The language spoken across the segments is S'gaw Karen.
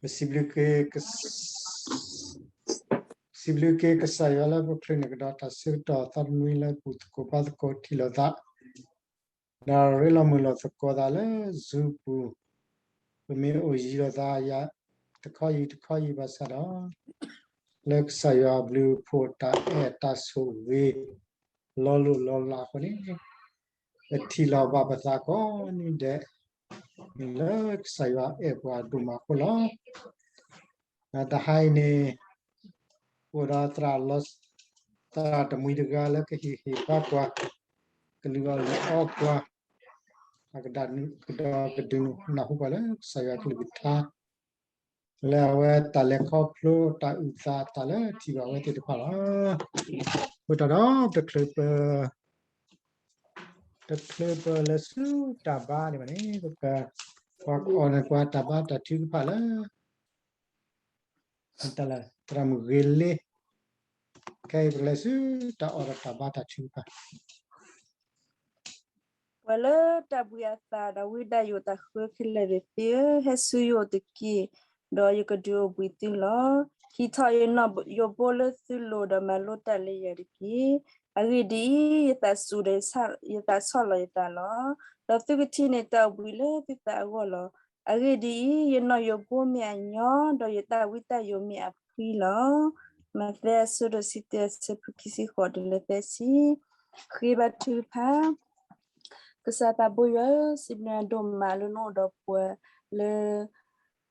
ပစံးဘျုးက့ၤ စံးဘျုးက့ၤကစၢ်ယွၤလၢပချုးန့ၢ်ကဒီးတၢ်ဆၢကတီၢ်သီတနွံလၢဘူၣ်သကိးဘါသကိးထံၣ်လိာ်သး, ဒီးရ့လိာ်မုာ်လိာ်သကိးသးလၢ Zoom ပူၤ, ပမ့ၢ်အိၣ်ယံၤလိာ်သးယၤတခီယံၤတခီယံၤဘၣ်ဆၣ်ဒီး လၢကစၢ်ယွၤအဘျုးအဖှိၣ်တၢ်အဲၣ်တၢ်ဆိၣ်ဂ့ၤ လီၤလိၢ်လီၤလးအဃိန့ၣ် ပထံၣ်လိာ်ဘၣ်ပသးကိးနံၤဒဲး လၢကစၢ်ယွၤအဲၣ်ပှၤဒိၣ်မးအဃိလီၤ. ဒီးတဟါအံၤန့ၣ် အိၣ်ဒီးသရၣ်လီၤ သရၣ်တမှံၤတဂၤလၢကဟ့ၣ်ဂံၢ်ဟ့ၣ်ဘါပှၤ, ကလုၢ်အီၣ်လုၢ်အီပှၤ, အကဒီးကဒုးနၢ်ဟူပှၤလၢကစၢ်ယွၤကလုၢ်ကထါ လၢအဝဲတၢ်လဲၤခီဖျိတၢ်အုၣ်သးတၢ်လၢထံၣ်ဘၣ်ဝဲသ့ၣ်တဖၣ်လီၤ. အဃိသတးဒီး တချုးပ တချုးပလဲၤဆူတၢ်ဘါန့ၣ်ဘၣ်န့ၣ် ပက ပှၤကအီၣ်န့ၢ်ပှၤတၢ်ဘါတၢ်ထုကဖၣ်လၢ တၢ်လၢသရၣ်မုၣ်ဂ့ၤလ့, ခဲအံၤပကလဲၤဆူတၢ်အီၣ်ဒီးတၢ်ဘါတၢ်ထုကဖၣ် ပှၤလၢတၢ်ဘှံးအသးဒီးဝံဒၣ်ယိာ်တၢ်ဃၢခဲလၢာ်သ့ၣ်ဧၢ, ဟဲဆူယအိၣ်တက့ၢ်, ဒီးယကဒုးအိၣ်ဘှံးသုလီၤ. ဟံးထီၣ်ယနီၣ်ယိးဘိလၢသုလိၤဒီးမၤလိတၢ်လၢယၤတက့ၢ်. အဂ့ၢ်ဒ်အံၤ, ယသးစူၤဒီးယသးဆီၣ်လီၤယသးလီၤ. ဒီးသုကထံၣ်န့ၢ်တၢ်အိၣ်ဘှံးလၢသုသးအဂီၢ်လီၤ. အဂ့ၢ်ဒ်အံၤ, ယနီၣ်ယိးဘိမ့ၢ်အညီ, ဒီးယတၢ်ဝံတၢ်ယိာ်မ့ၢ်အဖှံလီၤ. မးသဲအဆၢဒိၣ်ဆံတၢ အဆၢဖိခံဆံဃိးတုၤလၢသၢဆံ. ဃ့ဘါထုကဖၣ် ကစၢ်သးဘိယွၤဧၢ, စံးဘျုးနၤဒိၣ်မးလၢနအိၣ်ဒီးပှၤလၢ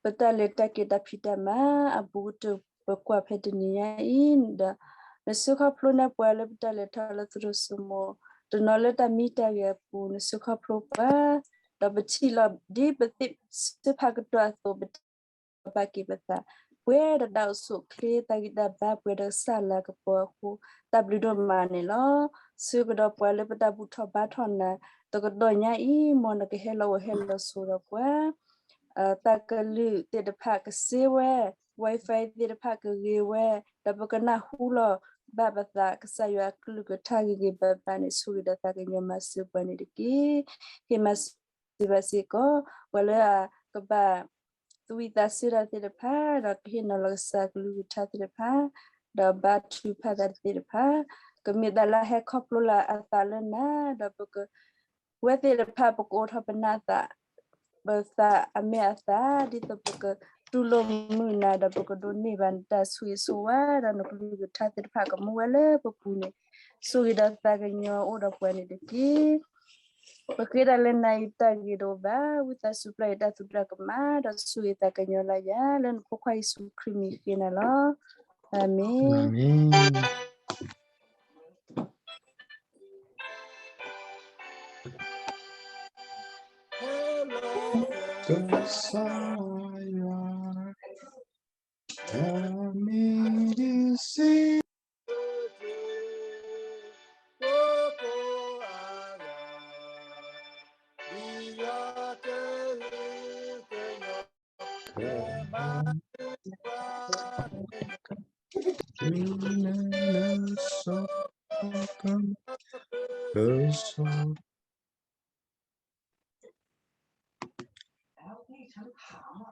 ပတၢ်လဲၤတၢ်က့ၤတၢ်ဖံးတၢ်မၤအဘူးကတၢၢ် ပကွၢ်ဖဲတနံၤညါအံၤ, ဒီးနစုခီဖျိန့ၢ်ပှၤလၢပတၢ်လဲၤထီၣ်လၢသူၣ်ဒိၣ်စုမူ, တနီၤလၢတၢ်မံတၢ်ဂဲၤအပူၤ နစုခီဖျိပှၤ, ဒီးပထံၣ်လီၤဒ်ပသ့ၣ်စၢဖးကတီၢ်အသိး ပတၢ်ဘၣ်က့ၤပသး, ပှဲၤဒီးတၢ်အိၣ်ဆူၣ်အိၣ်ချ့ တၢ်ဂံၢ်တၢ်ဘါ ပှဲၤဒီးကစၢ်လၤကပီၤအဃိ, တၢ်ဘျုးဒိၣ်မးန့ၣ်လီၤ. ဆၢကဒီးပှၤလၢပတၢ်ဘူၣ်ထီၣ်ဘါထီၣ်နၤ တကတီၢ်ညါအံၤ မ်နကဟဲလီၤအိၣ်ဟဲလီၤဆိးဒီးပှၤ, တၢ်ကလုၢ်သ့ၣ်တဖၣ်ကစ့ဝဲ, Wi-Fi သ့ၣ်တဖၣ်ကဂ့ၤဝဲ, ဒီးပကနၢ်ဟူလီၤဘၣ်ပသး ကစၢ်ယွၤအကလုၢ်ကထါဂ့ၤဂ့ၤဘၣ်ဘၣ်န့ၣ် ဆိၣ်ဂ့ၤဒီးသးကညီၤမၤစၢၤပှၤန့ၣ်တက့ၢ်. ဟ့ၣ်မၤစၢၤဘၣ်စ့ၢ်ကီး ပှၤလၢအကဘၣ် သဝံသးစူၤတၢ်သ့ၣ်တဖၣ်, ဒီးကဟ့ၣ်နီၤလီၤကစၢ်ကလုၢ်ကထါသ့ၣ်တဖၣ်, ဒီးဘါထုကဖၣ်တၢ်သ့ၣ်တဖၣ်, ကမ့ၢ်တၢ်လၢဟဲခီဖျိလၢအသးလၢနၤ, ဒီးပက ဝဲသ့ၣ်တဖၣ် ပကအိးထီၣ်ပနၢ်သး, ပသးအမဲာ်အသး, ဒ်သိးပကတူၢ်လိာ်မုာ်နၤ, ဒီးပကဒိးန့ၢ်ဘၣ်နတၢ်ဆိၣ်ဂ့ၤဆိၣ်ဝါ, ဒီးနကလုၢ်ကထါသ့ၣ်တဖၣ်ကမူဝဲလၢပပူၤန့ၣ်, ဆိၣ်ဂ့ၤဒီးသးကညီၤအိၣ်ဒီးပှၤန့ၣ်တက့ၢ်. ပဃ့တၢ်လၢနၤအံၤတၢ်ဂ့ၤတအိၣ်ဘၣ်, ဝံသးစူၤပျၢ်ယတၢ်သူၣ်တၢ်ကမၣ်, ဒီးဆိၣ်ဂ့ၤသးကညီၤလၢယၤ, လၢနဖိခွါယ့ၣ်ၡူးခရံာ်မံၤဃ့နၤလီၤ. အၤမ့ၣ်. အၤမ့ၣ်. ကစၢ်ယွၤ, တၢ်မ့ၢ်ဒ်စံး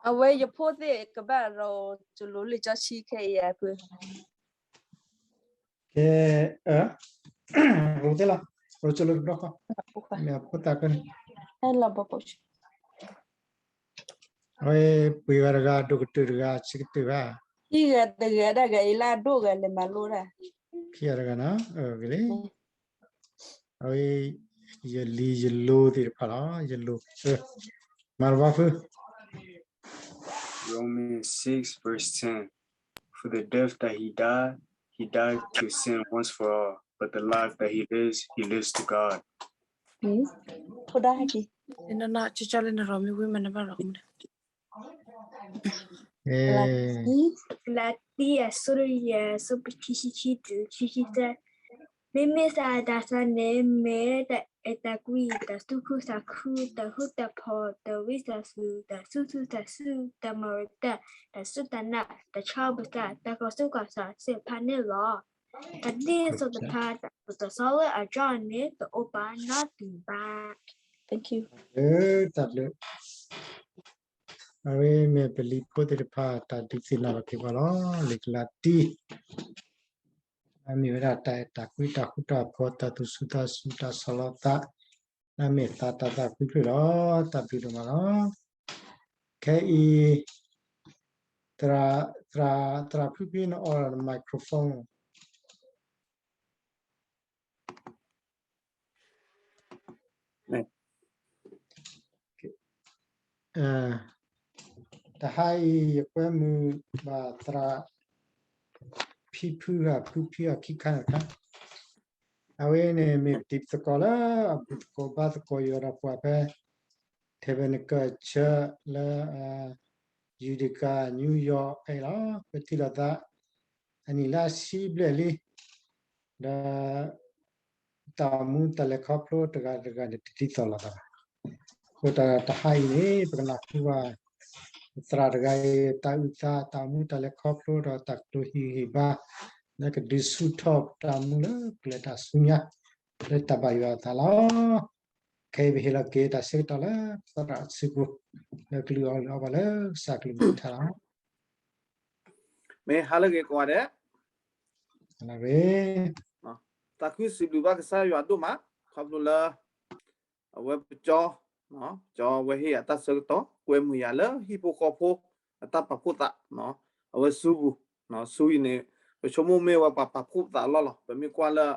အဝဲယဖိသ့ၣ်ကဘၣ်ရိၣ်ကၠိလိၤလံာ်စီဆှံခဲအံၤအဖု, ကဲ, ရိၣ်သ့လီၤ, ရိၣ်ကၠိလိၤတဘျီဃီ, မ့ၢ်အဖိသၣ်ခဲန့ၣ်, အဝဲပှ့ၤဂၤတဂၤဒိၣ်ကတၢၢ်တဂၤဆံးကတၢၢ်ဘၣ်, ခံဂၤတဂၤဒၣ်ဂၤအံၤလၢအဒိၣ်ဂၤလဲၤမၤလိတၢ်, ခံဂၤတဂၤနီၤ, ဂ့ၤလံ. အဝဲ ယလံၤယလိၤသ့ၣ်တဖၣ်လီၤ, ယလိၤ, မၤတဘျီဖု, Romans six verse ten. For the death that he died, he died to sin once for all, but the life that he lives, he lives to God. ဖိဒါဟဲက့ၤ, နနကၠီလၢနရိၣ်မ့ၢ်ဝံၤမးနဘၣ်ရိၣ်မး, ကလၤတံ အဆၢဒိၣ်ယဲၢ် အဆၢဖိခံဆံခံတုၤခံဆံသၢ, မ့မ့ၢ်တၢ်သးန့ၣ် မ့ၢ်တၢ်အဲၣ်တၢ်ကွံ, တၢ်သူၣ်ခုသးခု, တၢ်ဃူတၢ်ဖိး, တၢ်ဝံသးစူၤ, တၢ်သူၣ်ဆူၣ်သးဆူၣ်, တၢ်မၤရတၢ်, တၢ်စူၢ်တၢ်နာ်, တၢ်ဆီၣ်ဘၣ်သး, တၢ်ကီၢ်သူၣ်ကီၢ်သးသ့ၣ်တဖၣ်န့ၣ်လီၤ. တၢ်သ့ၣ်တဖၣ် တၢ်သူၣ်တၢ်သီလၢအကၠီန့ၣ် တအိၣ်ဘၣ်နီတမံၤဘၣ်. Thank you. တၢ်ဘျုး. အဝဲမ့ၢ်ပလံၤဖိသ့ၣ်တဖၣ် တၢ်ဒုးသ့ၣ်နီၣ်ထီၣ်က့ၤပှၤလီၤ. လံာ်ကလၤတံ အမ့ၢ်ဝဲဒၣ်တၢ်အဲၣ်တၢ်ကွံ တၢ်ဃူတၢ်ဖိး တၢ်သူၣ်စူၤသးစူၤ တၢ်ဆီၣ်လီၤသး, လၢအမ့ၢ်သးတၢ်သးဖှံဖျၢၣ်လီၤ. တၢ်ဘျုးဒိၣ်မးလီၤ. ခဲအံၤ သရၣ်, သရၣ်ဖုဖံ နအီၣ် microphone တဟါအံၤ ယကွဲမုာ်ဘၣ်သရၣ်ဖံဖုဂၤ ဖုဖံအီၤခံခါန့ၣ်တခါ, အဝဲန့ၣ်မ့ၢ်ပတံၤသကိးလၢအဘူၣ်သကိးဘါသကိးယွၤဒီးပှၤဖဲ Tabernacle Church လၢ Utica New York ဖဲအံၤလီၤ. ပထံၣ်လိာ်သး အနံၣ်လၢအဆံဘျဲၣ်လံ, ဒီး တၢ်အိၣ်မူတၢ်လဲၤခီဖျိတဂၤတဂၤန့ၣ် တဒ်သိးလိာ်သးဘၣ်. အဃိတၢ်တဟါအံၤန့ၣ် ပကနၢ်ဟူဘၣ် သရၣ်တဂၤအံၤ တၢ်အုၣ်သး တၢ်အိၣ်မူတၢ်လဲၤခီဖျိဒီးတၢ်ကတိၤဟ့ၣ်ဂံၢ်ဟ့ၣ်ဘါ လၢကဒုးဆူၣ်ထီၣ်ပတၢ်အိၣ်မူလၢပကလဲၤတၢ်ဆူညါ လၢတၢ်ဘၣ်ယွၤအသးလီၤ. ခဲအံၤပဟ့ၣ်လီၤက့ၤတၢ်ဆၢကတီၢ်လၢသရၣ်စုပူၤ လၢကလုၢ်အီၣ်လုၢ်အီပှၤလၢကစၢ်ကလုၢ်ကထါလီၤ. မ့ၢ်ဟါလၢအဂ့ၤကိးဂၤဒဲး, သးခုစံးဘျုးဘၣ်ကစၢ်ယွၤဒိၣ်မး ခီဖျိလၢ အဝဲပကၠီ, ကၠီဝဲဟ့ၣ်ယၤတၢ်ဆၢကတီၢ် ကွဲမုာ်ယၤလၢဟံၣ်ဖိဃီဖိ အတၢ်ပာ်ဖှိၣ်သး, အဝဲစုပူၤ, စုအံၤန့ၣ် ပဆိကမိၣ်မ့ၢ်ဝဲပှၤပာ်ဖှိၣ်သးအလီၢ်လီၤ. ပမ့ၢ်ကွၢ်လၢ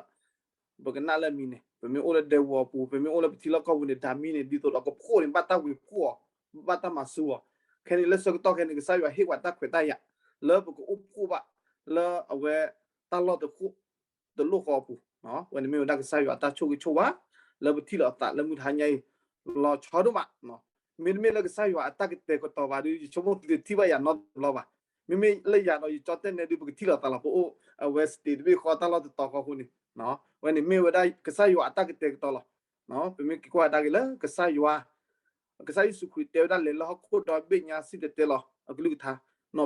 ပကနၣ်လၢအမံၤန့ၣ် ပမ့ၢ်အိၣ်လၢဒဲကဝီၤအပူၤ ပမ့ၢ်အိၣ်လၢပထံလီၢ်ကီၢ်ပူၤန့ၣ် ဒ်သိးဒီးကဖှိၣ်န့ၣ် ဘၣ်တၢ်ဝ့ၤဖှိၣ်အီၤ, ဘၣ်တၢ်မၤစူၤအီၤ, ခဲန့ၣ်လၢဆၢကတီၢ်ခဲန့ၣ် ကစၢ်ယွၤဟ့ၣ်ပှၤတၢ်ခွဲးတၢ်ယာ် လၢပကအိၣ်ဖှိၣ်ဘၣ် လၢအဝဲတၢ်လီၢ်တ တလိၣ်ဃီအပူၤ, ဝဲန့ၣ်မ့ၢ်ဝဲဒၣ်ကစၢ်ယွၤအတၢ်ဆိၣ်ဂ့ၤဆိၣ်ဝါ လၢပထံၣ်လိာ်အသးလၢမုၢ်တဟါညါအံၤ လီၤဆီဒိၣ်မး, မ့တမ့ၢ်လၢကစၢ်ယွၤအတၢ်ကတဲာ်ကတီၤဘၣ်ဒီး ယဆိကမိၣ်သုတထံၣ်ဘၣ်ယၤနီတဘျီဘၣ်. မ့မ့ၢ်လၢယၤဒီးယကၠီတဲၣ်နဲဒုး ပကထံၣ်လိာ်သးလီၤ ပအိၣ်အဝဲ state တဘ့ၣ်ဃီတၢ်လီၢ်တတီၤဃီအဃိန့ၣ်, ဝဲန့ၣ်မ့ၢ်ဝဲဒၣ်ကစၢ်ယွၤအတၢ်ကတဲာ်ကတီၤလီၤ. ပမ့ၢ်က့ၤကွၢ်ကဒါက့ၤလၢကစၢ်ယွၤ ကစၢ်ယ့ၣ်ၡူးခရံာ်တဲဝဲဒၣ်လဲၤလၢဟီၣ်ခိၣ်ဒီဘ့ၣ်ညါစံၣ်တဲၤတဲလီၤအကလုၢ်ကထါ,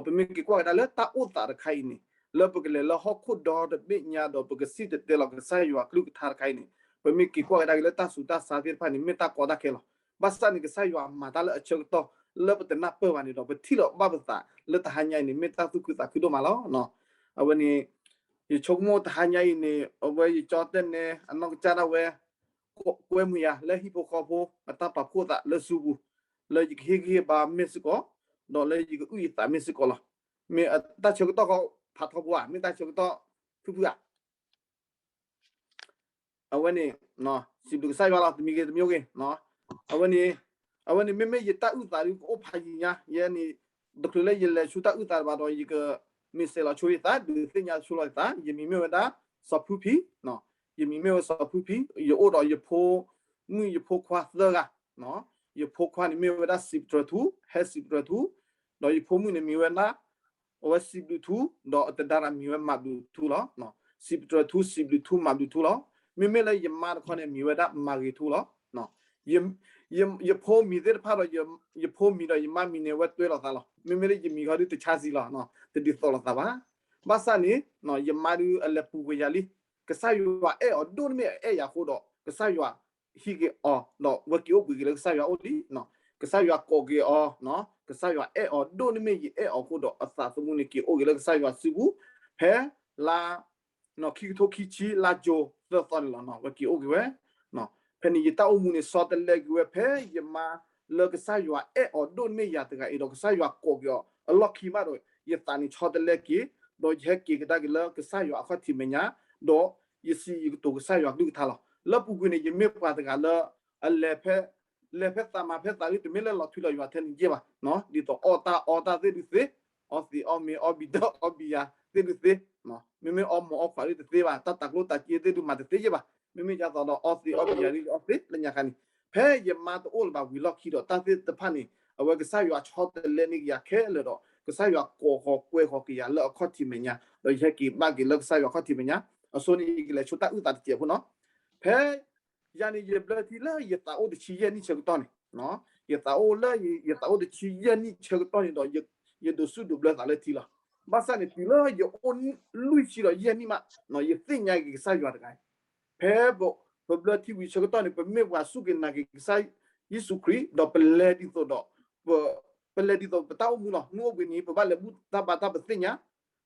ပမ့ၢ်က့ၤကွၢ်ကဒါလၢတၢ်အိၣ်သးတခါအံၤန့ၣ် လၢပကလဲၤလၢဟီၣ်ခိၣ်ဒီတဘ့ၣ်ညါဒီးပကစံၣ်တဲၤတဲလီၤကစၢ်ယွၤအကလုၢ်ကထါတခါအံၤန့ၣ် ပမ့ၢ်က့ၤကွၢ်ကဒါက့ၤလၢတၢ်ဆူးတၢ်ဆါသ့ၣ်တဖၣ်န့ၣ် မ့ၢ်တၢ်ကီတၢ်ခဲလီၤ. ဘၣ်ဆၣ်န့ၣ် ကစၢ်ယွၤမၤတၢ်လၢအဆၢကတီၢ် လၢပတနၢ်ပၢၢ်ဘၣ်န့ၣ်ဒီး ပထံၣ်လိာ်ဘၣ်ပသးလၢတဟါညါအံၤန့ၣ် မ့ၢ်တၢ်သူၣ်ခုသးခုဒိၣ်မးလီၤ. အဝဲန့ၣ် ယဆိကမိၣ်တဟါညါအံၤန့ၣ် အဝဲယကၠီတဲၣ်နဲ အနီၢ်ကစၢ်ဒၣ်ဝဲ ကွဲမုာ်ယၤလၢဟံၣ်ဖိဃီဖိ အတၢ်ပာ်ဖှိၣ်သးလၢစုပူၤ, လၢယကဟ့ၣ်ဂံၢ်ဟ့ၣ်ဘါမ့ၢ်စ့ၢ်ကီး, ဒီးလၢယကအုၣ်ယသးမ့ၢ်စ့ၢ်ကီးလီၤ. မ့ၢ်တၢ်ဆၢကတီၢ်ဃီ ဖးထီဘိဧါ, မ့ၢ်တၢ်ဆၢကတီၢ်ဖုၣ်ဖုၣ်ဧါ. အဝဲန့ၣ် စံးဘျုးကစၢ်ယွၤလီၤ တမံၤဂ့ၤတမံၤဂ့ၤ, အဝဲန့ၣ် အဝဲန့ၣ် မ့မ့ၢ်ယတၢ်အုၣ်သးဒုးကအိၣ်ဖးယံၤညါ, ယဲန့ၣ် တချုးလၢယလဲၤဆူတၢ်အုၣ်သးတဘၣ်ဒီး ယကမ့ၢ်စဲးလီၤဆိယသး ဒုးသ့ၣ်ညါဆိလီၤယသး, ယမံၤမ့ၢ်ဝဲဒၣ် စီၤဖုဖံ, ယမံၤမ့ၢ်ဝဲစီၤဖုဖံ, ယအိၣ်ဒီးယဖိမုၣ်ယဖိခွါသၢဂၤ, ယဖိခွါန့ၣ်မ့ၢ်ဝဲဒၣ်စံးပတြၢၤထူ, ဟဲစံးပတြၢၤထူ, ဒီးယဖိမုၣ်န့ၣ်မံၤဝဲဒၣ် အဝဲစံးဘျုးထူ, ဒီးအတဒါတၢ်မံၤဝဲမၤဘျုးထူလီၤ. စံးပတြၢၤထူ, စံးဘျုးထူ, မၤဘျုးထူလီၤ. မ့မ့ၢ်လၢယမါတခီန့ၣ် မံၤဝဲဒၣ်မၤဂ့ၤထူလီၤ. ယဖိမံၤသ့ၣ်တဖၣ်ဒီး ယဖိမံၤဒီးယမါမံၤန့ၣ် အဝဲတွဲလိာ်သးလီၤ. မ့မ့ၢ်လၢယမံၤခီဒုးတဆါစံလီၤ, တဒ်သိးလိာ်သးဘၣ်. ဘၣ်ဆၣ်န့ၣ် ယမါဒုးအလဲၤပူၤကွံာ်ယၤလံ. ကစၢ်ယွၤအဲၣ်အီၤဒိၣ်န့ၢ်မ့ၢ်အအဲၣ်ယၤအဃိဒီး ကစၢ်ယွၤဟံးက့ၤအီၤ ဒီးဝဲက့ၤအိၣ်ဘှံးက့ၤလၢကစၢ်ယွၤအအိၣ်လံ. ကစၢ်ယွၤကိးက့ၤအီၤ, ကစၢ်ယွၤအဲၣ်အီၤဒိၣ်န့ၢ်မ့ၢ်ယအဲၣ်အီၤအဃိဒီး အသးသမူန့ၣ်က့ၤအိၣ်က့ၤလၢကစၢ်ယွၤစုပူၤ, ဖဲလါ ခံကထိခံဆံ လါကၠိသၢသီန့ၣ်လီၤ. ဝဲက့ၤအိၣ်က့ၤဝဲ ဖဲန့ၣ်ယတၢ်အိၣ်မူန့ၣ် ဆီတလဲက့ၤဝဲ ဖဲယမါလၢကစၢ်ယွၤအဲၣ်အီၤဒိၣ်န့ၢ်မ့ၢ်ယၤတဂၤအံၤဒီး ကစၢ်ယွၤကိးက့ၤအီၤအလီၢ်ခံမးဒီး ယသးန့ၣ်ဆီတလဲက့ၤ, ဒီးယဟဲက့ၤကဒါက့ၤလၢကစၢ်ယွၤအခီၣ်ထံးမဲာ်ညါ, ဒီးယစံးယကတိၤကစၢ်ယွၤကလုၢ်ကထါလီၤ. လၢပူၤကွံာ်န့ၣ် ယမ့ၢ်ပှၤတဂၤလၢ အလဲၤဖဲ လဲၤဖဲသးမၤဖဲသးဒုး တမ့ၢ်လၢလီၤထွံလီၤယွၤထဲန့ၣ်ယဲၢ်ဘၣ်, ဒ်သိးအီၣ်တၢ်အီတၢ်သ့ၣ်ဒုးသ့, အီသံးအီမ့ၤအီဘံၤဒၢအီဘံၤယၤသ့ၣ်ဒုးသ့, မ့မ့ၢ်အီမိာ်အီခွးဒုးတသ့ဘၣ်, တၢ်တၤကျိၣ်တၤစ့သ့ၣ်ဒုးမၤတသ့ယဲၢ်ဘၣ်, မ့မ့ၢ်ဒ်သိးဒီးအီသံးအီဘံၤယၤဒုးအီသ့လၢညါခါန့ၣ်, ဖဲယမါတအိၣ်လၢၤဘၣ်ဝံၤလီၢ်ခံဒီး တၢ်သ့ၣ်တဖၣ်န့ၣ် အဝဲကစၢ်ယွၤဆီတလဲန့ၢ်က့ၤယၤခဲလၢာ်ဒီး ကစၢ်ယွၤကိးဃီၤကွဲဃီၤက့ၤယၤလၢအခီၣ်ထံးမဲာ်ညါ, ဒီးယဟဲက့ၤဘၣ်က့ၤလၢကစၢ်ယွၤအခီၣ်ထံးမဲာ်ညါ, အဆိန့ၣ်ယကလဲၤဆူတၢ်အုၣ်သးတစဲးဖိနီၤ, ဖဲ ယၤန့ၣ် ယဘျၢထံလၢယသးအိၣ်တဆံယဲၢ်နံၣ်ဆၢကတီၢ်န့ၣ်, ယသးအိၣ်လၢယသးအိၣ်တဆံယဲၢ်နံၣ်ဆၢကတီၢ်န့ၣ်ဒီး ယဒိးစူၣ်ဒိးဘျၢသးလၢထံလီၤ. ဘၣ်ဆၣ်န့ၣ် တုၤလၢယအိၣ်လွံၢ်ဆံဒီးယဲၢ်နံၣ်မး ယသ့ၣ်ညါက့ၤကစၢ်ယွၤတဂၤအံၤ, ဖဲပဘျၢထံဝံၤဆၢကတီၢ်န့ၣ် ပမ့ၢ်ပှၤစူၢ်က့ၤနာ်က့ၤကစၢ်ယ့ၣ်ၡူးခရံာ် ဒီးပလဲၤဒ်သိးဒီး ပ ပလဲၤဒ်သိးပတၢ်အိၣ်မူလီၤ. မုၢ်အိၣ်ဘှံးနံၤ ပဘၣ်လဲၤဘူၣ်တၢ်ဘါတၢ် ပသ့ၣ်ညါ,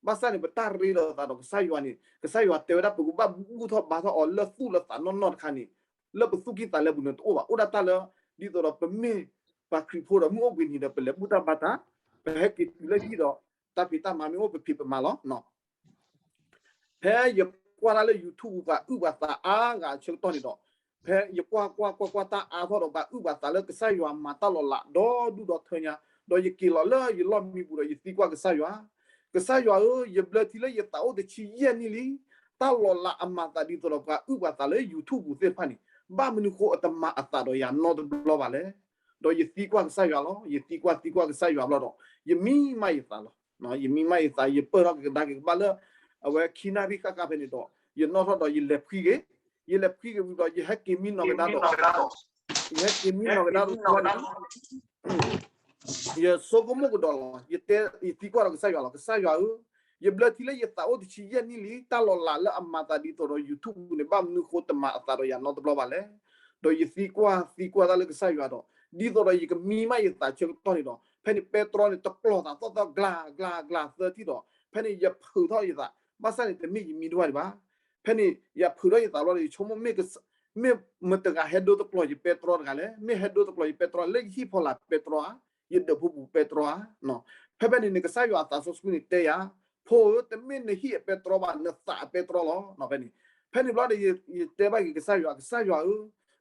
ဘၣ်ဆၣ်န့ၣ် ပတၢ်ရ့လိာ်သးဒီးကစၢ်ယွၤန့ၣ် ကစၢ်ယွၤတဲဝဲဒၣ် ပကဘၣ်ဘူၣ်ထီၣ်ဘါထီၣ်အီၤလၢသူၣ်လၢသးနီၢ်နီၢ်တခါန့ၣ်, လၢပသူၣ်ကံၢ်သးလဲပူၤန့ၣ်တအိၣ်ဘၣ်. အိၣ်ဒၣ်တၢ်လၢ ဒ်သိးဒီးပမ့ၢ်ပှၤခရံာ်ဖိဒီး မုၢ်အိၣ်ဘှံးနံၤဒီး ပလဲၤဘူၣ်တၢ်ဘါတၢ်, ပဟဲက့ၤတုၤလၢဟံၣ်ဒီး တၢ်ဖံးတၢ်မၤမ့ၢ်အိၣ် ပဖံးပမၤလီၤ. ဖဲယကွၢ်တၢ်လၢ YouTube ပှၤအုၣ်ပှၤသးအါဂၤအဆၢကတီၢ်န့ၣ်ဒီး, ဖဲယကွၢ်ကွၢ်ကွၢ်ကွၢ်တၢ်အါထီၣ်ဒီး ပှၤအုၣ်ပှၤသးလၢကစၢ်ယွၤမၤတၢ်လီၤလးဒီဒူၣ်ဒီထၢညါ, ဒီးယက့ၤလီၤလၢယလီၢ်မံပူၤဒီး ယသံကွၢ်ကစၢ်ယွၤ, ကစၢ်ယွၤဧၢ, ယဘျၢထံလၢယသးအိၣ်တဆံယဲၢ်နံၣ်လံ, တၢ်လီၤလးအမၤသးဒ်သိးဒီးပှၤအုၣ်ပှၤသးလၢ YouTube ပူၤသ့ၣ်တဖၣ်န့ၣ် ဘၣ်မနုၤဃိအတမၤအသးဒီးယၤနီတဘျီဘၣ်လဲၣ်. ဒီးယသံကွၢ်ကစၢ်ယွၤလီၤ. ယသံကွၢ်သံကွၢ်ကစၢ်ယွၤဘျီဒီး ယမံမးယသးလီၤ. ယမံမးယသး ယပၢၢ်ထီၣ်ကဒါက့ၤကဘၣ်လၢ အဝဲခံနၣ်ရံၣ်ဃၣ်ဃၣ်ဖဲန့ၣ်ဒီး ယနီၣ်ထီၣ်ဒီးယလဲၤဖှံဂ့ၤ, ယလဲၤဖှံဂ့ၤဝံၤဒီး ယဟဲက့ၤမံနီၢ်ကဒါဒီး ယဟဲက့ၤမံနီၢ်ကဒါဒီး ယဆိကမိၣ်ကဒီးလီၤ. ယတဲ ယသံကွၢ်ဒီးကစၢ်ယွၤလီၤ. ကစၢ်ယွၤဧၢ, ယဘျၢထံလၢယသးအိၣ်တဆံယဲၢ်နံၣ်လံ, တၢ်လီၤလးလၢအမၤသးဒ်သိးဒီး YouTube န့ၣ် ဘၣ်မနုၤဃိတမၤအသးဒီးယၤနီတဘျီဘၣ်လဲၣ်. ဒီးယသံကွၢ်သံကွၢ်တၢ်လၢကစၢ်ယွၤဒီး ဒ်သိးဒီးယကမံမးယသးဆၢကတီၢ်န့ၣ်ဒီး ဖဲန့ၣ်ပဲတြီန့ၣ် တကျီၤသးသီၣ်သီၣ် ကျးကျးကျးသၢထံၣ်ဒီး ဖဲန့ၣ်ယဖုးထီၣ်ယသး, ဘၣ်ဆၣ်န့ၣ် တမ့ၢ်ယမံတဝၢ်ဒံးဘၣ်. ဖဲန့ၣ် ယဖုးထီၣ်ယသးဘျီဒီး ယဆိကမိၣ် မ့ၢ်မတဂၤဟဲဒိတကျီၤယပဲတြီတဂၤလဲၣ်, မ့ၢ်ဟဲဒိတကျီၤယပဲတြီလၢယဟံၣ်ဖီလာ်ပဲတြီဧါ, ယဒၢးဖိပူၤပဲတြီဧါ. ဖဲဖဲန့ၣ်န့ၣ် ကစၢ်ယွၤအသးစီဆှံန့ၣ်တဲယၤ, ဖိဧၢ, တမ့ၢ်နဟံၣ်အပဲတြီဘၣ်, နသးအပဲတြီလီၤ. ဖဲန့ၣ်, ဖဲန့ၣ်ဘျီဒီး ယတဲဘၣ်က့ၤကစၢ်ယွၤ, ကစၢ်ယွၤဧၢ,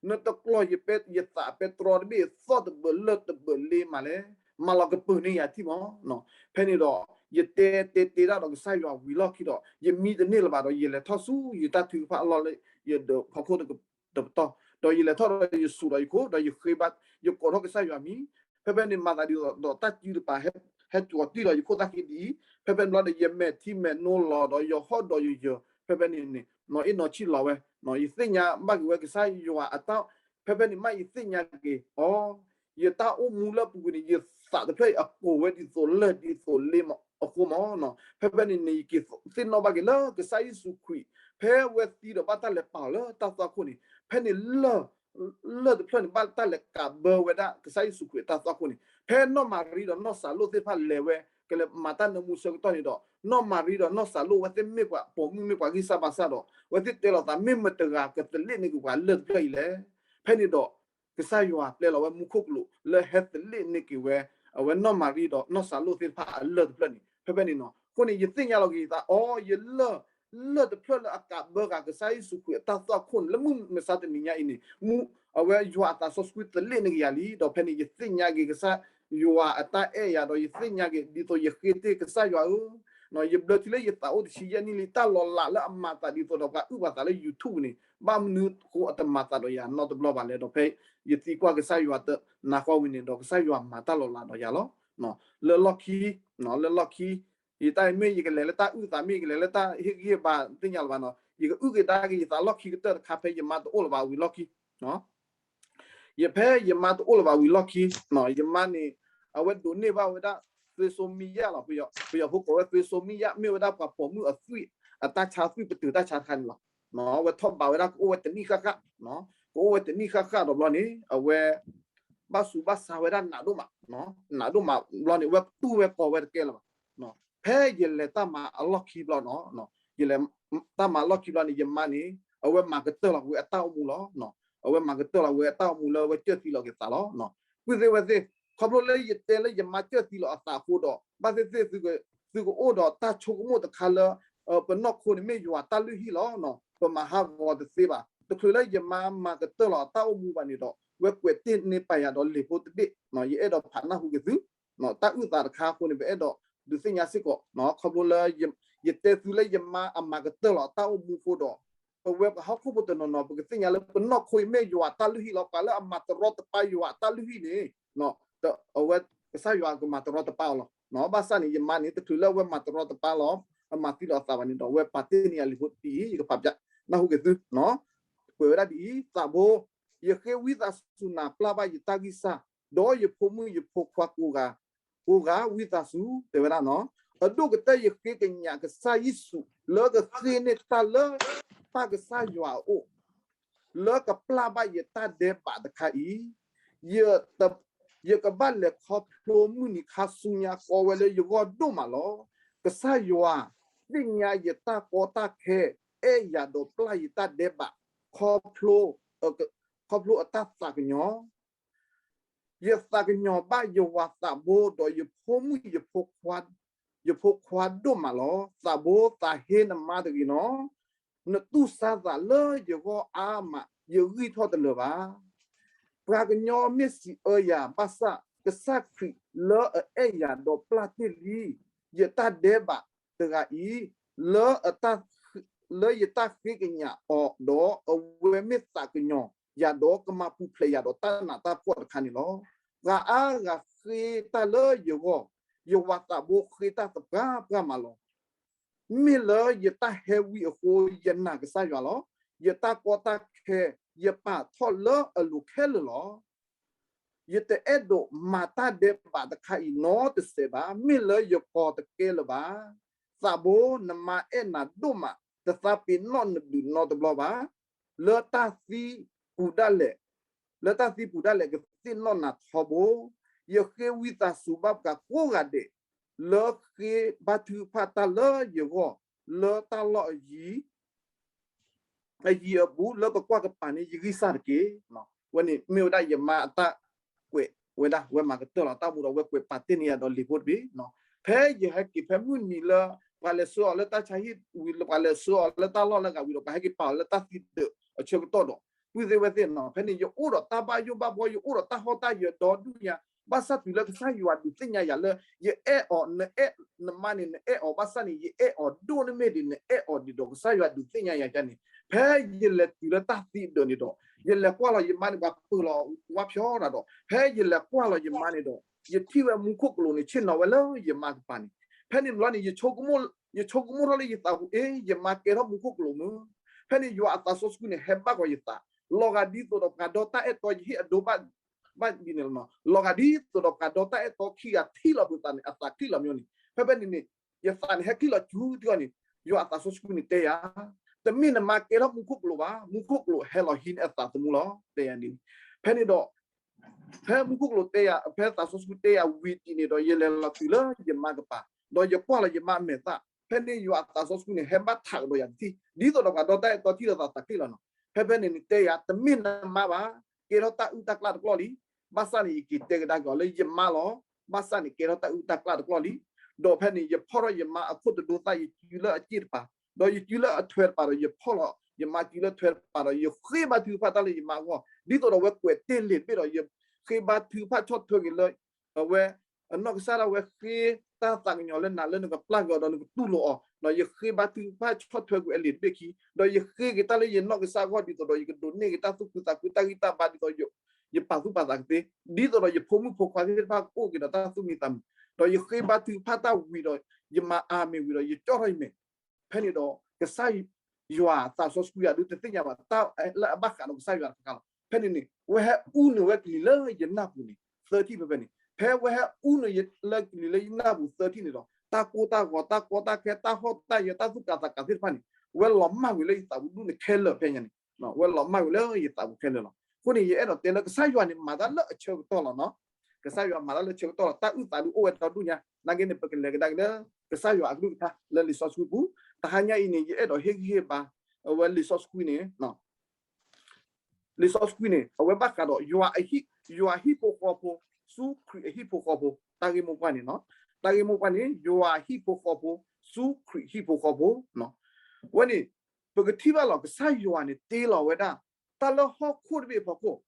နတကျီၤယပဲ ယသးအပဲတြီတဘ့ၣ် သီၣ်တဘၢးလၢၢ်တဘၢးလ့မးလဲၣ်, မၤလီၤကပၢၤန့ၢ်ယၤထံၣ်မး. ဖဲန့ၣ်ဒီး ယတဲတဲတဲဒၣ်ဒီးကစၢ်ယွၤဝံၤလီၢ်ခံဒီး ယမံတန့ၢ်လၢၤဘၣ်ဒီး ယလဲၤထီၣ်ဆူယတၢ်ထုကဖၣ်အလီၢ်လၢ ယဒၢးဖီခိၣ်တပတီၢ်, ဒီးယလဲၤထီၣ်ဒီးယဆူးဒီးယခိၣ် ဒီးယဃ့ဘါ ယကိးထီၣ်ကစၢ်ယွၤမံၤ, ဖဲဖဲန့ၣ်မၤသးဒ်သိးဒီးတၢ်စုတပၤ ဟဲကၠီၤတံၢ်ဒီးယခိၣ်သၣ်ဃံဒ်အံၤ, ဖဲဖဲန့ၣ်ဘျီဒီး ယမဲာ်ထံမဲာ်နိလီၤဒီးယဟီၣ်ဒီးယယၢၤ, ဖဲဖဲန့ၣ်န့ၣ် နီၢ်အ့ၣ်နီၢ်ဆံၣ်လီၤဝဲ, ယသ့ၣ်ညါဘၣ်က့ၤဝဲကစၢ်ယွၤအတၢ်, ဖဲဖဲန့ၣ်မ့ၢ်ယသ့ၣ်ညါက့ၤ, အိ, ယတၢ်အိၣ်မူလၢအပူၤကွံာ်န့ၣ် ယသးတဖျၢၣ်အံၤအကိၤဝဲဒ်သိးလၢၢ်ဒ်သိးလ့မးအဃိမး, ဖဲဖဲန့ၣ်န့ၣ် ယက့ၤသ့ၣ်နီၣ်ဘၣ်က့ၤလၢကစၢ်ယ့ၣ်ၡူးခရံာ်, ဖဲဝဲသံဒီးဘၣ်တၢ်လဲၤပာ်အီၤလၢတၢ်သွၣ်ခိၣ်န့ၣ်, ဖဲန့ၣ်လၢၢ် လၢၢ်တဖျၢၣ်န့ၣ် ဘၣ်တၢ်လဲၤကးဘၢဝဲဒၣ်ကစၢ်ယ့ၣ်ၡူးခရံာ်အတၢ်သွၣ်ခိၣ်န့ၣ်, ဖဲနီၢ်မၤရံဒီးနီၢ်စၤလိၣ်သ့ၣ်တဖၣ်လဲၤဝဲ ကလဲၤမၤတၢ်နၢမူဆၢကတီၢ်န့ၣ်ဒီး နီၢ်မၤရံဒီးနီၢ်စၤလိၣ်ဝဲသ့ၣ်မ့ၢ်ပှၤပိာ်မုၣ်မ့ၢ်ပှၤဂံၢ်စၢ်ဘါစၢ်ဒီး ဝဲသ့ၣ်တဲလိာ်သး မ့ၢ်မတဂၤကသလ့ၣ်န့ၢ်က့ၤပှၤလၢၢ်တဖျၢၣ်အံၤလဲၣ်. ဖဲန့ၣ်ဒီး ကစၢ်ယွၤပျဲလီၤဝဲမူခိၣ်ကလူးလၢဟဲသလ့ၣ်န့ၢ်က့ၤဝဲ အဝဲနီၢ်မၤရံဒီးနီၢ်စၤလိၣ်သ့ၣ်တဖၣ်အလၢၢ်တဖျၢၣ်န့ၣ် ဖဲဖဲန့ၣ်နီၤ. အဃိန့ၣ် ယသ့ၣ်ညါလီၤက့ၤယသး အိ, ယလၢၢ်, လၢၢ်တဖျၢၣ်လၢအကးဘၢဃာ်ကစၢ်ယ့ၣ်ၡူးခရံာ်အတၢ်သွၣ်ခိၣ်န့ၣ် လၢမုၢ်မဆါတနံၤညါအံၤန့ၣ် မူ, အဝဲယွၤအသးစီဆှံသလ့ၣ်န့ၢ်က့ၤယၤလံ. ဒီးဖဲန့ၣ် ယသ့ၣ်ညါက့ၤကစၢ်ယွၤအတၢ်အဲၣ်ယၤ ဒီးယသ့ၣ်ညါက့ၤ ဒ်သိးယဃ့တ့ၢ်ကစၢ်ယွၤဧၢ, ယဘျၢထံလၢယသးအိၣ်တဆံယဲၢ်နံၣ်လံ တၢ်လီၤလးလၢအမၤသးဒ်သိးဒီးပှၤအုၣ်ပှၤသးလၢ YouTube န့ၣ် ဘၣ်မနုၤဃိအတမၤသးဒီးယၤနီတဘျီဘၣ်လဲၣ်. ဒီးဖဲယသံကွၢ်ကစၢ်ယွၤတနၤဃီဝံၤန့ၣ်ဒီး ကစၢ်ယွၤမၤတၢ်လီၤလးဒီးယၤလီၤ. လၢလီၢ်ခံ, လၢလီၢ်ခံ, ယတၢ်မ့ၢ်ယကလဲၤလၢတၢ်အုၣ်သး မ့ၢ်ယကလဲၤလၢတၢ်ဟ့ၣ်ဂံၢ်ဟ့ၣ်ဘါ သ့ၣ်ညါလၢၤဘၣ်နီၤ. ယကအုၣ်က့ၤဒါက့ၤယသးလီၢ်ခံကတၢၢ်တခါ ဖဲယမါတအိၣ်လၢၤဘၣ်ဝံၤလီၢ်ခံ ယဖဲယမါတအိၣ်လၢၤဘၣ်ဝံၤလီၢ်ခံ, ယမါန့ၣ် အဝဲဒိးန့ၢ်ဘၣ်ဝဲဒၣ် သွေးစွန်းမြတ် လီၤ. ပယီၤဖိကိးဝဲ သွေးစွန်းမြတ် မ့ၢ်ဝဲဒၣ်ပှၤပိာ်မုၣ်အသွံၣ် အတၢ်ဆါသွံၣ်ပတုာ်တၢ်ဆါတခါန့ၣ်လီၤ. အဝဲထီၣ်ဘးဝဲဒၣ်ကအိၣ်ဝဲတနံၣ်ဃၣ်ဃၣ်, ကအိၣ်ဝဲတနံၣ်ဃၣ်ဃၣ်ဒီးဘျီန့ၣ် အဝဲ ဘၣ်ဆူးဘၣ်ဆါဝဲဒၣ်နးဒိၣ်မး, နးဒိၣ်မးဘျီန့ၣ် အဝဲတူၢ်ဝဲကီဝဲတကဲလၢၤဘၣ်. ဖဲယလဲၤတၢ်မၤအလီၢ်ခံဘျီနီၤ, ယလဲၤတၢ်မၤအလီၢ်ခံဘျီန့ၣ် ယမါန့ၣ် အဝဲမၤကတၢၢ်လီၤက့ၤဝဲအတၢ်အိၣ်မူလီၤ. အဝဲမၤကတၢၢ်လီၤက့ၤဝဲအတၢ်အိၣ်မူလၢအဝဲကၢၢ်သံလီၤက့ၤသးလီၤ. ဝံသ့ၣ်ဝဲသ့ၣ်, ခီဖျိလၢယတဲလၢယမါကၢၢ်သံလီၤအသးအဃိဒီး ဘၣ်သ့ၣ်သ့ၣ် သုကအိၣ်ဒီးတၢ်ဆိကမိၣ်တခါလၢ ပနီၢ်ခိန့ၣ်မ့ၢ်ယွၤတၢ်လုၢ်ဟံၣ်လီၤ. ပမၤဟးဂီၤတသ့ဘၣ်. တချုးလၢယမါမၤကတၢၢ်လီၤအတၢ်အိၣ်မူဘၣ်န့ၣ်ဒီး ဝဲကွဲးတ့ၢ်န့ၢ်ပာ်ယၤဒီးလံာ်ဖိတဘ့ၣ်, ယအဲၣ်ဒိးဖးနၢ်ဟူက့ၤသု တၢ်အုၣ်သးတခါအဃိန့ၣ် ပအဲၣ်ဒိးဒုးသ့ၣ်ညါစ့ၢ်ကီး, ခီဖျိလၢ ယတဲသုလၢယမါအမၤကတၢၢ်လီၤအတၢ်အိၣ်မူအဃိဒီး ပဝဲပှၤဟီၣ်ခိၣ်ဖိတနီၤနီၤ ပကသ့ၣ်ညါလၢပနီၢ်ခိအံၤမ့ၢ်ယွၤတၢ်လုၢ်ဟံၣ်လီၤ. ပှၤလၢအမၤတရီတပါယွၤအတၢ်လုၢ်ဟံၣ်န့ၣ် အဝဲကစၢ်ယွၤကမၤတရီတပါအီၤလီၤ. ဘၣ်ဆၣ်န့ၣ် ယမါန့ၣ် တချုးလၢအဝဲမၤတရီတပါလီၤ အမၤသံလီၤအသးဘၣ်န့ၣ်ဒီး အဝဲပာ်တ့ၢ်န့ၢ်ယၤလံာ်ဖိတဘ့ၣ်အံၤ ယကဖးပၠးနၢ်ဟူက့ၤသု, ကွဲးဝဲဒၣ်ဒ်အံၤ, သးဘိ, ယဃ့ဝံသးစူၤနၤပျၢ်ဘၣ်ယတၢ်ဂံၢ်စၢ်, ဒီးယဖိမုၣ်ယဖိခွါကိးဂၤ, ကိးဂၤဝံသးစူၤ တဲဝဲဒၣ်နီၤ, အဒိၣ်ကတၢၢ်ယဃ့ကညးကစၢ်ယ့ၣ်ၡူး လၢကဃ့န့ၢ်တၢ်လၢပၢ်ကစၢ်ယွၤအအိၣ် လၢကပျၢ်ဘၣ်ယတၢ်ဒဲးဘးတခါအံၤ, ယတ ယကဘၣ်လဲၤခီဖျိမုၢ်နံၤခါဆူညါဃီဝဲလၢယဂီၢ်ဒိၣ်မးလီၤ. ကစၢ်ယွၤသ့ၣ်ညါယတၢ်ကီတၢ်ခဲ, အဲၣ်ယၤဒီးပျၢ်ယတၢ်ဒဲးဘး, ခီဖျိ, ခီဖျိအတၢ်သးကညီၤ ယသးကညီၤဘၣ်ယဝၤသးဘိ ဒီးယဖိမုၣ်ယဖိခွါ, ယဖိခွါဒိၣ်မးလီၤ. သးဘိသးဟ့နမါတဂ့ၤနီၤ, နတူၢ်ဆါသးလၢယဂီၢ်အါမး, ယဂံၢ်ထီၣ်တလၢာ်ဘၣ်. ပှၤကညီမ့ၢ်စံးအၢယၤဘၣ်ဆၣ်, ကစၢ်ခရံာ်လၢအအဲၣ်ယၤဒီးပျၢ်တ့ၢ်လံယတၢ်ဒဲးဘးတဂၤအံၤ, လၢအတၢ်, လၢယတၢ်ဃ့ကညးအီၤဒီး အဝဲမ့ၢ်သးကညီၤယၤဒီးကမၤပူၤဖျဲးယၤဒီးတၢ်နးတၢ်ဖှီၣ်တခါန့ၣ်လီၤ. ပှၤအါဂၤဃ့တၢ်လၢယဂီၢ်, ယဝၤသးဘိဃ့တၢ်သပှၢ်ပှၢ်မးလီၤ. မ့ၢ်လၢယတၢ်ဟဲဝံအဃိ ယနာ်ကစၢ်ယွၤလီၤ. ယတၢ်ကီတၢ်ခဲ ယပာ်ထီၣ်လၢအလိၤခဲလၢာ်လီၤ. ယတအဲၣ်ဒိးမၤတၢ်ဒဲးဘးတခါအံၤနီတစဲးဘၣ်, မ့ၢ်လၢယကီၤတကဲလၢၤဘၣ်. သးဘိ နမါအဲၣ်နၤဒိၣ်မး, တသးပ့ၤနီၣ်နဘျုးနီတဘျီဘၣ်. လၢတၢ်သံပူၤဒၣ်လဲာ်, လၢတၢ်သံပူၤဒၣ်လဲာ်ကသ့ၣ်နီၣ်နၤထီဘိ. ယဃ့ဝံသးစူၤဘၣ်ပှၤကိးဂၤဒဲး လၢဃ့ဘါထုကဖၣ်တၢ်လၢယဂီၢ်, လၢတၢ်လီၢ်အယံၤ အယံၤအဘူး လၢကကွၢ်ကပၤန့ၣ် ယဂံၢ်စၢ်တက့ၢ်. ဝဲန့ၣ်မ့ၢ်ဝဲဒၣ်ယမါအတၢ်ကွဲးဝဲဒၣ်, ဝဲမၤကတၢၢ်လီၤတၢ်အိၣ်မူဒီး ဝဲကွဲးပာ်တ့ၢ်န့ၢ်ယၤဒီးလံာ်ဖိတဘ့ၣ်. ဖဲယဟဲက့ၤဖဲမုၢ်နံၤလၢ ပှၤလဲၤဆှၢအီၤလၢတၢ်ဆါဟံၣ်ဝံၤလၢ ပှၤလဲၤဆှၢအီၤလၢတၢ်လီၢ်လၢအဂၤဝံၤဒီး ပှၤဟဲက့ၤပာ်အီၤလၢတၢ်သံဒၢးအဆၢကတီၢ်ဒီး ဝံသ့ဝဲသ့ၣ်နီၤ, ဖဲန့ၣ် ယအိၣ်ဒီးတၢ်ဘၣ်ယိၣ်ဘၣ်ဘှီ, ယအိၣ်ဒီးတၢ်ဟီၣ်တၢ်ယၢၤဒီဒူၣ်ညါ, ဘၣ်ဆၣ်တုၤလၢကစၢ်ယွၤဒုးသ့ၣ်ညါယၤလၢ ယအဲၣ်အီၤ, နအဲၣ်နမါန့ၣ် နအဲၣ်အီၤဘၣ်ဆၣ်န့ၣ် ယအဲၣ်အီၤဒိၣ်န့ၢ်မ့ၢ်ဒ်နအဲၣ်အီၤဒ်ဒီး ကစၢ်ယွၤဒုးသ့ၣ်ညါယၤန့ၣ်, ဖဲယလဲၤတုၤလၢတၢ်သံဒၢးန့ၣ်ဒီး ယလဲၤကွၢ်လီၤယမါန့ၣ် ပှၤပၢၤလီၤဝါဖျီဒၣ်ဒီး ဖဲယလဲၤကွၢ်လီၤယမါန့ၣ်ဒီး ယထံၣ်ဝဲမူခိၣ်ကလူးန့ၣ် ဆ့ၣ်နီၤဝဲလၢယမါကပၤန့ၣ်, ဖဲန့ၣ်ဘျီန့ၣ် ယဆိကမိၣ်ထီၣ်လၢယသးပူၤ အ့ ယမါကဲထီၣ်မူခိၣ်ကလူးမုၢ်, ဖဲန့ၣ်ယွၤအသးစီဆှံန့ၣ် ဟဲဘၣ်ကီၤယသး, လီၤဂာ်ဒ်သိးဒီးပှၤဒီတၢ်အဲၣ်တီ ယဟ့ၣ်အဒိဘၣ် ဘၣ်ဒ်န့ၣ်လီၤနီၤ, လီၤဂာ်ဒ်သိးဒီးပှၤဒီတၢ်အဲၣ်တီခံဂၤထံၣ်လီၤပသးန့ၣ် အသးချံလီၤမ့ၢ်န့ၣ်, ဖဲဖဲန့ၣ်န့ၣ် ယသးန့ၣ် ဟဲချံလီၤစူၤထံအီၤန့ၣ်, ယွၤအသးစီဆှံန့ၣ်တဲယၤ, တမ့ၢ်နမါကဲထီၣ်မူခိၣ်ကလူးဘၣ်, မူခိၣ်ကလူးဟဲလီၤဟံးန့ၢ်အသးသမူလီၤ တဲယၤန့ၣ်, ဖဲန့ၣ်ဒီး ဖဲမူခိၣ်ကလူးတဲယၤ, ဖဲသးစီဆှံတဲယၤဝံၤဒ်န့ၣ်ဒီး ယလဲၤလီၤတုၤလၢယမါကပၤ, ဒီးယကွၢ်လီၤယမါအမဲာ်သၣ်, ဖဲန့ၣ်ယွၤအသးစီဆှံန့ၣ် ဟဲဘၣ်ထးကဒီးယၤတထံၣ်, ဒ်သိးဒီးပှၤဒီတၢ်အဲၣ်တီထံၣ်လီၤသးသးချ့လီၤနီၤ, ဖဲဖဲန့ၣ်န့ၣ်တဲယၤ တမ့ၢ်နမါဘၣ်, ကဲထီၣ်တၢ်အုၣ်တၢ်ကျၣ်တကျီၢ်လံ, ဘၣ်ဆၣ်န့ၣ် ယက့ၤတဲကဒါက့ၤအီၤလၢယမါလီၤ, ဘၣ်ဆၣ်န့ၣ် ကဲထီၣ်တၢ်အုၣ်တၢ်ကျၣ်တကျီၢ်လံ, ဒီးဖဲန့ၣ် ယဖီၣ်ထီၣ်ယမါအခိၣ်တဒိသၣ် ယစုလၢအစ့ၣ်တပၤ, ဒီးယစုလၢအထွဲတပၤဒီး ယဖီၣ်လီၤယမါစုလၢထွဲတပၤဒီး ယဃ့ဘါထုကဖၣ်တၢ်လၢယမါအဂီၢ်, ဒ်သိးဒီးဝဲကွဲးတ့ၢ်လံာ်တဘ့ၣ်ဒီး ယဃ့ဘါထုကဖၣ်ဆီၣ်ထွဲက့ၤလၢ အဝဲ အနီၢ်ကစၢ်ဒၣ်ဝဲဃ့တၢ်သးကညီၤလၢနၤလၢနကပျၢ်က့ၤအီၤဒီးနကတူၢ်လိာ်အီၤ, ဒီးယဃ့ဘါထုကဖၣ်ဆီၣ်ထွဲကွံာ်အလံာ်တဘ့ၣ်ခံ, ဒီးယဃ့က့ၤတၢ်လၢယနီၢ်ကစၢ်အဂီၢ် ဒ်သိးဒီးယကဒိးန့ၢ်က့ၤတၢ်သူၣ်ခုသးခုတၢ်ဂံၢ်တၢ်ဘါဒ်သိး ယပာ်သူၣ်ပာ်သးကသ့, ဒ်သိးဒီးယဖိမုၣ်ဖိခွါသ့ၣ်တဖၣ်ကအိၣ်က့ၤဒီးတၢ်သူၣ်မံသးမုာ်, ဒီးယဃ့ဘါထုကဖၣ်တၢ်ဝံၤဒီး ယမၤအါမ့ၢ်ဝံၤဒီး ယကၠီၣ်ထီၣ်ယမဲာ်, ဖဲန့ၣ်ဒီး ကစၢ်ယွၤသးစီဆှံယၤဒုးတသ့ၣ်ညါဘၣ် တၢ်လၢအဘၣ်ဃးဒီးကစၢ်ယွၤတခါလီၤ. ဖဲန့ၣ်န့ၣ် ဝဲဟဲအူနုာ်ဝဲကလံၤလၢယနၢ်ပူၤန့ၣ် သၢထံၣ်ဖဲဖဲန့ၣ်, ဖဲဝဲဟဲအူနုာ်လၢကလံၤလၢယနၢ်ပူၤသၢထံၣ်န့ၣ်ဒီး တၢ်ကိၢ်တၢ်ဂီၤ တၢ်ကီတၢ်ခဲ တၢ်ဟီၣ်တၢ်ယၢၤ တၢ်သူၣ်ကၤသးကၤသ့ၣ်တဖၣ်န့ၣ် ဝဲလီၤမၢ်ဝံၤလၢယသးပူၤဒူၣ်န့ၣ်ခဲလၢာ်ဖဲညါန့ၣ်, ဝဲလီၤမၢ်ဝံၤလၢယသးပူၤခဲလၢာ်လီၤ. အဃိန့ၣ် ယအဲၣ်ဒိးတဲလၢကစၢ်ယွၤန့ၣ် မၤတၢ်လၢအဆၢကတီၢ်လီၤနီၤ. ကစၢ်ယွၤမၤတၢ်လၢဆၢကတီၢ်လီၤ. တၢ်အုၣ်သးဒုးအိၣ်ဝဲဒီဒူၣ်ညါ, နာ်က့န့ၣ် ပကလဲၤကဒါက့ၤလၢ ကစၢ်ယွၤအကလုၢ်ကထါလၢလံာ်စီဆှံပူၤ, တဟါညါအံၤန့ၣ် ယအဲၣ်ဒိးဟ့ၣ်ဂံၢ်ဟ့ၣ်ဘါ အဝဲလံာ်စီဆှံန့ၣ် လံာ်စီဆှံန့ၣ် အဝဲဘၣ်ဃးဒီး ယွၤအဟံၣ်, ယွၤဟံၣ်ဖိဃီဖိ ဆူခရံာ်အဟံၣ်ဖိဃီဖိ တၢ်ဂ့ၢ်မိၢ်ပှၢ်န့ၣ်နီၤ. တၢ်ဂ့ၢ်မိၢ်ပှၢ်န့ၣ် ယွၤဟံၣ်ဖိဃီဖိ ဆူခရံာ်ဟံၣ်ဖိဃီဖိနီၤ. ဝဲန့ၣ် ပကထံၣ်ဘၣ်လီၤ ကစၢ်ယွၤန့ၣ် တ့လီၤဝဲဒၣ် တၢ်လၢဟီၣ်ခိၣ်တဘ့ၣ်အဖီခိၣ်,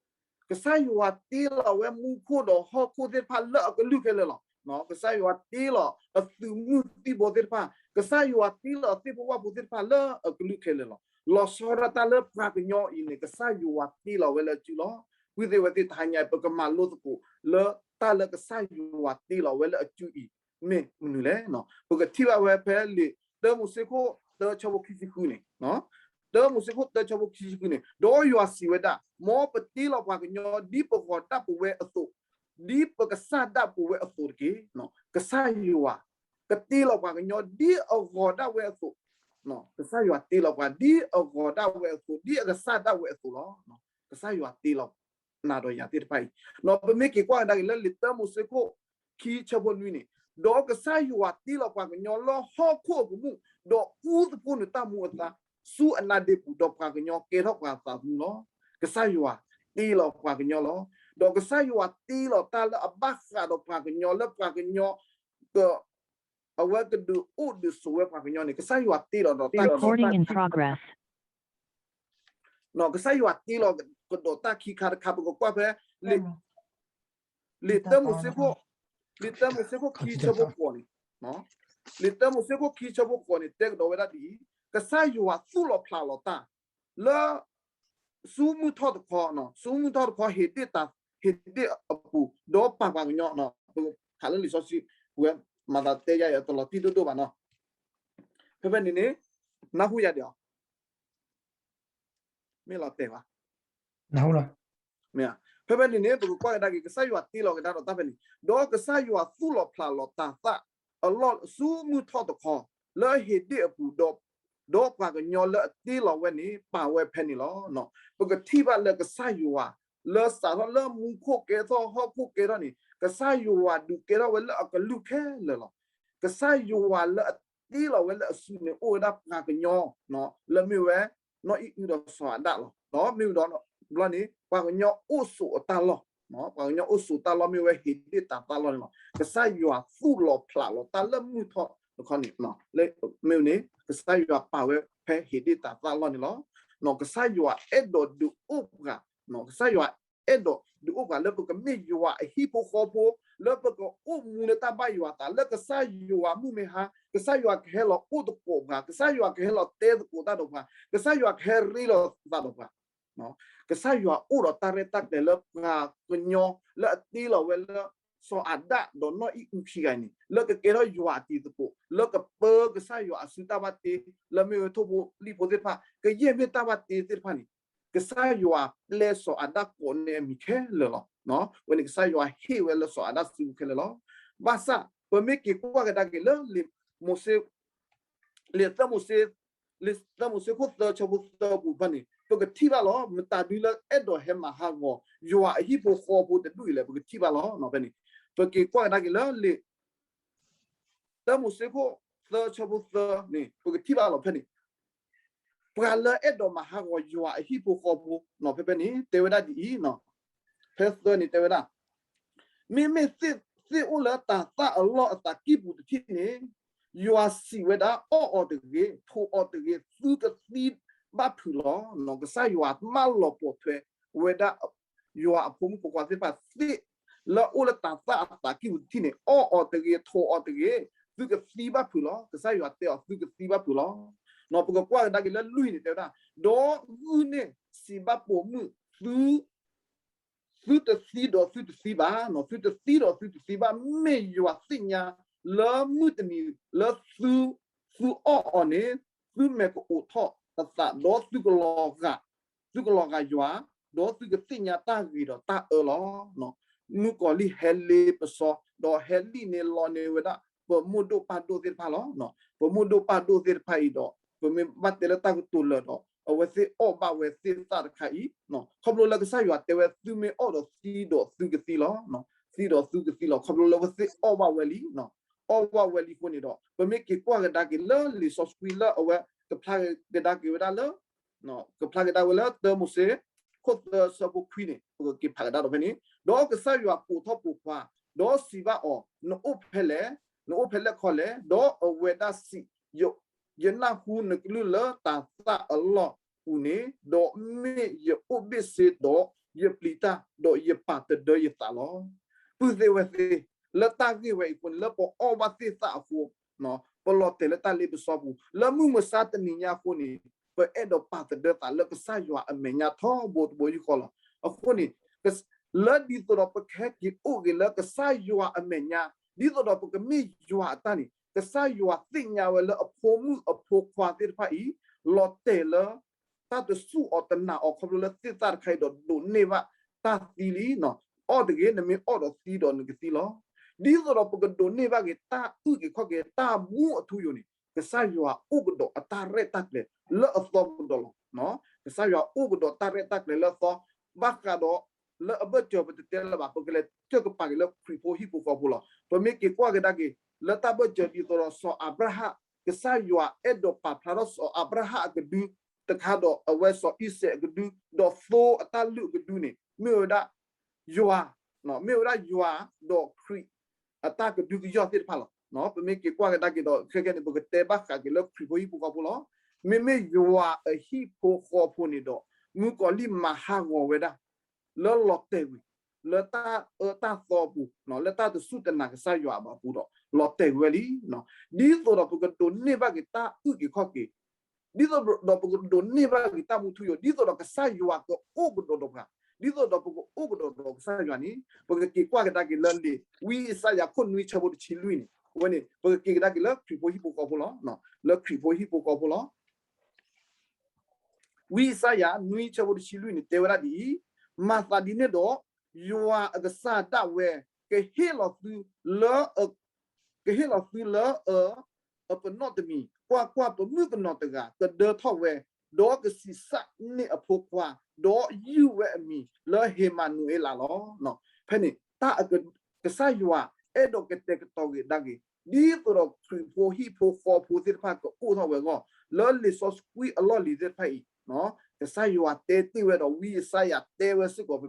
ကစၢ်ယွၤတ့လီၤဝဲမူခိၣ်ဒီးဟီၣ်ခိၣ်သ့ၣ်တဖၣ်လၢအကလုၢ်ခဲလၢာ်လီၤ. ကစၢ်ယွၤတ့လီၤအသုးမုၢ်သံၣ်ဘိသ့ၣ်တဖၣ်, ကစၢ်ယွၤတ့လီၤအသ့ၣ်ဖိဝၣ်ဖိသ့ၣ်တဖၣ်လၢအကလုၢ်ခဲလၢာ်လီၤ. လီၤဆီဒၣ်တၢ်လၢပှၤကညီအံၤန့ၣ် ကစၢ်ယွၤတ့လီၤဝဲလၢအစုလီၤ. ဝံသ့ၣ်ဝဲသ့ၣ် တဟါညါအံၤ ပကမၤလိသကိးလၢတၢ်လၢကစၢ်ယွၤတ့လီၤဝဲလၢအစုအံၤ မ့ၢ်မနုၤလဲၣ်. ပကထံၣ်ဘၣ်ဝဲဖဲလံာ်တၢမိၤၡ့ခိၣ်တၢဆၢဖိခံဆံဃုန့ၣ်, တၢမိၤၡ့ခိၣ်တၢဆၢဖိခံဆံဃုန့ၣ်, ဒီးယွၤစံးဝဲဒၣ်, မ်ပတ့လီၤပှၤကညီဒ်ပဂီၤဒၣ်ပဝဲအသိး, ဒ်ပကစၢ်ဒၣ်ပဝဲအသိးတက့ၢ်. ကစၢ်ယွၤ ကတ့လီၤပှၤကညီဒ်အဂီၤဒၣ်ဝဲအသိး, ကစၢ်ယွၤတ့လီၤပှၤဒ်အဂီၤဒၣ်ဝဲအသိး, ဒ်အကစၢ်ဒၣ်ဝဲအသိးလီၤ. ကစၢ်ယွၤတ့လီၤပှၤ နၤဒီးယၤသ့ၣ်တဖၣ်အံၤ, ဒီးပမ့ၢ်က့ၤကွၢ်ကဒါက့ၤလၢလံာ်တၢမိၤၡ့ခိၣ်ခံဆၢဖိနွံန့ၣ်, ဒီးကစၢ်ယွၤတ့လီၤပှၤကညီလၢဟီၣ်ခိၣ်အကမူၣ်, ဒီးအူသဖှိနုာ်တၢ်မူအသါ ဆူအနါဒ့ပူၤ, ဒီးပှၤကညီကဲထီၣ်ပှၤသးသမူလီၤ. ကစၢ်ယွၤတ့လီၤပှၤကညီလီၤ. ဒီးကစၢ်ယွၤတ့လီၤတၢ်လၢအဘၣ်ဃးဒီးပှၤကညီလၢပှၤကညီ အဝဲကဒုးအိၣ်ဒုးဆိးဝဲပှၤကညီန့ၣ်, ကစၢ်ယွၤတ့လီၤဒီးတၢ်ခံခါတခါ, ကစၢ်ယွၤတ့လီၤကဒီးတၢ်ခံခါတခါ, ပကကွၢ်ဖဲ လံာ်တၢမိၤၡ့ခိၣ်, လံာ်တၢမိၤၡ့ခိၣ်ခံဆၢဖိဃိးန့ၣ်, လံာ်တၢမိၤၡ့ခိၣ်ခံဆၢဖိဃိးန့ၣ် တဲကဒီးဝဲဒၣ်ဒ်အံၤ, ကစၢ်ယွၤသူၣ်လီၤဖျးလီၤတၢ် လၢ ဆူမုၢ်ထီၣ်တခီ, ဆူမုၢ်ထီၣ်တခီ ဟ့းဒ့ၣ်တၢ်, ဟ့းဒ့ၣ်အပူၤ, ဒီးပာ်ပှၤကညီ, ပဟးလၢလံာ်စီဆှံ, ဝဲမၤသးတဲယၤအတလီၤတံၢ်ဒိၣ်ဒိၣ်ဘၣ်နီၤ, ဖဲဖဲန့ၣ်န့ၣ် နၢ်ဟူယၤဒံးအီၤ မ့ၢ်လီၤတဲာ်ဘၣ်, မ့ၢ်, ဖဲဖဲန့ၣ်န့ၣ် ပကကွၢ်ကဒါက့ၤ ကစၢ်ယွၤတ့လီၤကဒါဒီးတၢ်ဖဲန့ၣ်, ဒီးကစၢ်ယွၤသူၣ်လီၤဖျးလီၤတၢ်သၣ်အလီၢ်ဆူမုၢ်ထီၣ်တခီ, လၢဟ့းဒ့ၣ်အပူၤ, ဒီးပှၤကညီလၢအတ့လီၤဝဲန့ၣ် ပာ်ဝဲဖဲန့ၣ်လီၤ. ပကထံၣ်ဘၣ်လၢကစၢ်ယွၤ လၢစးထီၣ်လၢမူခိၣ်ကဲထီၣ်ဟီၣ်ခိၣ်ကဲထီၣ်န့ၣ် ကစၢ်ယွၤဒုးကဲထီၣ်ဝဲလၢအကလုၢ်ခဲလၢာ်လီၤ. ကစၢ်ယွၤလၢအတ့လီၤဝဲလၢအစုန့ၣ် အိၣ်ဝဲဒၣ်ပှၤကညီ လၢမ့ၢ်ဝဲ နီၢ်အံၣ်အုဒီးစီၤအၤဒၣ်လီၤ. ဒီးမ့ၢ်ဝံၤဒီး ဘျီန့ၣ် ပှၤကညီအိၣ်ဆိးအတၢ်လီၢ်, ပှၤကညီအိၣ်ဆိးတၢ်လီၢ်မ့ၢ်ဝဲဟ့းဒ့ၣ်တၢ်သၣ်လီၢ်န့ၣ်လီၤ. ကစၢ်ယွၤသူၣ်လီၤဖျးလီၤတၢ်လၢမုၢ်ထီၣ်တခီန့ၣ်, မ့ၢ်ဝဲန့ၣ် ကစၢ်ယွၤပာ်ဝဲဖဲဟ့းဒ့ၣ်တၢ်သၣ်လီၢ်န့ၣ်လီၤ. ကစၢ်ယွၤအဲၣ်ဒိးဒုးအိၣ်ပှၤ, ကစၢ်ယွၤအဲၣ်ဒိးဒုးအိၣ်ပှၤလၢပကမ့ၢ်ယွၤအဟံၣ်ဖိဃီဖိ, လၢပကအိၣ်မူလၢတၢ်ဘၣ်ယွၤအသး, လၢကစၢ်ယွၤမုၢ်မ့ၢ်ဟါ, ကစၢ်ယွၤကဟဲလီၤအိၣ်သကိးပှၤ, ကစၢ်ယွၤကဟဲလီၤတဲသကိးတၢ်ဒီးပှၤ, ကစၢ်ယွၤကဟဲရ့လိာ်သးဒီးပှၤ ကစၢ်ယွၤအိၣ်ဒီးတၢ်ရဲၣ်တၢ်ကျဲၤလၢပှၤကညီလၢအတ့လီၤဝဲလၢ စီၤအၤဒၣ်ဒီးနီၢ်အံၣ်အုခံဂၤန့ၣ် လၢကကဲထီၣ်ယွၤအတံၤသကိး, လၢကပၢကစၢ်ယွၤအစုတၢ်ဘၣ်တ့, လၢမ့ၢ်ဝဲထိၣ်ဖိလံၣ်ဖိသ့ၣ်တဖၣ်, ကယဲၢ်မ့ၢ်တၢ်ဘၣ်တ့သ့ၣ်တဖၣ်န့ၣ်, ကစၢ်ယွၤပျဲစီၤအၤဒၣ်ကိးန့ၢ်အမံၤခဲလၢာ်လီၤ. ဝဲန့ၣ်ကစၢ်ယွၤဟ့ၣ်ဝဲလၢစီၤအၤဒၣ်စုပူၤခဲလၢာ်လီၤ. ဘၣ်ဆၣ် ပမ့ၢ်က့ၤကွၢ်ကဒါက့ၤလၢ လံာ်မိၤၡ့ လံာ်သၢမိၤၡ့, လံာ်သၢမိၤၡ့ခိၣ်သၢဆၢဖိသၢပူၤတဖၣ်န့ၣ် ပကထံၣ်ဘၣ်လီၤ. မတၤဒုလၢအဲၣ်ဒိးဟဲမၤဟးဂီၤ ယွၤအဟံၣ်ဖိဃီဖိတဒူၣ်အံၤလဲၣ်. ပကထံၣ်ဘၣ်လီၤ. ဖဲန့ၣ် ပက့ၤကွၢ်ကဒါက့ၤလၢလံာ် သၢမိၤၡ့ခိၣ်သၢဆၢဖိသၢန့ၣ် ပကထံၣ်ဘၣ်လီၤဖဲန့ၣ် ပှၤလၢအဲၣ်ဒိးမၤဟးဂီၤယွၤအဟံၣ်ဖိဃီဖိ ဖဲဖဲန့ၣ် တဲဝဲဒၣ်ဒ်အံၤ, ဖဲသၢန့ၣ်တဲဝဲဒၣ် မ့မ့ၢ်သ့ၣ်အိၣ်လၢတၤသၣ်အလီၢ်အသးကံၢ်ပူၤတထံၣ်န့ၣ်, ယွၤစံးဝဲဒၣ် အီၣ်အီၤတဂ့ၤ, ထိးအီၤတဂ့ၤ, သုကသံဘၣ်ဖုးလီၤ. ကစၢ်ယွၤမၢလီၤပိာ်ထွဲဝဲဒၣ် ယွၤအဖိမုၣ်ဖိခွါသ့ၣ်တဖၣ်သ့ၣ် လၢအအိၣ်လၢတၤသၣ်အသးကံၢ်ပူၤတထံၣ်န့ၣ် အီၣ်အီၤတဂ့ၤ, ထိးအီၤတဂ့ၤ, သုကသံဘၣ်ဖုးလီၤ. ကစၢ်ယွၤတဲအီၤ သုကသံဘၣ်ဖုးလီၤ. ပကကွၢ်ကဒါက့ၤလၢလွံၢ်န့ၣ်တဲဝဲဒၣ်, ဒီးဂုၢ်န့ၣ်စံးဘၣ်ပိာ်မုၣ် သု သုတသံဒီးသုတသံဘၣ်, သုတသံဒီးသုတသံဘၣ်, မ့ၢ်ယွၤသ့ၣ်ညါလၢမုၢ်တနံၤလၢသု သုအီၣ်အီၤန့ၣ် သုမဲာ်ကအိးထီၣ်အသး, ဒီးသုကလီၤဂာ်, သုကလီၤဂာ်ယွၤ, ဒီးသုကသ့ၣ်ညါတၢ်ဂ့ၤဒီးတၢ်အၢလီၤ. မုၣ်ကီၤလံၢ်ဟဲလ့ပစီ, ဒီးဟဲလံၣ်န့ၢ်လီန့ၢ်ဝဲဒၣ် ပမိၢ်ဒိၣ်ပၢ်ဒိၣ်သ့ၣ်တဖၣ်လီၤ. ပမိၢ်ဒိၣ်ပၢ်ဒိၣ်သ့ၣ်တဖၣ်အံၤဒီး ပမ့ၢ်ဘၣ်တဲလၢတၢ်ကတိၤလၢာ်ဒီး အဝဲသ့ၣ်အီၣ်ဘၣ်ဝဲသ့ၣ်သၣ်တခါအံၤ, ခီဖျိလၢကစၢ်ယွၤတဲဝဲ သုမ့ၢ်အီၣ်ဒီးသံဒီးသုကသံလီၤ. သံဒီးသုကသံလီၤ. ခီဖျိလၢအဝဲသ့ၣ်အီၣ်ဘၣ်ဝဲလံ, အီၣ်ဘၣ်ဝဲလံအဃိန့ၣ်ဒီး ပမ့ၢ်က့ၤကွၢ်ကဒါက့ၤလၢလံာ်စီဆှံလၢအဝဲကဖျါကဒါက့ၤဝဲဒၣ်လၢ ကဖျါကဒါဝဲလၢတၢမိၤၡ့ ခိၣ်သၢဆၢဖိခွံန့ၣ် ပကက့ၤဖးကဒါဒီးဖဲန့ၣ်, ဒီးကစၢ်ယွၤပိာ်ထီၣ်ပိာ်ခွါ, ဒီးစံးဘၣ်အီၤ, နအိၣ်ဖဲလဲၣ်, နအိၣ်ဖဲလဲၣ်ခီလဲၣ်, ဒီးအဝဲဒၣ်စံး, ယ ယနၢ်ဟူနကလုၢ်လၢတၤသၣ်အလီၢ်ပူၤန့ၣ်, ဒီးမ့ၢ်ယအိၣ်ဘ့ၣ်ဆ့ဒီးယပျံၤတၢ်, ဒီးယပာ်တဒၢယသးလီၤ. ပုၢ်သ့ၣ်ဝဲၢ်သ့ၣ်, လၢတၢ်ဂ့ၢ်ဝဲအံၤအဃိန့ၣ် လၢပအီၣ်ဘၣ်သ့ၣ်သၣ်အဃိ, ပလီၤတဲာ်လၢတၢ်လ့ပစီပူၤ, လၢမုၢ်မဆါတနံၤညါအဃိန့ၣ် ပအဲၣ်ဒိးပာ်တဒၢသးလၢကစၢ်ယွၤအမဲာ်ညါထီဘိတဘိယူၢ်ဃီလီၤ. အဃိန့ၣ် လၢဒ်သိးဒီးပကဟဲက့ၤအိၣ်ဂ့ၤလၢကစၢ်ယွၤအမဲာ်ညါ, ဒ်သိးဒီးပကမ့ၢ်ယွၤအတၢ်န့ၣ် ကစၢ်ယွၤသ့ၣ်ညါဝဲလၢအဖိမုၣ်အဖိခွါသ့ၣ်တဖၣ်အံၤ လီၤတဲာ်လၢ တၢ်တစူၢ်အီၤတနာ်အီၤခီဖျိလၢသ့ၣ်သၣ်တခါအံၤဒီးဒိးန့ၢ်ဘၣ်တၢ်သံလံ. အီၣ်တဂ့ၤ, နမ့ၢ်အီၣ်ဒီးသံဒီးနကသံလီၤ. ဒ်သိးဒီးပကဒိးန့ၢ်ဘၣ်က့ၤတၢ်အုၣ်က့ၤခီၣ်က့ၤတၢ်မူအထူအယိာ်န့ၣ် ကစၢ်ယွၤအိၣ်ကဒီးအတၢ်ရဲၣ်တၢ်ကျဲၤလၢအသီကဒီးလီၤ. ကစၢ်ယွၤအိၣ်ကဒီးတၢ်ရဲၣ်တၢ်ကျဲၤလၢအသီ, ဘၣ်ဃးဒီး လၢအဘၢၣ်စၢၤပတတဲလၢၤဘၣ်, ပကလဲၤတၢၢ်ကပၤက့ၤလၢခရံာ်ဖိဟံၣ်ဖိဃီဖိလီၤ. ပမ့ၢ်က့ၤကွၢ်ကဒါက့ၤ လၢတၢ်ဘၢၣ်စၢၤဒ်သိးဒီးစီၤအၤဘြၤဟၣ်, ကစၢ်ယွၤအဲၣ်ဒိးပာ်ဖျါထီၣ်စီၤအၤဘြၤဟၣ်အကဒု, တခါဒီးအဝဲစီၤအံၤစဲးအကဒု, ဒီးသိအတၢ်လုၢ်အကဒုန့ၣ် မ့ၢ်ဝဲဒၣ် ယွၤ, မ့ၢ်ဝဲဒၣ်ယွၤဒီးခရံာ် အတၢ်ကဒုကယီၢ်သ့ၣ်တဖၣ်လီၤ. ပမ့ၢ်က့ၤကွၢ်ကဒါက့ၤဒီး ခဲကဲန့ၣ် ပကတဲဘၣ်ဃးက့ၤလၢခရံာ်ဖိဟံၣ်ဖိဃီဖိလီၤ. မ့မ့ၢ်ယွၤအဟံၣ်ဖိဃီဖိန့ၣ်ဒီး မုၣ်ကီၤလံၢ်မၤဟးဂီၤဝဲဒၣ် လၢလီၤတဲာ်ကွံာ် လၢတၢ်အၢတၢ်သီအပူၤ, လၢတၢ်တစူၢ်တနာ်ကစၢ်ယွၤအဘၣ်အပူၤဒီး လီၤတဲာ်ကွံာ်ဝဲလံ. ဒ်သိးဒီးပကဒိးန့ၢ်ဘၣ်က့ၤတၢ်အုၣ်က့ၤခီၣ်က့ၤ, ဒ်သိးဒီးပကဒိးန့ၢ်ဘၣ်က့ၤတၢ်မူထူယိာ်, ဒ်သိးဒီးကစၢ်ယွၤကအိၣ်ကဒီးဒီးပှၤ, ဒ်သိးဒီးပကအိၣ်ကဒီးဒီးကစၢ်ယွၤန့ၣ် ပကက့ၤကွၢ်ကဒါက့ၤလၢလံာ် ဝံယၡါယၤခိၣ်နွံဆၢဖိတဆံလွံၢ်န့ၣ်, အဝဲန့ၣ် ပကက့ၤကဒါက့ၤလၢခရံာ်ဖိဟံၣ်ဖိဃီဖိလီၤ. လၢခရံာ်ဖိဟံၣ်ဖိဃီဖိလီၤ. ဝံယၡါယၤနွံဆၢဖိတဆံလွံၢ်န့ၣ် တဲဝဲဒၣ်ဒ်အံၤ, မၤသးဒ်န့ၣ်ဒီး ယွၤအကစၢ်ဒၣ်ဝဲ ကဟ့ၣ်လီၤသုလၢ ကဟ့ၣ်လီၤသုလၢအ အပနီၣ်တမံၤ, ကွၢ်ကွၢ်, ပမုၣ်ကနီၤတဂၤ ကဒၢထီၣ်ဝဲ, ဒီးကဆံးစၢ်န့ၢ်အဖိခွါ, ဒီးယုၢ်ဝဲအမံၤလၢဧ့မၤနူၤအ့လးလီၤ. ဖဲန့ၣ် တၢ် ကစၢ်ယွၤအဲၣ်ဒိးကတဲာ်ကတီၤက့ၤဒၣ်က့ၤ ဒ်သိးဒီးခရံာ်ဖိဟံၣ်ဖိဃီဖိသ့ၣ်တဖၣ်ကအိၣ်ထီၣ်ဝဲအဂီၢ် လၢလံာ်စီဆှံအလီၢ်လံၤသ့ၣ်တဖၣ်အံၤ, ကစၢ်ယွၤတဲတ့ၢ်ဝဲဒီးဝံယၡါယၤတဲဝဲစ့ၢ်ကီး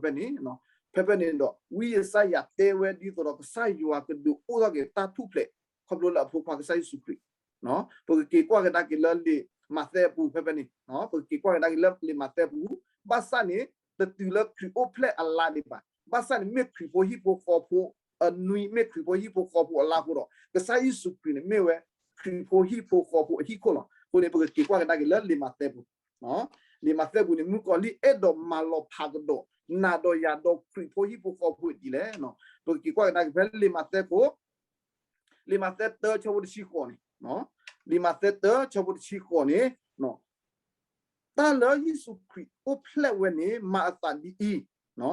ဖဲဖဲန့ၣ်ဒီး ဝံယၡါယၤတဲဝဲဒ်သိးဒီးကစၢ်ယွၤကဒုးအိၣ်ထီၣ်က့ၤတၢ်ထူၣ်ဖျဲး ခီဖျိလၢအဖိခွါကစၢ်ယ့ၣ်ၡူးခရံာ် ပကက့ၤကွၢ်ကဒါက့ၤလၢလံာ်မးသဲအပူၤဖဲဖဲန့ၣ်, ပကက့ၤကွၢ်ကဒါက့ၤလၢလံာ်မးသဲအပူၤ, ဘၣ်ဆၣ်န့ၣ် တတုၤလၢခရံာ်အိၣ်ဖျဲၣ်အလါဒံးဘၣ်, ဘၣ်ဆၣ်န့ၣ် မ့ၢ်ခရံာ်ဖိဟံၣ်ဖိဃီဖိအနွံ, မ့ၢ်ခရံာ်ဖိဟံၣ်ဖိဃီဖိအလါအဃိဒီး ကစၢ်ယ့ၣ်ၡူးခရံာ်န့ၣ် မ့ၢ်ဝဲခရံာ်ဖိဟံၣ်ဖိဃီဖိအဟံၣ်ခိၣ်လီၤ. အဃိန့ၣ် ပကက့ၤကွၢ်ကဒါက့ၤလၢလံာ်မးသဲပူၤ, လံာ်မးသဲပူၤန့ၣ် မုၣ်ကီၤလံၢ်အဲၣ်ဒိးမၤလီၤဖးကဒီး နၤဒီးယၤဒီးခရံာ်ဖိဟံၣ်ဖိဃီဖိဒ်လဲၣ်. ပကက့ၤကွၢ်ကဒါက့ၤဖဲလံာ်မးသဲခိၣ် လံာ်မးသဲတၢဆၢဖိတဆံဃိးန့ၣ်, လံာ်မးသဲတၢဆၢဖိတဆံဃိးန့ၣ်, တၢ်လၢယ့ၣ်ၡူးခရံာ်အိၣ်ဖျဲၣ်ဝဲန့ၣ် မၤအသးဒ်အံၤ,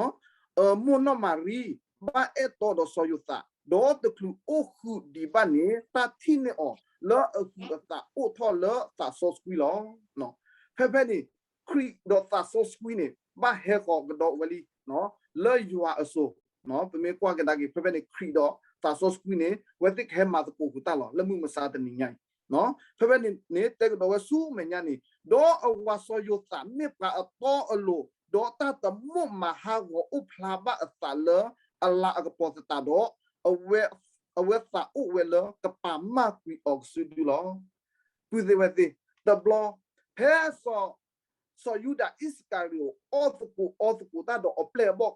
အမိၢ်နီၢ်မၤရံ ဘၣ်အဲၣ်တီဒီးစီၤယိၤသး, ဒီးတချုးအိၣ်ဃုာ်ဒံးဘၣ်န့ၣ် တၢ်ထံၣ်န့ၢ်အီၤလၢအဟုးအသးအိၣ်ထီၣ်လၢသးစီဆှံလီၤ. ဖဲဖဲန့ၣ် ခရံာ်ဒီးသးစီဆှံန့ၣ် ဘၣ်ဟဲဃီၤကဒီးဝဲလံ လၢယွၤအစိၤ, ပမ့ၢ်ကွၢ်ကဒါက့ၤ ဖဲဖဲန့ၣ် ခရံာ်ဒီးသးစီဆှံန့ၣ် အဝဲသ့ၣ်ကဟဲမၤသကိးဃုာ်တၢ်လီၤ လၢမုၢ်မဆါတနံၤညါအံၤ, ဖဲဖဲန့ၣ်န့ၣ် တဲကဒီးဝဲဆူမဲာ်ညါန့ၣ်, ဒီးအဝၤစီၤယိၤသးမ့ၢ်ပှၤအတီအလိၤ, ဒီးတၢ်တမိၣ်မၤဟးဂီၤအိၣ်ဖျါဘၣ်အသးလၢအလၤအကပီၤသတးဒီး, အဝဲသးအိၣ်ဝဲလၢကပာ်မၢ်ကွံာ်အီၤကစုဒုလီၤ. ပုၢ်သ့ၣ်ဝဲၢ်သ့ၣ်, တဘျီ ဖဲ စီၤယူဒၤအံၣ်စကၤရံၤအိာ် အီၣ်သကိးအီသကိးတၢ်ဒီးအပျဲၢ်အဘီၣ်,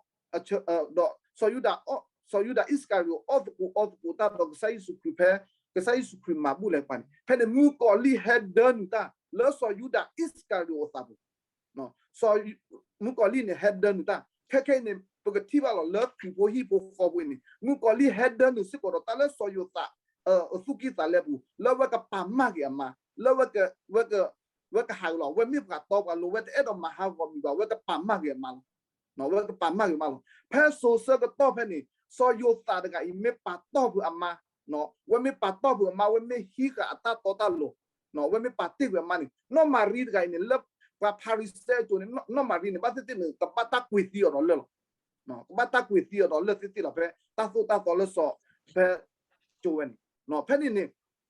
ဒီး စီၤယူဒၤအံၣ်စကၤရံၤအိာ် အီၣ်သကိးအီသကိးတၢ်ဒီးကစၢ်ယ့ၣ်ၡူးခရံာ်ဖဲ ကစၢ်ယ့ၣ်ၡူးခရံာ်မၤဘူၣ်လဲၤပၤန့ၣ်, ဖဲန့ၣ် မုၣ်ကီၤလံၢ်ဟဲဒၢနုာ်တၢ် လၢစီၤယူဒၤအံၣ်စကၤရံၤအိာ်အသးပူၤ မုၣ်ကီၤလံၢ်န့ၣ် ဟဲဒၢနုာ်တၢ် ခဲခဲအံၤန့ၣ် ပကထံၣ်ဘၣ်လီၤ လၢခရံာ်ဖိဟံၣ်ဖိဃီဖိအံၤန့ၣ် မုၣ်ကီၤလံၢ်ဟဲဒၢနုာ်စ့ၢ်ကီးဒီးတၢ်လၢစီၤယိၤသး အသူၣ်ကံၢ်သးလဲပူၤ လၢဝဲကပာ်မၢ်က့ၤအမါ လၢဝဲကဟးဂီၤလီၤ ဝဲမ့ၢ်ပှၤတီပှၤလိၤ ဝဲတအဲၣ်ဒိးမၤဟးဂီၤမံၤဘၣ် ဝဲကပာ်မၢ်က့ၤအမါလီၤ. ဝဲကပာ်မၢ်က့ၤမါလီၤ. ဖဲစိၤဆၢကတီၢ်ဖဲန့ၣ် စီၤယိၤသးတဂၤအံၤ မ့ၢ်ပာ်တီၢ်ဖုးအမါ ဝဲမ့ၢ်ပာ်တီၢ်ဖုးအမါ ဝဲမ့ၢ်ဟံးဃာ်အတၢ်တီတၢ်လိၤ ဝဲမ့ၢ်ပာ်တ့ၢ်ကွံာ်အမါန့ၣ် နီၢ်မၤရံတဂၤအံၤန့ၣ် လၢပှၤဖၤရံၤၡဲအစိၤန့ၣ် နီၢ်မၤရံန့ၣ် ဘၣ်သ့ၣ်သ့ၣ်န့ၣ် ကဘၣ်တၢ်ကွံာ်သံအီၤဒီးလၢၢ်လီၤ. ကဘၣ်တၢ်ကွံာ်သံအီၤဒီးလၢၢ်သ့ၣ်သ့ၣ်လီၤ ဖဲတၢ်သိၣ်တၢ်သီလၢစီၤ ဖဲကၠိဝဲန့ၣ် ဖဲန့ၣ်န့ၣ်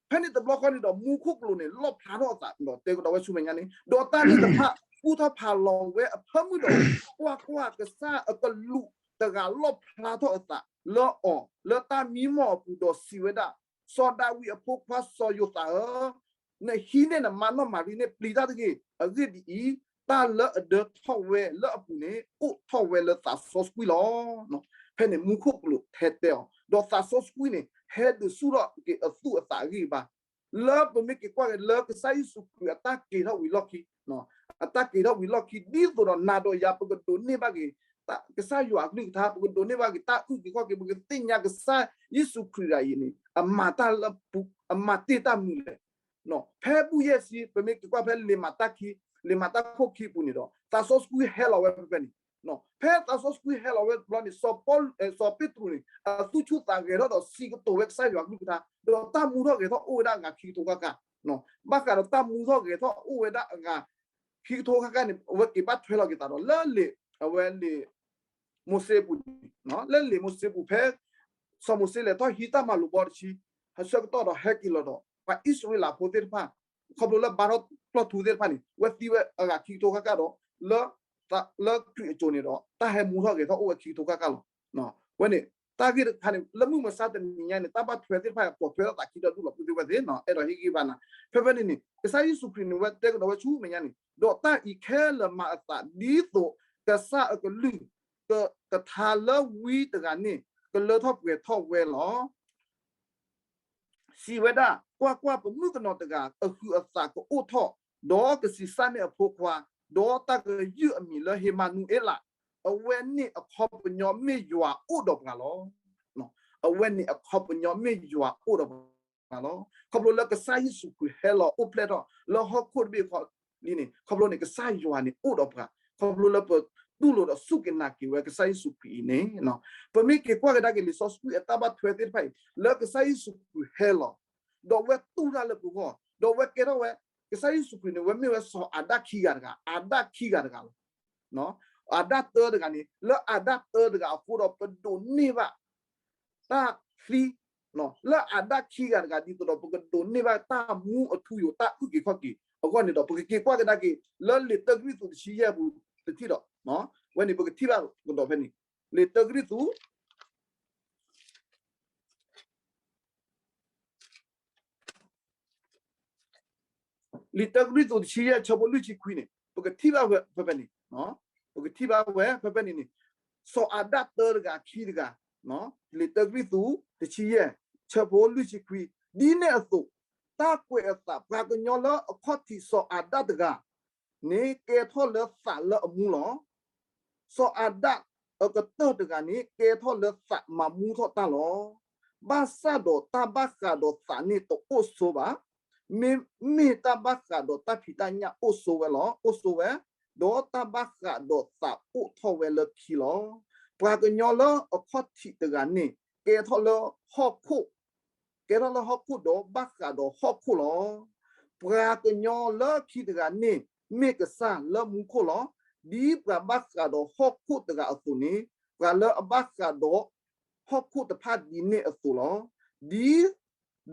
ဖဲန့ၣ်တဘျီဃီန့ၣ်ဒီး မူခိၣ်ကလူးန့ၣ် လီၣ်ဖျါထီၣ်အသးဒီးတဲကဒီးဝဲဆူမဲာ်ညါန့ၣ် ဒီးတၢ်သ့ၣ်တဖၣ် ကူၣ်ထီၣ်ဖးလီၤဝဲအဖၢမုၢ်ဒီး ကွၢ်ကွၢ်, ကစၢ်အကလူးတဂၤလီၣ်ဖျါထီၣ်အသးလၢအီၤ လၢတၢ်မံမီၢ်အပူၤဒီးစံးဝဲဒၣ်, စီၤဒၤဝံးအဖိခွါစီၤယိၤသးဧၢ, နဟံးန့ၢ်နမါနီၢ်မၤရံန့ၣ်ပျံၤတၢ်တဂ့ၤ. အဂ့ၢ်ဒ်အံၤ, တၢ်လၢအဒၢထီၣ်ဝဲလၢအပူၤန့ၣ် အိၣ်ထီၣ်ဝဲလၢသးစီဆှံလီၤ. ဖဲန့ၣ်မူခိၣ်ကလူးဟဲတဲအီၤ, ဒီးသးစီဆှံန့ၣ် ဟဲဒုးဆူၣ်ထီၣ်က့ၤအသူၣ်အသးအဂံၢ်အဘါ လၢပမ့ၢ်က့ၤကွၢ်က့ၤလၢကစၢ်ယ့ၣ်ၡူးခရံာ်အတၢ်က့ၤထီၣ်ဝံၤလီၢ်ခံ, အတၢ်က့ၤထီၣ်ဝံၤလီၢ်ခံ ဒ်သိးဒီးနၤဒီးယၤပကဒိးန့ၢ်ဘၣ်က့ၤ ကစၢ်ယွၤအကလုၢ်ကထါ ပကဒိးန့ၢ်ဘၣ်က့ၤတၢ်အုၣ်က့ၤခီၣ်က့ၤ ပကသ့ၣ်ညါကစၢ်ယ့ၣ်ၡူးခရံာ်တဂၤအံၤန့ၣ် အမၤတၢ်လၢ အမၤတ့ၢ်တၢ်မနုၤလဲၣ်. ဖဲဘူၣ်ယဲၢ်ဆံ ပမ့ၢ်က့ၤကွၢ်ဖဲလံာ်မၤတၢ်ခံ, လံာ်မၤတၢ်ခိၣ်ခံအပူၤန့ၣ်ဒီး သးစီဆှံဟဲလီၤဝဲဖဲဖဲန့ၣ် ဖဲသးစီဆှံဟဲလီၤဝဲတဘျီန့ၣ် စီၤပ့းတရူးန့ၣ် အသူၣ်ဆူၣ်သးဂဲၤထီၣ်ဒီးစံးကတိၤဝဲကစၢ်ယွၤကလုၢ်ကထါ ဒီးတၢ်မူထီၣ်ဂဲၤထီၣ်အိၣ်ဝဲဒၣ်အဂၤခံကထိခါခါ, ဘၣ်ဃးဒီးတၢ်မူထီၣ်ဂဲၤထီၣ်အိၣ်ဝဲဒၣ်အဂၤ ခံကထိခါခါန့ၣ် အဝဲက့ၤဘၣ်ထွဲလီၤက့ၤသးဒီးလၢလံာ် အဝဲလံာ် မိၤၡ့အပူၤန့ၣ်, လၢလံာ်မိၤၡ့အပူၤဖဲ စီၤမိၤၡ့လဲၤထီၣ်ဟံးတၢ်မၤလိာ်ဘီတဆံ ဆၢကတီၢ်ဒီးဟဲက့ၤလီၤဒီး ပှၤအံၣ်စရ့လးဖိသ့ၣ်တဖၣ် ခီဖျိလၢဘါထီၣ်ပျီၢ်ထူသ့ၣ်တဖၣ်န့ၣ် ဝဲသံဝဲအဂၤခံကထိခါခါဒီး လၢ လၢခရံာ်အစိၤန့ၣ်ဒီး တၢ်ဟဲမူထီၣ်ဂဲၤထီၣ်အိၣ်ဝဲခံကထိခါခါလီၤ. ဝဲန့ၣ် တၢ်ဂ့ၢ်တခါန့ၣ် လၢမုၢ်မဆါတနံၤညါန့ၣ် တၢ်ဘၣ်ထွဲသ့ၣ်တဖၣ်ပိာ်ထွဲထီၣ်သးခံဒီဒူၣ်လီၤ ပုၢ်သ့ၣ်ဝဲၢ်သ့ၣ်, အဲၣ်ဒိးဟ့ၣ်ဂံၢ်ဘါနၤ. ဖဲဖဲန့ၣ်န့ၣ် ကစၢ်ယ့ၣ်ၡူးခရံာ်န့ၣ် ဝဲတဲကဒီးဝဲဆူမဲာ်ညါန့ၣ် ဒီးတၢ်အံၤခဲလၢာ်မၤအသးဒ်သိး ကစၢ်အကလုၢ် ကထါလၢဝံတဂၤန့ၣ် ကလၢထီၣ်ပှဲၤထီၣ်ဝဲလီၤ. စံးဝဲဒၣ်, ကွၢ်ကွၢ်, ပမုၣ်ကနီၤတဂၤ အဟုးအသးကအိၣ်ထီၣ်, ဒီးကဆံးစၢ်န့ၢ်အဖိခွါ, ဒီးတၢ်ကယုၢ်အမံၤလၢဧ့မၤနူၤအ့လး, အဝဲန့ၣ်အခီပညီမ့ၢ်ယွၤအိၣ်ဒီးပှၤလီၤ. အဝဲန့ၣ်အခီပညီမ့ၢ်ယွၤအိၣ်ဒီးပှၤလီၤ. ခီဖျိလၢကစၢ်ယ့ၣ်ၡူးခရံာ်ဟဲလီၤအိၣ်ဖျဲၣ်ထီၣ်လၢဟီၣ်ခိၣ်တဘ့ၣ်ဃီလံန့ၣ် ခီဖျိန့ၣ် ကစၢ်ယွၤန့ၣ်အိၣ်ဒီးပှၤ, ခီဖျိလၢပတူၢ်လိာ်ဒီးစူၢ်က့ၤနာ်က့ၤဝဲကစၢ်ယ့ၣ်ၡူးခရံာ်အံၤန့ၣ်, ပမ့ၢ်က့ၤကွၢ်ကဒါက့ၤလံာ်စီဆှံအတၢ်ဘၣ်ထွဲသ့ၣ်တဖၣ်အံၤ လၢကစၢ်ယ့ၣ်ၡူးခရံာ်ဟဲလီၤ ဒီးအဝဲတူၢ်တၢ်လၢပဂီၢ်, ဒီးအဝဲကဲထီၣ်ဝဲ, ကစၢ်ယ့ၣ်ၡူးခရံာ်န့ၣ် အဝဲမ့ၢ်ဝဲစီၤအၤဒၣ်ခံဂၤတဂၤ, အၤဒၣ်ခံဂၤတဂၤလီၤ. အၤဒၣ်တၢတဂၤန့ၣ် လၢအၤဒၣ်တၢတဂၤအဃိဒီး ပဒိးန့ၢ်ဘၣ် တၢ်သံ, လၢအၤဒၣ်ခံဂၤတဂၤ ဒ်သိးဒီး ပကဒိးန့ၢ်ဘၣ်တၢ်မူအထူအယိာ် တၢ်အုၣ်က့ၤခီၣ်က့ၤအဂီၢ်န့ၣ်ဒီး ပကက့ၤကွၢ်ကဒါက့ၤ လၢလံာ်တၢကရံၣ်သူးတဆံယဲၢ်ပူၤတထံၣ်ဒီး, ဝဲန့ၣ်ပကထံၣ်ဘၣ်ကဒီးဖဲန့ၣ်, လံာ်တၢကရံၣ်သူး လံာ်တၢကရံၣ်သူးတဆံယဲၢ်ဆၢဖိလွံၢ်ဆံခွံန့ၣ် ပကထံၣ်ဘၣ်ဝဲဖဲဖဲန့ၣ်, ပကထံၣ်ဘၣ်ဝဲဖဲဖဲန့ၣ်န့ၣ်, စီၤအၤဒၣ်တၢတဂၤခံတဂၤ, လံာ်တၢကရံၣ်သူးတဆံယဲၢ် ဆၢဖိလွံၢ်ဆံခွံ, ဒ်န့ၣ်အသိး, တၢ်ကွဲးအသး ပှၤကညီလၢအခီၣ်ထံးစီၤအၤဒၣ်တဂၤ န့ၣ်ကဲထီၣ်လၢသးလၢအမူလီၤ. စီၤအၤဒၣ်အကတၢၢ်တဂၤန့ၣ် ကဲထီၣ်လၢသးမၤမူထီၣ်တၢ်လီၤ. ဘၣ်ဆၣ်ဒီးတၢ်ဘၣ်ဃးဒီးသးန့ၣ်တအိၣ်ဆိဘၣ်. မ့မ့ၢ် မ့မ့ၢ်တၢ်ဘၣ်ဃးဒီးတၢ်ဖံးတၢ်ညၣ်အိၣ်ဆိဝဲလီၤ, အိၣ်ဆိဝဲ, ဒီးတၢ်ဘၣ်ဃးဒီးသးအိၣ်ထီၣ်ဝဲလၢခံလီၤ. ပှၤကညီလၢအခီၣ်ထံးတဂၤန့ၣ် ကဲထီၣ်လၢဟီၣ်ခိၣ် ကဲထီၣ်လၢဟီၣ်ခိၣ်ဒီးဘၣ်ဃးဒီးဟီၣ်ခိၣ်လီၤ. ပှၤကညီလၢခံတဂၤန့ၣ် မ့ၢ်ကစၢ်လၢမူခိၣ်လီၤ. ဒ်ပှၤဘၣ်ဃးဒီးဟီၣ်ခိၣ်တဂၤအသိးန့ၣ် ပှၤလၢအဘၣ်ဃးဒီးဟီၣ်ခိၣ်တဖၣ်ဒ်န့ၣ်အသိးလီၤ.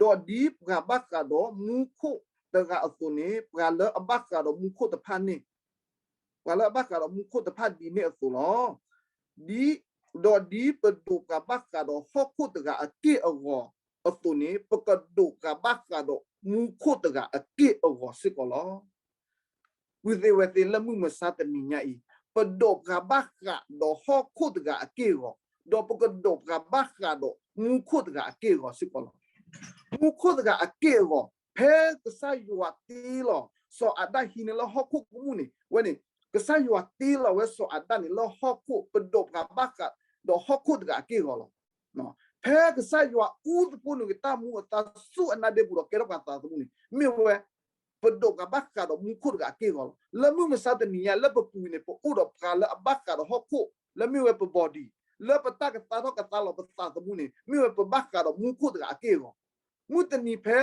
ဒ်, ဒီးဒ်ပှၤဘၣ်ဃးဒီးမူခိၣ်တဂၤအသိးန့ၣ် ပှၤလၢအဘၣ်ဃးဒီးမူခိၣ်တဖၣ်န့ၣ် ပှၤလၢအဘၣ်ဃးဒီးမူခိၣ်တဖၣ်ဒ်န့ၣ်အသိးလီၤ. ဒ်, ဒီးဒ်ပဒိးပှၤဘၣ်ဃးဒီးဟီၣ်ခိၣ်တဂၤအက့ၢ်အဂီၤအသိးန့ၣ် ပကဒိးပှၤဘၣ်ဃးဒီးမူခိၣ်တဂၤအက့ၢ်အဂီၤစ့ၢ်ကီးလီၤ. ပုၢ်သ့ၣ်ဝဲၢ်သ့ၣ် လၢမုၢ်မဆါတနံၤညါအံၤ ပဒိးပှၤဘၣ်ဃးဒီးဟီၣ်ခိၣ်တဂၤအက့ၢ်အဂီၤ, ဒီးပကဒိးပှၤဘၣ်ဃးဒီးမူခိၣ်တဂၤအက့ၢ်အဂီၤစ့ၢ်ကီးလီၤ. မူခိၣ်တဂၤအက့ၢ်အဂီၤ ဖဲကစၢ်ယွၤတ့လီၤ စီၤအၤဒၣ်ဟံးန့ၢ်လၢဟီၣ်ခိၣ်ကမူၣ်န့ၣ် ဝဲန့ၣ် ကစၢ်ယွၤတ့လီၤဝဲစီၤအၤဒၣ်န့ၣ်လၢဟီၣ်ခိၣ် ပဒိးပှၤဘၣ်ဃးဒီးဟီၣ်ခိၣ်တဂၤအက့ၢ်အဂီၤလီၤ. ဖဲကစၢ်ယွၤအူသဖှိနုာ်က့ၤတၢ်မူအသါဆူအနါဒ့ပူၤဒီးကဲထီၣ်ပှၤသးသမူန့ၣ် မ့ၢ်ဝဲ ပဒိးပှၤဘၣ်ဃးဒီးမူခိၣ်တဂၤအက့ၢ်အဂီၤလီၤ. လၢမုၢ်မဆါတနံၤညါ လၢပပူၤန့ၣ် ပအိၣ်ဒီးပှၤလၢအဘၣ်ဃးဒီးဟီၣ်ခိၣ် လၢမ့ၢ်ဝဲပ body, လၢပတၢ်ကသါထီၣ်ကသါလီၤပသးသမူန့ၣ် မ့ၢ်ဝဲပဘၣ်ဃးဒီးမူခိၣ်တဂၤအက့ၢ်အဂီၤ. မုၢ်တနံၤဖဲ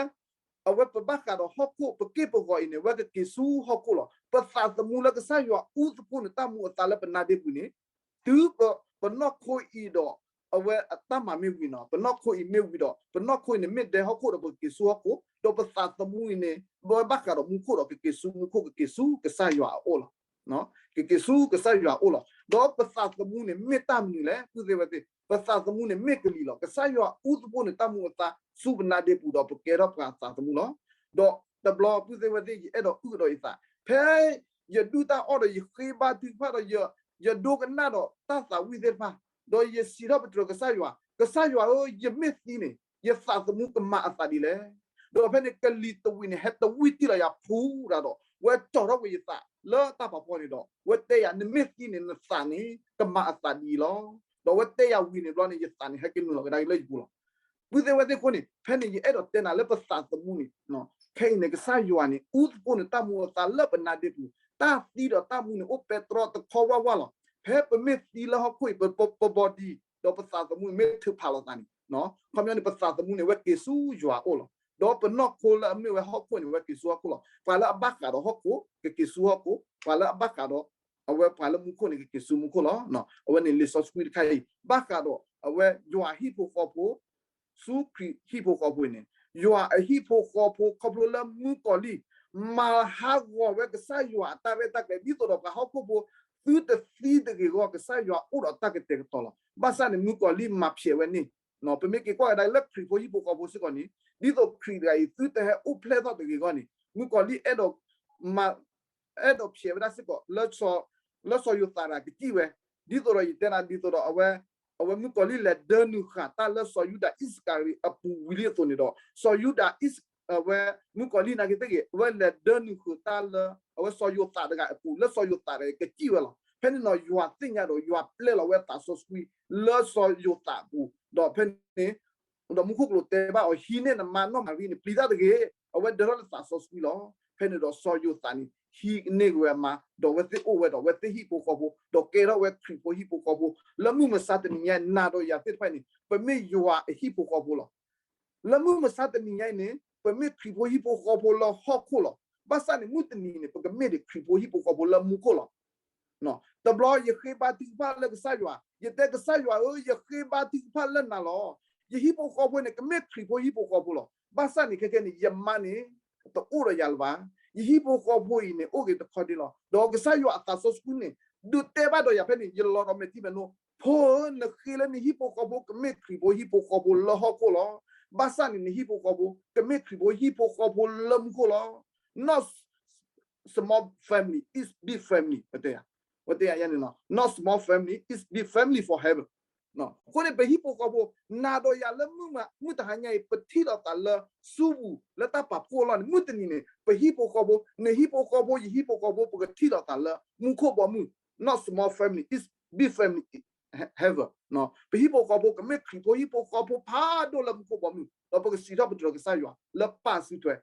အဝဲပဘၣ်ဃးဒီးဟီၣ်ခိၣ် ပက့ၢ်ပဂီၤအံၤန့ၣ် ဝဲကက့ၤဆူဟီၣ်ခိၣ်လီၤ. ပသးသမူလၢကစၢ်ယွၤအူသဖှိနုာ်တၢ်မူအသါလၢပနါဒ့ပူၤန့ၣ် တုၤပနီၢ်ခိအံၤဒီး အဝဲအတၢ်မၤမ့ၢ်ဝံၤနီၤ ပနီၢ်ခိအံၤမ့ၢ်ဝံၤဒီး ပနီၢ်ခိအံၤန့ၣ်မ့ၢ်ဒဲဟီၣ်ခိၣ်ဒီး ပကက့ၤဆူဟီၣ်ခိၣ်, ဒီးပသးသမူအံၤန့ၣ် ဘၣ်ဘၣ်ဃးဒီးမူခိၣ်ဒီး ကက့ၤဆူမူခိၣ် ကက့ၤဆူကစၢ်ယွၤအအိၣ်လီၤ. ကက့ၤဆူကစၢ်ယွၤအအိၣ်လီၤ. ဒီးပသးသမူန့ၣ် မ့ၢ်တၢ်မနုၤလဲၣ် ပုၢ်သ့ၣ်ဝဲၢ်သ့ၣ်, ပသးသမူန့ၣ်မ့ၢ်ကလံၤလီၤ. ကစၢ်ယွၤအူသဖှိနုာ်တၢ်မူအသါ ဆူပနါဒ့ပူၤဒီး ပကဲထီၣ်ပှၤသးသမူလီၤ. ဒီးတဘျီ ပုၢ်သ့ၣ်ဝဲၢ်သ့ၣ် ယအဲၣ်ဒိးအုၣ်ကဒီးယသး ဖဲယဒုၣ်တၢ်အီၣ်ဒီး ယဃ့ဘါထုကဖၣ်ဒီး ယဒိကနၣ်ဒီးတၢ်သးဝံၣ်သ့ၣ်တဖၣ်, ဒီးယစံးထီၣ်ပတြၢၤကစၢ်ယွၤ, ကစၢ်ယွၤဧၢ, ယမ့ၢ်သံန့ၣ် ယသးသမူကမၤအသးဒ်လဲၣ်. ဒီးဖဲန့ၣ် ကလံၤတဝံၤန့ၣ် ဟဲတဝံၣ်တံၢ်လီၤယၤဖူဒၣ်ဒီး ဝဲကၠီထီၣ်ကွံာ်ယသးလၢတၢ်ဖးဖီန့ၣ်ဒီး ဝဲတဲယၤ နမ့ၢ်သံန့ၣ် နသးန့ၣ် ကမၤအသးဒ်အံၤလီၤ. ဒီးဝဲတဲယၤဝံၤန့ၣ်ဘျီန့ၣ် ယသးန့ၣ် ဟဲက့ၤနုာ်လီၤကဒါက့ၤလၢယပူၤလီၤ. ပုၢ်သ့ၣ်ဝဲၢ်သ့ၣ်အဃိန့ၣ် ဖဲန့ၣ် ယအဲၣ်ဒိးတဲနၤလၢပသးသမူန့ၣ် ခဲအံၤန့ၣ် ကစၢ်ယွၤန့ၣ် အူသဖှိနုာ်တၢ်မူအသါလၢပနါဒ့ပူၤ, တၢ်သံဒီးတၢ်မူန့ၣ် အိၣ်ပဲတြီတခီဝၣ်ဝၣ်လီၤ. ဖဲပမ့ၢ်သံလၢဟီၣ်ခိၣ်အံၤ ပ body ဒီးပသးသမူန့ၣ် မ့ၢ်ထုးဖးလိာ်သးန့ၣ်, ခီပညီန့ၣ် ပသးသမူန့ၣ် ဝဲက့ၤဆူယွၤအအိၣ်လီၤ. ဒီးပနီၢ်ခိလၢအမ့ၢ်ဝဲဟီၣ်ခိၣ်န့ၣ် ဝဲက့ၤဆူဟီၣ်ခိၣ်လီၤ. ပှၤလၢအဘၣ်ဃးဒီးဟီၣ်ခိၣ် ကက့ၤဆူဟီၣ်ခိၣ်, ပှၤလၢအဘၣ်ဃးဒီး အဝဲပှၤလၢမူခိၣ်န့ၣ် ကက့ၤဆူမူခိၣ်လီၤ. အဝဲန့ၣ်လံာ်စီဆှံတခါအံၤ ဘၣ်ဃးဒီးအဝဲယွၤဟံၣ်ဖိဃီဖိ ဆူခရံာ်ဟံၣ်ဖိဃီဖိအံၤန့ၣ် ယွၤအဟံၣ်ဖိဃီဖိ ခီဖျိလၢမုၣ်ကီၤလံၢ် မၤဟးဂီၤဝဲကစၢ်ယွၤအတၢ်ရဲၣ်တၢ်ကျဲၤ ဒ်သိးဒီးပှၤဟီၣ်ခိၣ်ဖိ သုတသံတဂ့ၤအဂီၢ် ကစၢ်ယွၤအိၣ်ဒီးတၢ်ကတဲာ်ကတီၤလီၤ. ဘၣ်ဆၣ်န့ၣ် မုၣ်ကီၤလံၢ်မၤဖျဲးဝဲန့ၣ် ပမ့ၢ်က့ၤကွၢ်ကဒါလၢခရံာ်ဖိဟံၣ်ဖိဃီဖိစ့ၢ်ကီးန့ၣ် ဒ်သိးခရံာ်တဂၤအံၤ သုတဟဲအိၣ်ဖျဲၣ်ထီၣ်တဂ့ၤအဂီၢ်န့ၣ် မုၣ်ကီၤလံၢ်အဲၣ်ဒိးမၤ အဲၣ်ဒိးဖျဲးဝဲဒၣ်စ့ၢ်ကီး လၢစီၤယိၤသးတဂၤကစံၣ်ဝဲ, ဒ်သိးဒီးယတဲနၤ ဒ်သိးဒီးအဝဲ အဝဲမုၣ်ကီၤလံၢ်လဲၤဒၢနုာ်ဃာ်တၢ်လၢစီၤယူဒၤအံၣ်စကၤရံၤအပူၤဝံၤလံအသိးန့ၣ်ဒီး စီၤယူဒၤအံၣ်စ အဝဲမုၣ်ကီၤလံၢ်နာ်က့သ့ၣ်ဂ့ၤ အဝဲလဲၤဒၢနုာ်ဃာ်တၢ်လၢ အဝဲစီၤယိၤသးတဂၤအပူၤ လၢစီၤယိၤသးတဂၤကစံၣ်ဝဲလီၤ. ဖဲန့ၣ်ဒီးယွၤသ့ၣ်ညါဒီး ယွၤပျဲလီၤဝဲသးစီဆှံ လၢစီၤယိၤသးအပူၤ ဒီးဖဲန့ၣ် ဒီးမူခိၣ်ကလူးတဲဘၣ်အီၤ ဟံးန့ၢ်နမါနီၢ်မၤရံန့ၣ် ပျံၤတၢ်တဂ့ၤ, အဝဲဒၢထီၣ်လၢသးစီဆှံလီၤ. ဖဲန့ၣ်ဒီးစီၤယိၤသးန့ၣ် ဟံးန့ၢ်က့ၤဝဲအမါ ဒီးအဝဲသ့ၣ်အိၣ်ဝဲဒီးအဝဲသ့ၣ်ဟံၣ်ဖိဃီဖိ ဒီးကဲထီၣ်ဝဲခရံာ်ဖိဟံၣ်ဖိဃီဖိ လၢမုၢ်မဆါတနံၤညါအံၤ နၤဒီးယၤသ့ၣ်တဖၣ်န့ၣ် ပမ့ၢ်ယွၤအဟံၣ်ဖိဃီဖိလီၤ. လၢမုၢ်မဆါတနံၤညါအံၤန့ၣ် ပမ့ၢ်ခရံာ်ဖိဟံၣ်ဖိဃီဖိလၢဟီၣ်ခိၣ်လီၤ. ဘၣ်ဆၣ်န့ၣ် မုၢ်တနံၤန့ၣ် ပကမ့ၢ်ဒံးခရံာ်ဖိဟံၣ်ဖိဃီဖိလၢမူခိၣ်လီၤ. တဘျီယဃ့ဘါထုကဖၣ်လၢကစၢ်ယွၤ, ယတဲကစၢ်ယွၤဧၢ, ယဃ့ဘါထုကဖၣ်လၢနၤလီၤ. ယဟံၣ်ဖိဃီဖိန့ၣ် ကမ့ၢ်ခရံာ်ဖိဟံၣ်ဖိဃီဖိလီၤ. ဘၣ်ဆၣ်န့ၣ် ခဲကဲန့ၣ် ယမါန့ၣ် တအိၣ်ဒီးယၤလၢၤဘၣ်. ယဟံၣ်ဖိဃီဖိအံၤန့ၣ် အိၣ်က့ၤတခီဒ့လီၤ. ဒီးကစၢ်ယွၤအသးစီဆှံန့ၣ် ဒုးတဲဘၣ်ဒီးယၤဖဲန့ၣ် ယလီၤဒီးမဲာ်ထံမဲာ်နိ, ဖိဧၢ, နဃ့လၢနဟံၣ်ဖိဃီဖိ ကမ့ၢ်ခရံာ်ဖိဟံၣ်ဖိဃီဖိလၢဟီၣ်ခိၣ်လီၤ. ဘၣ်ဆၣ်န့ၣ် နဟံၣ်ဖိဃီဖိ ကမ့ၢ်ခရံာ်ဖိဟံၣ်ဖိဃီဖိလၢမူခိၣ်လီၤ. Not small family is big family ဝဲတဲယၤ, ဝဲတဲယၤယဲန့ၣ်လီၤ. Not small family is big family for heaven. အဃိန့ၣ် ပဟံၣ်ဖိဃီဖိ နၤဒီးယၤလၢမုၢ်မး မုၢ်တဟါညါအံၤ ပထံၣ်လိာ်သးလၢစုပူၤ လၢတၢ်ပာ်ဖှိၣ်အလီၢ်န့ၣ် မုၢ်တနံၤန့ၣ် ပဟံၣ်ဖိဃီဖိ နဟံၣ်ဖိဃီဖိ ယဟံၣ်ဖိဃီဖိ ပကထံၣ်လိာ်သးလၢမူခိၣ်ဘီမုၢ်, not small family is big family heaven. ပဟံၣ်ဖိဃီဖိ ကမ့ၢ်ခရံာ်ဖိဟံၣ်ဖိဃီဖိဖးဒိၣ်လၢမူခိၣ်ဘီမုၢ် ဒီးပကစံးထီၣ်ပတြၢၤကစၢ်ယွၤလၢပၢ်စုထွဲ,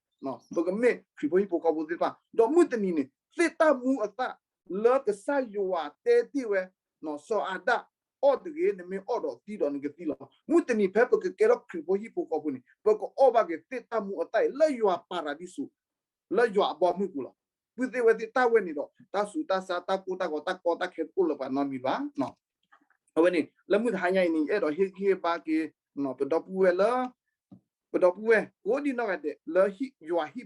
ပကမ့ၢ်ခရံာ်ဖိဟံၣ်ဖိဃီဖိသ့ၣ်တဖၣ်, ဒီးမုၢ်တနံၤန့ၣ် သ့ၣ်တၢ်မူအသၣ်လၢကစၢ်ယွၤတဲတ့ၢ်ဝဲ, စီၤအၤဒၣ်အီၣ်တဂ့ၤ, နမ့ၢ်အီၣ်ဒီးသံဒီးနကသံလီၤ. မုၢ်တနံၤဖဲပကကဲထီၣ်ခရံာ်ဖိဟံၣ်ဖိဃီဖိန့ၣ် ပကအီၣ်ဘၣ်က့ၤသ့ၣ်တၢ်မူအသၣ်အံၤ လၢယွၤပၤရၤဒံစူၤ လၢယွၤအဘီအမုၢ်ပူၤလီၤ. ပုၢ်သ့ၣ်ဝဲၢ်သ့ၣ်တၢ်ဝဲန့ၣ်ဒီး တၢ်ဆူးတၢ်ဆါ တၢ်ကိၢ်တၢ်ဂီၤ တၢ်ကီတၢ်ခဲတအိၣ်လၢၤပှၤနီတမံၤဘၣ်. အဝဲန့ၣ် လၢမုၢ်တဟါညါအံၤန့ၣ် ယအဲၣ်ဒိးဟ့ၣ်ဂံၢ်ဟ့ၣ်ဘါက့ၤ ပဒီပုၢ်ဝဲၢ်လၢ ပဒီပုၢ်ဝဲၢ်ကိးဒံနီၢ်ဂၤဒဲး လၢယွၤ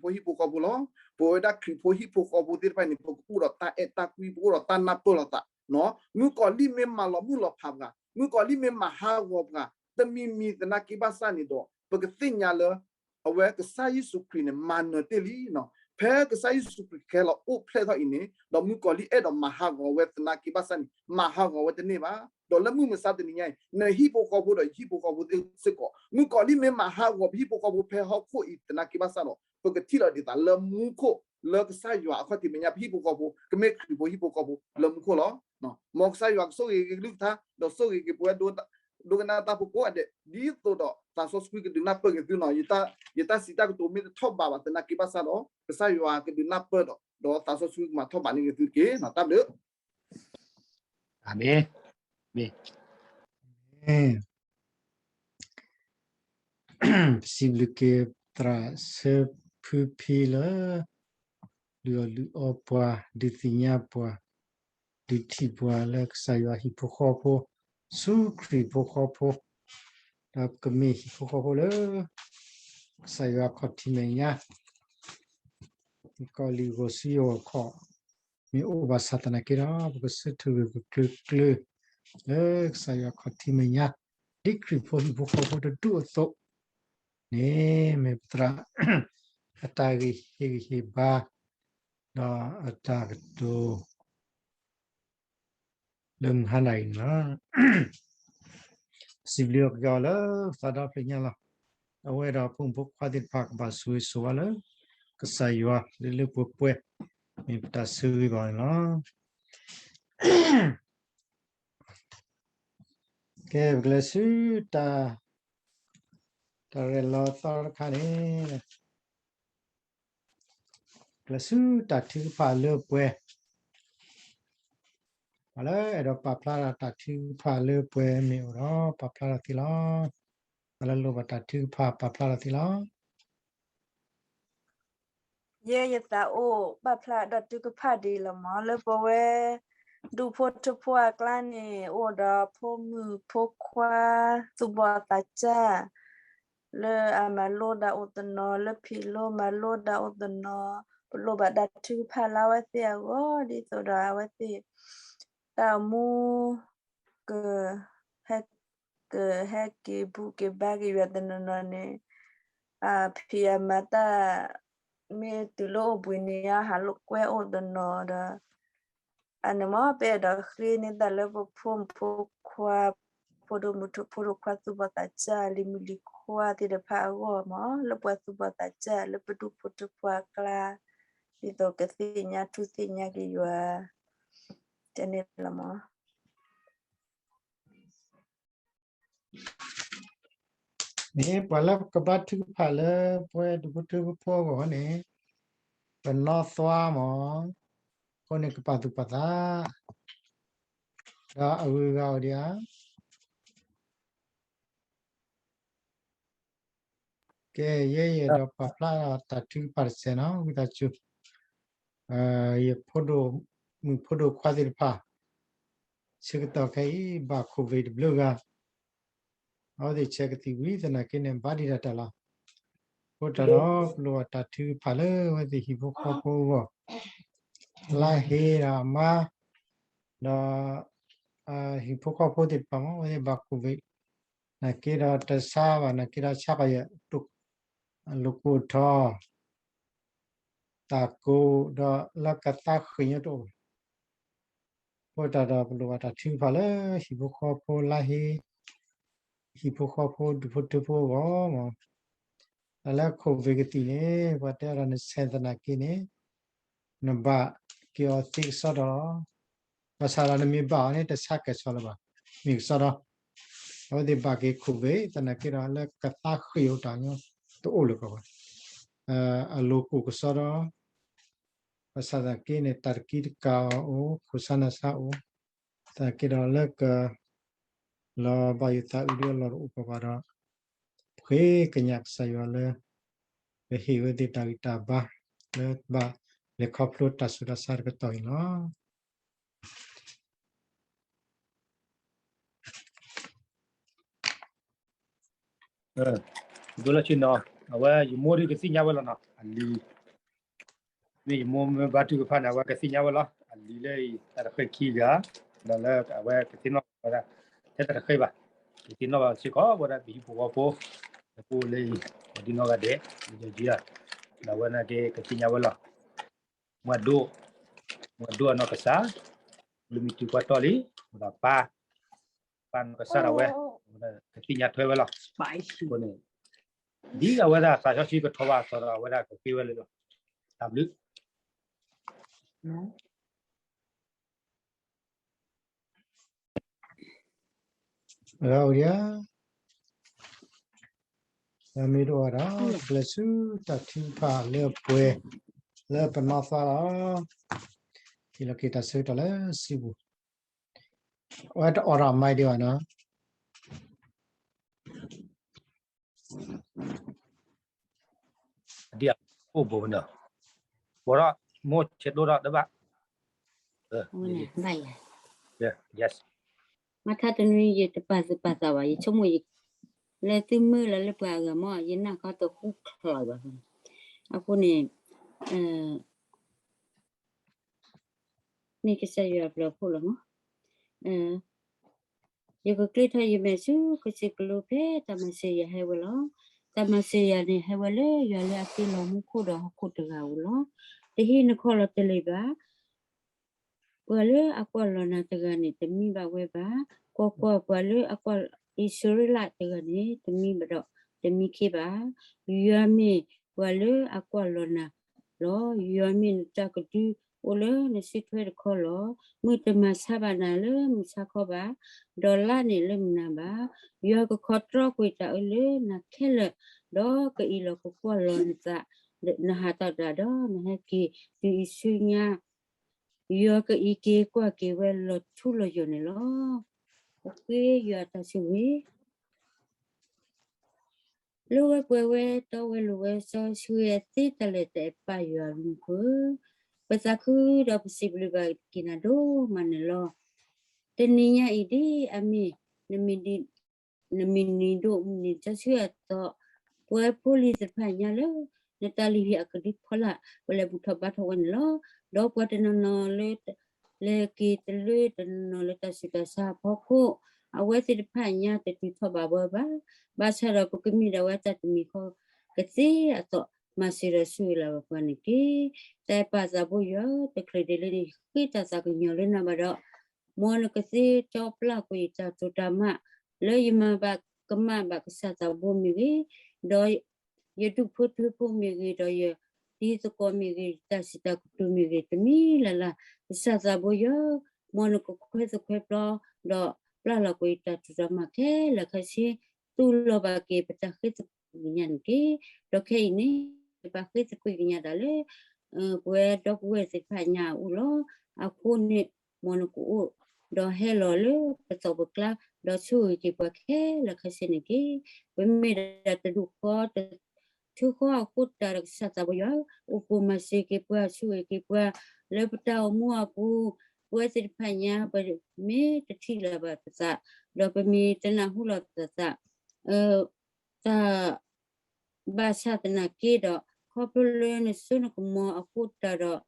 ဟံၣ်ဖိဃီဖိ ဒီးခရံာ်ဖိဟံၣ်ဖိဃီဖိလီၤ. ပဝဲဒၣ်ခရံာ်ဖိဟံၣ်ဖိဃီဖိသ့ၣ်တဖၣ်န့ၣ် ပကအိၣ်ဒီးတၢ်အဲၣ်တၢ်ကွံ ပကအိၣ်ဒီးတၢ်နၢ်ပၢၢ်လိာ်သး မုၣ်ကီၤလံၢ်မ့ၢ်မၤလီၤမုၢ်လီၤဖးပှၤ, မုၣ်ကီၤလံၢ်မ့ၢ်မၤဟးဂီၤပှၤ တမံၤမံၤသနာ်က့ဘၣ်ဆၣ်န့ၣ်ဒီး ပကသ့ၣ်ညါလၢ အဝဲကစၢ်ယ့ၣ်ၡူးခရံာ်န့ၣ် မၤနၢၤတ့ၢ်လံ. ဖဲကစၢ်ယ့ၣ်ၡူးခရံာ်ကဟဲလီၤအိၣ်ဖျဲၣ်ထီၣ်အံၤန့ၣ် ဒီးမုၣ်ကီၤလံၢ်အဲၣ်ဒိးမၤဟးဂီၤဝဲသနာ်က့ဘၣ်ဆၣ်န့ၣ် မၤဟးဂီၤဝဲတန့ၢ်ဘၣ်. ဒီးလၢမုၢ်မဆါတနံၤညါအံၤ နဟံၣ်ဖိဃီဖိဒီးယဟံၣ်ဖိဃီဖိသ့ၣ်စ့ၢ်ကီး မုၣ်ကီၤလံၢ်မ့ၢ်မၤဟးဂီၤပဟံၣ်ဖိဃီဖိဖဲဟီၣ်ခိၣ်အံၤသနာ်က့ဘၣ်ဆၣ်ဒီး ပကထံၣ်လိာ်ဒံးသးလၢမူခိၣ် လၢကစၢ်ယွၤအခီၣ်ထံးမဲာ်ညါ ပဟံၣ်ဖိဃီဖိ ကမ့ၢ်ခရံာ်ဖိဟံၣ်ဖိဃီဖိလၢမူခိၣ်လီၤ. မ်ကစၢ်ယွၤကဆိၣ်ဂ့ၤက့ၤကလုၢ်ကထါ ဒီးဆိၣ်ဂ့ၤက့ၤပဝဲဒိကနၣ်တၢ်ဖိကိးဂၤဒဲး ဒ်သိးဒီးသးစီဆှံကဒုးနၢ်ပၢၢ်က့ၤသုလီၤ. ယတၢ်စံးတၢ်ကတိၤမ့ၢ်တထီၣ်ဘးဘၣ်သနာ်က့ဘၣ်ဆၣ်ဒီး ကစၢ်ယွၤကဒုးနၢ်ပၢၢ်ဒီး ဒီးသးစီဆှံကမၤထီၣ်ဘးန့ၢ်က့ၤသုတက့ၢ်. တၢ်ဘျုး အၤမ့ၣ် မ့ၢ် ပစံးဘျုးက့ၤ သရၣ်စၢဖုဖံလၢ လုၢ်အီၣ်လုၢ်အီပှၤ ဒုးသ့ၣ်ညါပှၤ ဒုးထံၣ်ပှၤလၢကစၢ်ယွၤဟံၣ်ဖိဃီဖိ ဆူခရံာ်ဖိဃီဖိ ဒီးကမ့ၢ်ဟံၣ်ဖိဃီဖိလၢ ကစၢ်ယွၤအခီၣ်ထံးမဲာ်ညါ ကီၤလံၢ်ဂီၤဆူယဂီၤခီၣ် မ့ၢ်အိၣ်ဘၣ်ဆၣ်သနာ်က့ဒီး ပကဆၢထၢၣ်ဂ့ၤပကျၢၤကျၢၤ လၢကစၢ်ယွၤအခီၣ်ထံးမဲာ်ညါ ဒ်ခရံာ်ဖိဟံၣ်ဖိဃီဖိတဒူၣ်အသိးန့ၣ် မ့ၢ်ပသရၣ် အတၢ်ဂ့ၢ်ဟ့ၣ်ဂံၢ်ဟ့ၣ်ဘါ ဒီးအတၢ်ကတိၤ လၢမုၢ်ဟါနၤအံၤန့ၣ်လီၤ. ပစံးဘျုးက့ၤအီၤလၢသးဒီဖျၢၣ်ညါလီၤ. အဝဲဒီးဖိမုၣ်ဖိခွါသ့ၣ်တဖၣ်ကဘၣ်ဆိၣ်ဂ့ၤဆိၣ်ဝါလၢ ကစၢ်ယွၤလၢလၢပှဲၤပှဲၤ မ့ၢ်ပတၢ်ဆိၣ်ဂ့ၤဘၣ်န့ၣ်လီၤ. ကဲ ပကလဲၤဆူတၢ် တၢ်ရဲၣ်လီၤသီတခါန့ၣ် ကလဲၤဆူတၢ်ထုကဖၣ်လၢပှဲၤ, ပှၤလၢအဲၣ်ဒိးပာ်ဖျါတၢ်ထုကဖၣ်လၢပှဲၤမ့ၢ်အိၣ်ဒီး ပာ်ဖျါထီၣ်သ့လီၤ. ပှၤလၢလိၣ်ဘၣ်တၢ်ထုကဖၣ် ပာ်ဖျါထီၣ်သ့လီၤ. ယဲယသးအိၣ်ပာ်ဖျါဒီးထုကဖၣ်ဒ်အံၤလီၤမး, လၢပဝဲ ဒူဖိထၢဖိအကျါန့ၣ် အိၣ်ဒီးဖိမုၣ်ဖိခွါ သူၣ်ဘီၣ်သးစၢ် လၢအမၤလိဒၣ်အိၣ်တနီၤ, လၢဖံးလိမၤလိဒၣ်အိၣ်တနီၤ, ပလိၣ်ဘၣ်တၢ်ထုကဖၣ်လၢအဝဲသ့ၣ်အဂီၢ်, ဒ်သိးဒီးအဝဲသ့ၣ် တၢ်အိၣ်မူ က ဟဲ ကဟဲက့ၤဘူၣ်က့ၤဘါက့ၤယွၤတနီၤနီၤန့ၣ်, အဖံးအမၤတၢ် မ့ၢ်တုၤလၢအိၣ်ဘှံးန့ၣ် အဟးလိာ်ကွဲအိၣ်တနီၤဒီး အန့ၣ်မ့ၢ်ပအဲၣ်ဒိးဃ့န့ၢ်တၢ်လၢပဖိမုၣ်ဖိခွါ ဖိဒိၣ်မုၣ်ဖိဒိၣ်ခွါ သူၣ်ဘီၣ်သးစၢ် လံၤမုၣ်လံၤခွါသ့ၣ်တဖၣ်အဂီၢ်မး, လၢပှၤသူၣ်ဘီၣ်သးစၢ် လၢပဒူဖိထၢဖိအကျါ, ဒ်သိးကသ့ၣ်ညါထူသ့ၣ်ညါက့ၤယွၤ တန့ၣ်လီၤမး. န့ၣ် ပှၤလၢကဘါထုကဖၣ်လၢပဝဲဒူဖိထၢဖိအဂီၢ်န့ၣ် ပနီၢ်သွါမး, အဃိန့ၣ်ကပာ်သူၣ်ပာ်သး ဒီးအဂုၤအဂၤအိၣ်ဒံးဧါ. ကဲ ယဲယအဲၣ်ဒိးပာ်ဖျါတၢ်ထုကဖၣ်တစဲးနီၤ ဝံသးစူၤ, ယဖိဒိၣ်မုၣ်ဖိဒိၣ်ခွါသ့ၣ်တဖၣ် ဆၢကတီၢ်ခဲအံၤ ဘၣ် COVID တဘျုးဂၤ, အဝဲသ့ၣ်ဆဲးကသံၣ်ဝံၤသနာ်က့န့ၣ် ဘၣ်ဒံးဒၣ်တၢ်လီၤ. အဃိတၢ်ဒီး ပလိၣ်ဘၣ်တၢ်ထုကဖၣ်လၢအဝဲသ့ၣ်ဟံၣ်ဖိဃီဖိအဂီၢ်, လါဟ့ဒီးအမါ, ဒီး ဟံၣ်ဖိဃီဖိသ့ၣ်တဖၣ်မး အဝဲသ့ၣ်ဘၣ် COVID နာ်က့ဒီးတဆါဘၣ် နာ်က့ဒီးဆါဃီယဲၢ် အလိၤကိၢ်ထီၣ် တၢ်ကိၢ်ဒီးလၢကသါဃ့ၢ်ညါတအိၣ်ဘၣ်. အဃိတၢ်ဒီးပလိၣ်ဘၣ်တၢ်ထုကဖၣ်လၢဟံၣ်ဖိဃီဖိလါဟ့, ဟံၣ်ဖိဃီဖိဒူဖိထၢဖိအဂီၢ်မး, တၢ်လၢ COVID ကသံၣ်န့ၣ် ပှၤတဲအီၤဒီးနဆဲးသနာ်က့န့ၣ် နဘၣ်က့ၤအီၤသ့ကစီဒီလီၤ. ဘၣ်ဆၣ်ဒီးနမ့ၢ်ဘၣ်အီၤန့ၣ် တဆါကဲၣ်ဆိးလၢၤဘၣ်, မ့ၢ်ကစီဒီ, အဝဲသ့ၣ်ဘၣ်က့ၤ COVID သနာ်က့ဒီးလၢကသါဃ့ၢ်အိၣ်တၢ်ညီတအိၣ်လၢၤကီးဘၣ်, အလိၤကိၢ်ကစီဒီ, ဘၣ်ဆၣ်သနာ်က့န့ၣ် တၢ်တကံတကးအီၤအိၣ် ခိၣ်ဆါနၢ်ဆါအိၣ်, သနာ်က့ဒီးလၢက လီၤဘၣ်ယိၣ်သးအုးဒ်အလီၢ်တအိၣ်ကီးဘၣ်ဒီး ပဃ့ကညးကစၢ်ယွၤလၢ ပဟ့ၣ်ဝဲသ့ၣ်တၢ်ဂံၢ်တၢ်ဘါ လၢဘၣ်လဲၤခီဖျိတၢ်ဆူးတၢ်ဆါတကတီၢ်အံၤလီၤ. ဒိလၢဆ့နီၤ, အဝဲယမိၢ်ဒုးကသ့ၣ်ညါဝဲလီၤနီၤ, အလံၤ မ့ၢ်ယမိၢ်မ့ၢ်ဘါထုကဖၣ်န့ၣ် အဝဲကသ့ၣ်ညါဝဲလီၤ. အလံၤလၢအံၤ တၢ်တဃဲခံဂၤ, ဒီးလၢအဝဲကသ့ၣ်နီၣ်ဝဲဒၣ် ထဲတၢ်တဃဲဘၣ်, ကသ့ၣ်နီၣ်ဘၣ်စ့ၢ်ကီးဝဲဒၣ်ပဟံၣ်ဖိဃီဖိ, ပအိၣ်လၢအံၤ ပှၤဒ်နီၢ်ဂၤဒဲး လၢယီၤကံလီၤ, ဒီးအဝဲန့ၣ်က့ကသ့ၣ်ညါဝဲလီၤ. မၤဒိ, မၤဒိအနီၢ်ကစၢ်, လၢမံၤတုၤကွၢ်တီၢ်လံ, ဒီးပၢ် ပၢ်နီၢ်ကစၢ်ဒၣ်ဝဲ, ကသ့ၣ်ညါထွဲဝဲလီၤ. အဃိန့ၣ် ဒ်အဝဲဒၣ်သးစီဆှံကထီၣ်ဘၣ်အသိးဒီး အဝဲဒၣ်ကဃ့ဝဲလၢလီၤ. တၢ်ဘျုး အိၣ်ဒံးဧါ, မ့ၢ်တအိၣ်ဒီး ပျဲၢ်ဆူတၢ်ထုကဖၣ်လၢပှဲၤ လၢပနီၢ်သါလီၤ. ဟ့ၣ်လီၤက့ၤတၢ်ဆၢကတီၢ်လၢစုပူၤ, အဝဲတအိၣ်ဒီးမၤဒံးဘၣ်နီၤ. ဒ်အအိၣ်ဘိနီၤ, ဘၣ်ဒီး မိၢ်ဆဲးဒိၣ်ဒီးတဘၣ်, ဘၣ်ယၤ, yes, မ့ၢ်ထါတနွံ ယတပာ်သူၣ်ပာ်သးဘၣ်, ယဆိကမိၣ် လၢသုမုၢ်လၢလၢပှၤအဂၤမ့ၢ် ယနၢ်ခီတဟူချီၣ်ဘၣ်. အဃိန့ၣ် မ့ၢ်ကစၢ်ယွၤအဘျုးအဖှိၣ်လီၤမး. ယကကျ့ထီၣ်ယမဲာ်ဆူကစၢ်ကလိဖဲ တၢ်မၤစၢၤယၤဟဲဝဲလီၤ. တၢ်မၤစၢၤယၤန့ၣ် ဟဲဝဲလၢယွၤလၢအတ့လီၤမူခိၣ်ဒီးဟီၣ်ခိၣ်တဂၤဧိၤလီၤ. တဟံးနခီၣ်လီၤတလ့ၢ်ဘၣ်. ပှၤလၢအကွၢ်လီၤနၤတဂၤန့ၣ် တမံဘၣ်ဝဲဘၣ်. ကွၢ်ကွၢ်, ပှၤလၢအကွၢ်အံၣ်စရ့လးတဂၤန့ၣ် တမံဘၣ်ဒီးတမံခ့ဘၣ်. ယွၤမ့ၢ်ပှၤလၢအကွၢ်လီၤနၤလီၤ. ယွၤမ့ၢ်နတၢ်ကဒုအိၣ်လၢနစုထွဲတခီလီၤ. မုၢ်တမၤဆါဘၣ်နၤလၢမုၢ်ဆါခီဘၣ်, ဒီးလါန့ၣ်လၢမုၢ်နၤဘၣ်. ယွၤကခီတြီကွံာ်တၢ်အၢလၢနၤခဲလၢာ်, ဒီးကအံးလီၤကကွၢ်လီၤနသး, နဟးတၢ်ဒၣ်ဒီးနဟဲက့ၤတုၤအံၤဆူညါ ယွၤကအံးက့ၤကွၢ်က့ၤဝဲလီၤထူလီၤယိာ်န့ၣ်လီၤ. ပဃ့ယွၤအတၢ်ဆိၣ်ဂ့ၤ လိၣ်ဝဲပှဲၤဝဲတီဝဲလိၤဝဲစီဆှံဝဲသ့တၢ်လၢာ်တၢ်အဲၣ်ပၢ်ယွၤအမံၤဃိ, ပသးခုဒီးပစံးဘျုးဘၣ်က့ၤနၤဒိၣ်မးန့ၣ်လီၤ. တနံၤညါအံၤဒ်အမ့ၢ် နမံၤနံၤဒိၣ်မုၢ်နံၤတၢ်ဆၢကတီၢ်, ပဝဲဖိလံၤသ့ၣ်တဖၣ်ညါလၢ နတၢ်လုၢ်ဟံၣ်အကဒုဖီလာ် ပလဲၤဘူၣ်ထီၣ်ဘါထီၣ်ဝဲန့ၣ်လီၤ. ဒီးပှၤတနီၤနီၤလၢ လဲၤက့ၤတလၢတနီၤနီၤလၢတၢ်ဆူးတၢ်ဆါအဖီခိၣ်, အဝဲသ့ၣ်တဖၣ်ညါတတုၤထီၣ်ဘၣ်ဝဲဘၣ်. ဘၣ်ဆၣ်ဒီးပကမ့ၢ်ဒၣ်ဝဲတၢ်တမံၤဃီကသ့အသိး, မၤစၢၤဒီးဆိၣ်ဂ့ၤလၢ်ဘၣ်ပှၤန့ၣ်တက့ၢ်. တၢ်အဲၣ်ပၢ်သးဘိယွၤ တချုးဒ်လဲၣ်န့ၣ် ဃ့တၢ်သးကညီၤလၢနၤဘၣ်ဒီး, မ်နကသ့တီပျၢ်ကွံာ်ယတၢ်တိာ်တၢ်မၤ လၢယမၤဘၣ်ကမၣ်ဘၣ်ကစၢ်သးဘိမ့ၢ်ဂ့ၤ, ဒီး ယဒူၣ်ဖိထၢဖိမ့ၢ်ဂ့ၤ, ဒီးယတံၤသကိးမ့ၢ်ဂ့ၤ, ယတၢ်စံးတၢ်ကတိၤမ့ၢ်ဂ့ၤ, တမံၤလၢ်လၢ်, ကစၢ်သးဘိယွၤ, မ်နကခွဲးသခွဲးပျီ, ဒီးပျၢ်လီၤကွံာ်ယတၢ်တိာ်တၢ်မၤခဲလၢာ်ခဲဆ့, သူၣ်လီၤဘၣ်က့ၤပတၢ်ဃ့သကွံာ်ကညးန့ၣ်တက့ၢ်. ဒီးခဲအံၤန့ၣ် ပဘၣ်ဃ့သကွံာ်ကညးတၢ်လၢ ပဝဲဒီပုၢ်ဝဲၢ်သ့ၣ်တဖၣ်ညါအအိၣ်လီၤ. အဃိန့ၣ် မ်နကအိၣ် ဒီးဟဲလီၤလၢပသီၣ်ပကျါ, ဒီးဆိၣ်ဂ့ၤက့ၤပှၤခဲလၢာ်ခဲဆ့န့ၣ်တက့ၢ်. ပမ့ၢ်ဒၣ်တဒူၣ်ဃီ တထၢဃီအဃိတၢ်ဒီးကစၢ်သးဘိယွၤ, အိၣ်ဖှိၣ်မၤစၢၤက့ၤပှၤ, ဆိၣ်ဂ့ၤက့ၤပှၤ, လၢပတၢ်အိၣ်မူအပူၤ, ပဝဲသ့ၣ်တဖၣ်ညါ ပမ့ၢ်တထံၣ်လၢၤဘၣ်ပသး, ဒီးပမ့ၢ်တနၢ်ဟူလၢၤပသး, တၢ် ဘၣ်ဆၣ်သနာ်က့ဒီး ခီဖျိလၢနစိနကမီၤအဃိတၢ်ဒီး,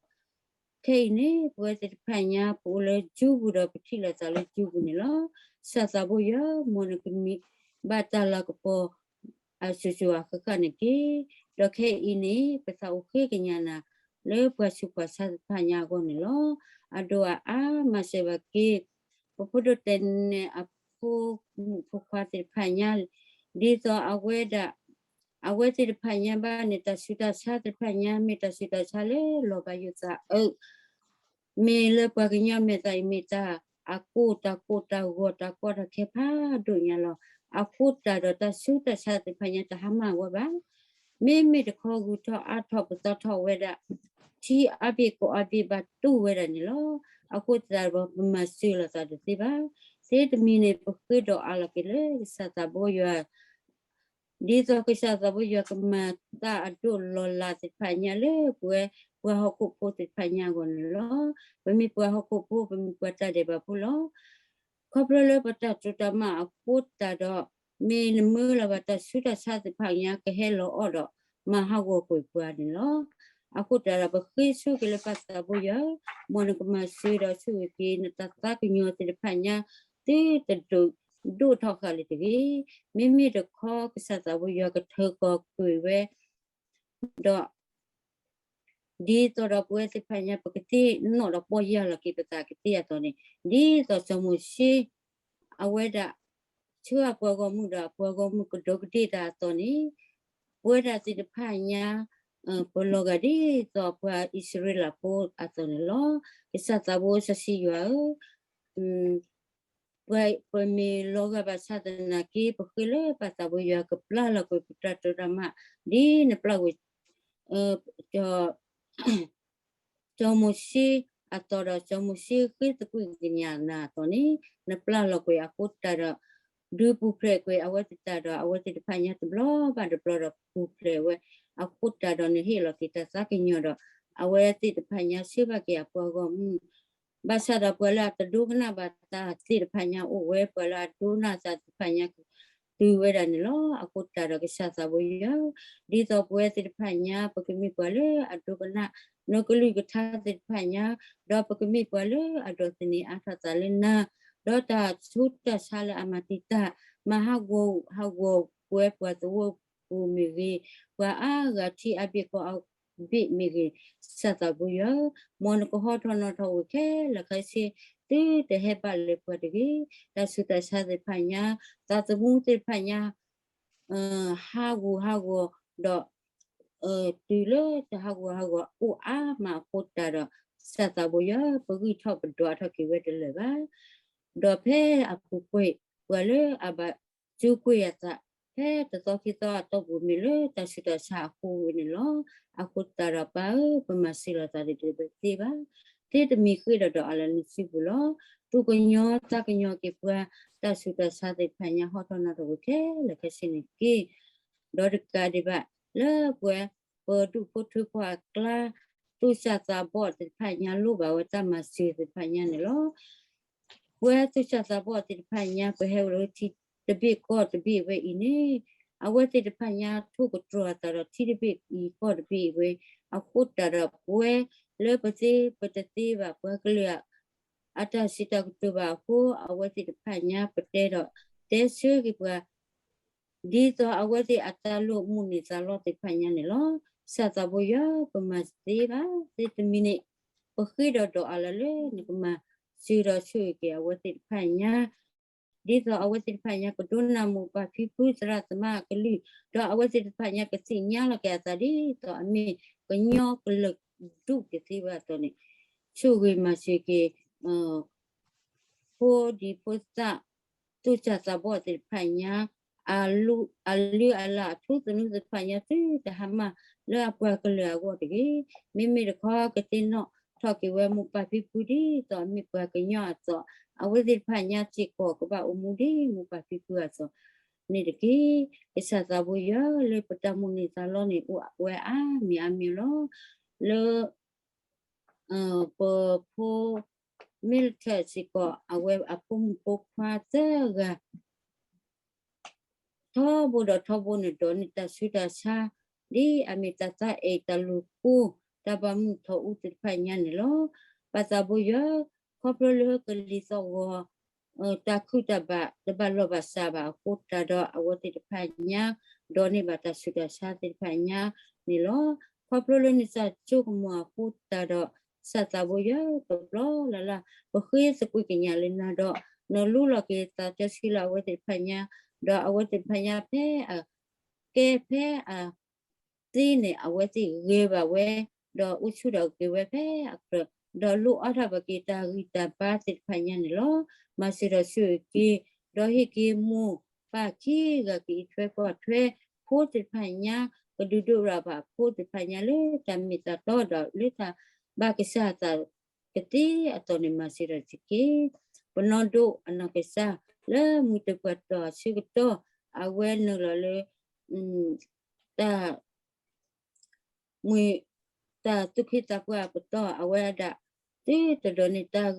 ခဲအံၤန့ၣ် ပဝဲသ့ၣ်တဖၣ်ညါ ပအိၣ်လၢကၠူပူၤဒီး ပထံၣ်လိာ်သးလၢကၠူပူၤန့ၣ်လီၤ. ကစၢ်သးဘိယွၤ မ်နကမံၤဘၣ်တၢ်လၤကပီၤ အစိၤစိၤအဃၣ်ဃၣ်န့ၣ်တက့ၢ်. ဒီးခဲအံၤန့ၣ် ပသးအိၣ်ဃ့ကညးနၤ လၢပှၤဆူးပှၤဆါသ့ၣ်တဖၣ်ညါအဂီၢ်န့ၣ်လီၤ. အဒိၣ်အအါမၤစၢၤဘၣ်က့ၤ ပဖိဒိၣ်တဲာ်နဲၣ်အဖိမုၣ်ဖိခွါသ့ၣ်တဖၣ်ညါ, ဒ်သိးအဝဲဒၣ်, အဝဲသ့ၣ်တဖၣ်ညါဘၣ်န့ၣ် တၢ်ဆူးတၢ်ဆါသ့ၣ်တဖၣ်ညါ မ့ၢ်တၢ်ဆူးတၢ်ဆါလၢလီၤဘၣ်ယိၣ်သးအၢ, မ့ၢ်လၢပှၤကညီမဲာ်သၣ်အံၤ မ့ၢ်တၢ်အကိၢ်တၢ်ကိၢ်တၢ်ဂီၤတၢ်ကီတၢ်ခဲဖးဒိၣ်ညါလီၤ. အဃိတၢ်ဒီးတၢ်ဆူးတၢ်ဆါသ့ၣ်တဖၣ်ညါတဟါမၢ်ဝဲဘၣ်. မ့မ့ၢ်တခီဂုၤထီၣ်အါထီၣ်ပသီထီၣ်ဝဲဒၣ် ထံအါဘ့ၣ်ကီၢ်အါဘ့ၣ်ဘၣ်တူၢ်ဝဲဒၣ်န့ၣ်လီၤ. အဃိသတးဒီးပမၤစၢၤလိာ်သးတသ့ဘၣ်. သ့တမံၤန့ၣ် ပဃ့ဒီးအးလီၤက့ၤလၢကစၢ်သးဘိယွၤ ဒ်သိးကစၢ်သးဘိယွၤကမၤသးအဒိၣ်လီၤလးသ့ၣ်တဖၣ်ညါလၢပဝဲပှၤဟီၣ်ခိၣ်ဖိသ့ၣ်တဖၣ်ညါအဂီၢ်န့ၣ်လီၤ. ပမ့ၢ်ပှၤဟီၣ်ခိၣ်ဖိ ပမ့ၢ်ပှၤတၢ်ဒဲးဘးဖိလီၤ. ခီဖျိလၢပတၢ်တိာ်တၢ်မၤအဃိတၢ်ဒီး မ့ၢ်နမၢလီၤဘၣ်တၢ်ဆူးတၢ်ဆါသ့ၣ်တဖၣ်ညါကဟဲလီၤအီၣ်ဒီး မၤဟးဂီၤကွံာ်ပှၤန့ၣ်လီၤ. အဃိတၢ်ဒီးပဃ့ဆိက့ၤလၢပၢ်သးဘိယွၤ, မ်နကမၤစၢၤဒီးဆိၣ်ဂ့ၤက့ၤ နတၢ်သးကညီၤသ့ၣ်တဖၣ်ညါ သုတဒိၣ်ဒိၣ်ထီၣ်ဃာ်လၢၤတဂ့ၤ. မ့မ့ၢ်တခီကစၢ်သးဘိယွၤကထၢကီၤကွံာ်ဝဲ, ဒီး ဒ်သိးဒီးပဝဲသ့ၣ်တဖၣ်ညါ ပကသ့ၣ်နီၣ်ဒီးပီၢ်ယၢ်လီၤက့ၤပသးကသ့အသိးန့ၣ်, ဒ်သိးစီၤမိၤၡ့ အဝဲဒၣ် ဆှၢအပှၤဂီၢ်မုၢ်ဒီးအပှၤဂီၢ်မုၢ်ကဒိးကဒ့ၣ်တၢ်အသိးန့ၣ်, ပဝဲဒၣ်သ့ၣ်တဖၣ်ညါ ပလီၤဂာ်ဒ်သိးပှၤအံၣ်စရ့လးဖိအသိးန့ၣ်လီၤ. ကစၢ်သးဘိစီဆှံယွၤဧၢ, ပမ့ၢ်လီၤဂာ်ဘၣ်ဆၣ်သနာ်က့ ပဃ့လၢပၢ်သးဘိယွၤကပျၢ်လီၤကွံာ်ပတၢ်တိာ်တၢ်မၤ ဒ်နပျၢ်ကွံာ် စီၤမိၤၡ့အသိးဒီး စီၤမိၤၡ့ဃ့သကွံာ်ကညးနၤအသိးန့ၣ်, နပျၢ်လီၤကွံာ်အဃိတၢ်ဒီး ဒုးပူၤဖျဲးကွံာ်အဝဲသ့ၣ်တၢ်ဒီး အဝဲသ့ၣ်တဖၣ်ညါတဘျီဘၣ်တဘျီဒီးပူၤဖျဲးဝဲအဃိတၢ်ဒီး နဟ့ၣ်လီၤက့ၤတၢ်သးကညီၤဒီး အဝဲသ့ၣ်တဖၣ်ညါဆှၢဘၣ်က့ၤအပှၤဂီၢ်မုၢ် ဘၣ်ဆၣ်ဒီးပှၤလၢအတဒိကနၣ်ဘၣ်တၢ်သ့ၣ်တဖၣ်ညါအိၣ်ဝဲ, ပှၤလၢအဒိကနၣ်သးသ့ၣ်တဖၣ်ညါ တုၤဝဲဒၣ်န့ၣ်လီၤ. အဃိတၢ်ဒီးကစၢ်သးဘိယွၤ, ဒ်သိးပဝဲသ့ၣ်တဖၣ်ညါ ပကမ့ၢ်ပှၤလၢအဒိကနၣ် နကလုၢ်ကထါသ့ၣ်တဖၣ်ညါ, ဒီးပကမ့ၢ်ပှၤလၢအဒိးသန့ၤအါထီၣ်သးလၢနၤ, ဒီးတၢ်ဆူးတၢ်ဆါလၢအမၤတံာ်တာ် မၤဟးဂီၤဟးဂီၤပဝဲပှၤသဝီပူၤမ့ၢ်ဂ့ၤ, ပှၤအါဂၤထံအါဘ့ၣ်ကီၢ်အါ ဘ့ၣ်မ့ၢ်ဂ့ၤ, ကစၢ်သးဘိယွၤ, မ်နကဟီထီၣ်နီၣ်ထီၣ်ဝဲခဲလၢာ်ခဲဆ့, သုတဟဲဘၣ်လၢပှၤတဂ့ၤ, တၢ်ဆူးတၢ်ဆါသ့ၣ်တဖၣ်ညါ, သးသမူသ့ၣ်တဖၣ်ညါ, ဟးဂူာ်ဟးဂီၤ, ဒီး တုၤလၢတၢ်ဟးဂူာ်ဟးဂီၤအိၣ်အါမးအဃိတၢ်ဒီး, ကစၢ်သးဘိယွၤ ပဂံၢ်ထီၣ်ပဒွးထီၣ်က့ၤဝဲတလၢာ်ဘၣ်. ဒီးဖဲအပူၤကွံာ် ပှၤလၢအဘၣ် စူးကွံာ်အသး ဖဲတသီခံသီအတီၢ်ပူၤ မ့ၢ်လၢတၢ်ဆူးတၢ်ဆါအဃိဝဲန့ၣ်လီၤ. အဃိသတးဒီးပၢ်ဧၢ, ပမၤစၢၤလိာ်သးတသ့ဘၣ်, သ့တမံၤဃ့ဒီးဒီးအလၢနစုပူၤလီၤ. သူၣ်ကညီၤသးကညီၤက့ၤပှၤ, တၢ်ဆူးတၢ်ဆါသ့ၣ်တဖၣ်ညါဟီထီၣ်နီၣ်ထီၣ်ဝဲခဲလၢာ်ခဲဆ့န့ၣ်တက့ၢ်. ဒီးတကးဒံးဘၣ် လၢပဝဲ ပဒူၣ်ဖိထၢဖိအကျါ သူၣ်စၢ်သးဘီၣ်သ့ၣ်တဖၣ်ညါလိၣ်ဘၣ်ဝဲတၢ်မၤစၢၤသ့ၣ်တဖၣ်ညါန့ၣ်လီၤ. ပဝဲသူၣ်စၢ်သးဘီၣ်သ့ၣ်တဖၣ်ညါ ပဟဲအိၣ်လၢထံတဘ့ၣ်ကီၢ်တဘ့ၣ်ဝဲအံၤန့ၣ် အဝဲသ့ၣ်တဖၣ်ညါထိၣ်ကတြီၤအသးဒီးထံတဘ့ၣ်အံၤကီၢ်တဘ့ၣ်အံၤဝဲ အဃိတၢ်ဒီးပဝဲ လၢပသ့ပတသ့ဘၣ်ပှၤကလုာ် အတၢ်စံးတၢ်ကတိၤဘၣ်အဃိ အဝဲသ့ၣ်တဖၣ်ညါပတဲဒီး တဲဆၢက့ၤပှၤ ဒ်သိးအဝဲသ့ၣ်အတၢ်လိၣ်မုၢ်န့ၢ်သးလီသ့ၣ်တဖၣ်ညါန့ၣ်လီၤ. ကစၢ်သးဘိယွၤ ပမၤသ့ဘၣ်သ့ၣ်တမံၤန့ၣ် ပဃ့ဒီးဒီးအါလၢလၢ နကမၤစၢၤဒီးဆိၣ်ဂ့ၤက့ၤအဝဲသ့ၣ်တဖၣ်ညါ ဒ်သိးအဝဲသ့ၣ်တဖၣ်ညါကဒိကနၣ်မိၢ်ပၢ်ဖံဖုသရၣ်သမါအကလုၢ် ဒီးအဝဲသ့ၣ်တဖၣ်ညါကသ့ၣ်ညါလီၤက့ၤအသးဒ်သိးအမ့ၢ် ကညီကလုာ်ဒူၣ်ကသ့ဘၣ်အသိးန့ၣ် ဆိၣ်ဂ့ၤမၤစၢၤက့ၤ ဖိဒံဖိသၣ် သူၣ်စၢ်သးဘီၣ်သ့ၣ်တဖၣ်ညါ အလုၢ်အလၢ်အထူသနူသ့ၣ်တဖၣ်ညါ သုတဟါမၢ်လၢအပှၤကလုာ်အဂီၢ်တဂ့ၤ. မ့မ့ၢ်တခီကသ့ၣ်နီၣ်ထီၣ်က့ၤဝဲမိၢ်ပၢ်ဖံဖုဒ်သိးအမ့ၢ်ပှၤကညီအသိး အဝဲသ့ၣ်တဖၣ်ညါစ့ၢ်ကီးကဘၣ်အိၣ်မူဒ်မိၢ်ပၢ်ဖံဖုအသိးန့ၣ်တက့ၢ်. ကစၢ်သးဘိယွၤလၢပတၢ်မုၢ်န့ၢ်သးလီန့ၣ် အိၣ်ဝဲအါမံၤအါမံၤလီၤ. လၢ ပဖိ မ့ၢ်လၢထၢၣ်စ့ၢ်ကီး အဝဲအဖိမုၣ်ဖိခွါသၢဂၤ ထီဘိဒီးထီဘိန့ၣ် ဒိးန့ၢ်တၢ်ဆူးတၢ်ဆါ ဒ်အမ့ၢ်တၢ်သးအဲၣ်တၢ်လိာ်ကိၢ် တၢ်ဘၣ်မုာ်ထီၣ်အူသ့ၣ်တဖၣ်ညါန့ၣ်လီၤ. ပၢ်သးဘိယွၤ ခီဖျိလၢကလံၤသီၣ်ဂီၤ တၢ်ခုၣ်တၢ်ဘၣ် တဘၣ်လီၢ်ဘၣ်စးဘၣ်အဃိတၢ်ဒီးအဝဲသ့ၣ်တဖၣ်ညါ ဒိးန့ၢ်ဘၣ်တၢ်ဆူးတၢ်ဆါသ့ၣ်တဖၣ်ညါန့ၣ်လီၤ. ခီဖျိလၢနတၢ်ဆိကမိၣ်အဃိတၢ်ဒီး ကစၢ်သးဘိယွၤ ပဘျီလၢ်လၢ် ပဃ့သကွံာ်ကညးလၢနၤဒီး နလူလီၤက့ၤသးတၢ်ဆှံလၢအဝဲသ့ၣ်တဖၣ်ညါ ဒီးအဝဲသ့ၣ်တဖၣ်ညါဖဲအ ကဲဖဲအ သ့န့ၣ် အဝဲသ့ၣ်ဂဲၤဘၣ်ဝဲ ဒီးအိၣ်ဆူၣ်ဒီးက့ၤဝဲဖဲအကြၢး ဒီးလိၣ်အီၣ်ထီၣ်ဘၣ်က့ၤတၢ်ဂံၢ်တၢ်ဘါသ့ၣ်တဖၣ်ညါန့ၣ်လီၤ. မၤစၢၤဒီးဆိၣ်ဂ့ၤက့ၤ ဒီးဟ့ၣ်က့ၤမိၢ်ပၢ်ခံဂၤကအံးထွဲကွၢ်ထွဲ ဖိသ့ၣ်တဖၣ်ညါ ကဒုးဒိၣ်ရၤဘၣ်ဖိသ့ၣ်တဖၣ်ညါလၢတၢ်မ့ၢ်တၢ်တီဒီး လၢတၢ်ဘၣ်ကစၢ်သး ကသ့အသိးန့ၣ် မၤစၢၤဒီးစ့ၢ်က့ၤ ပနီၢ်ဒိၣ်အနီၢ်ကစၢ် လၢမုၢ်တပှၢ်တီၢ်အဆၢကတီၢ် အဝဲနုာ်လီၤလၢ တၢ် မ့ၢ်တၢ်သူၣ်က့သးပှၢ်အပတီၢ် အဝဲဒၣ် သုတဒိးန့ၢ်တၢ်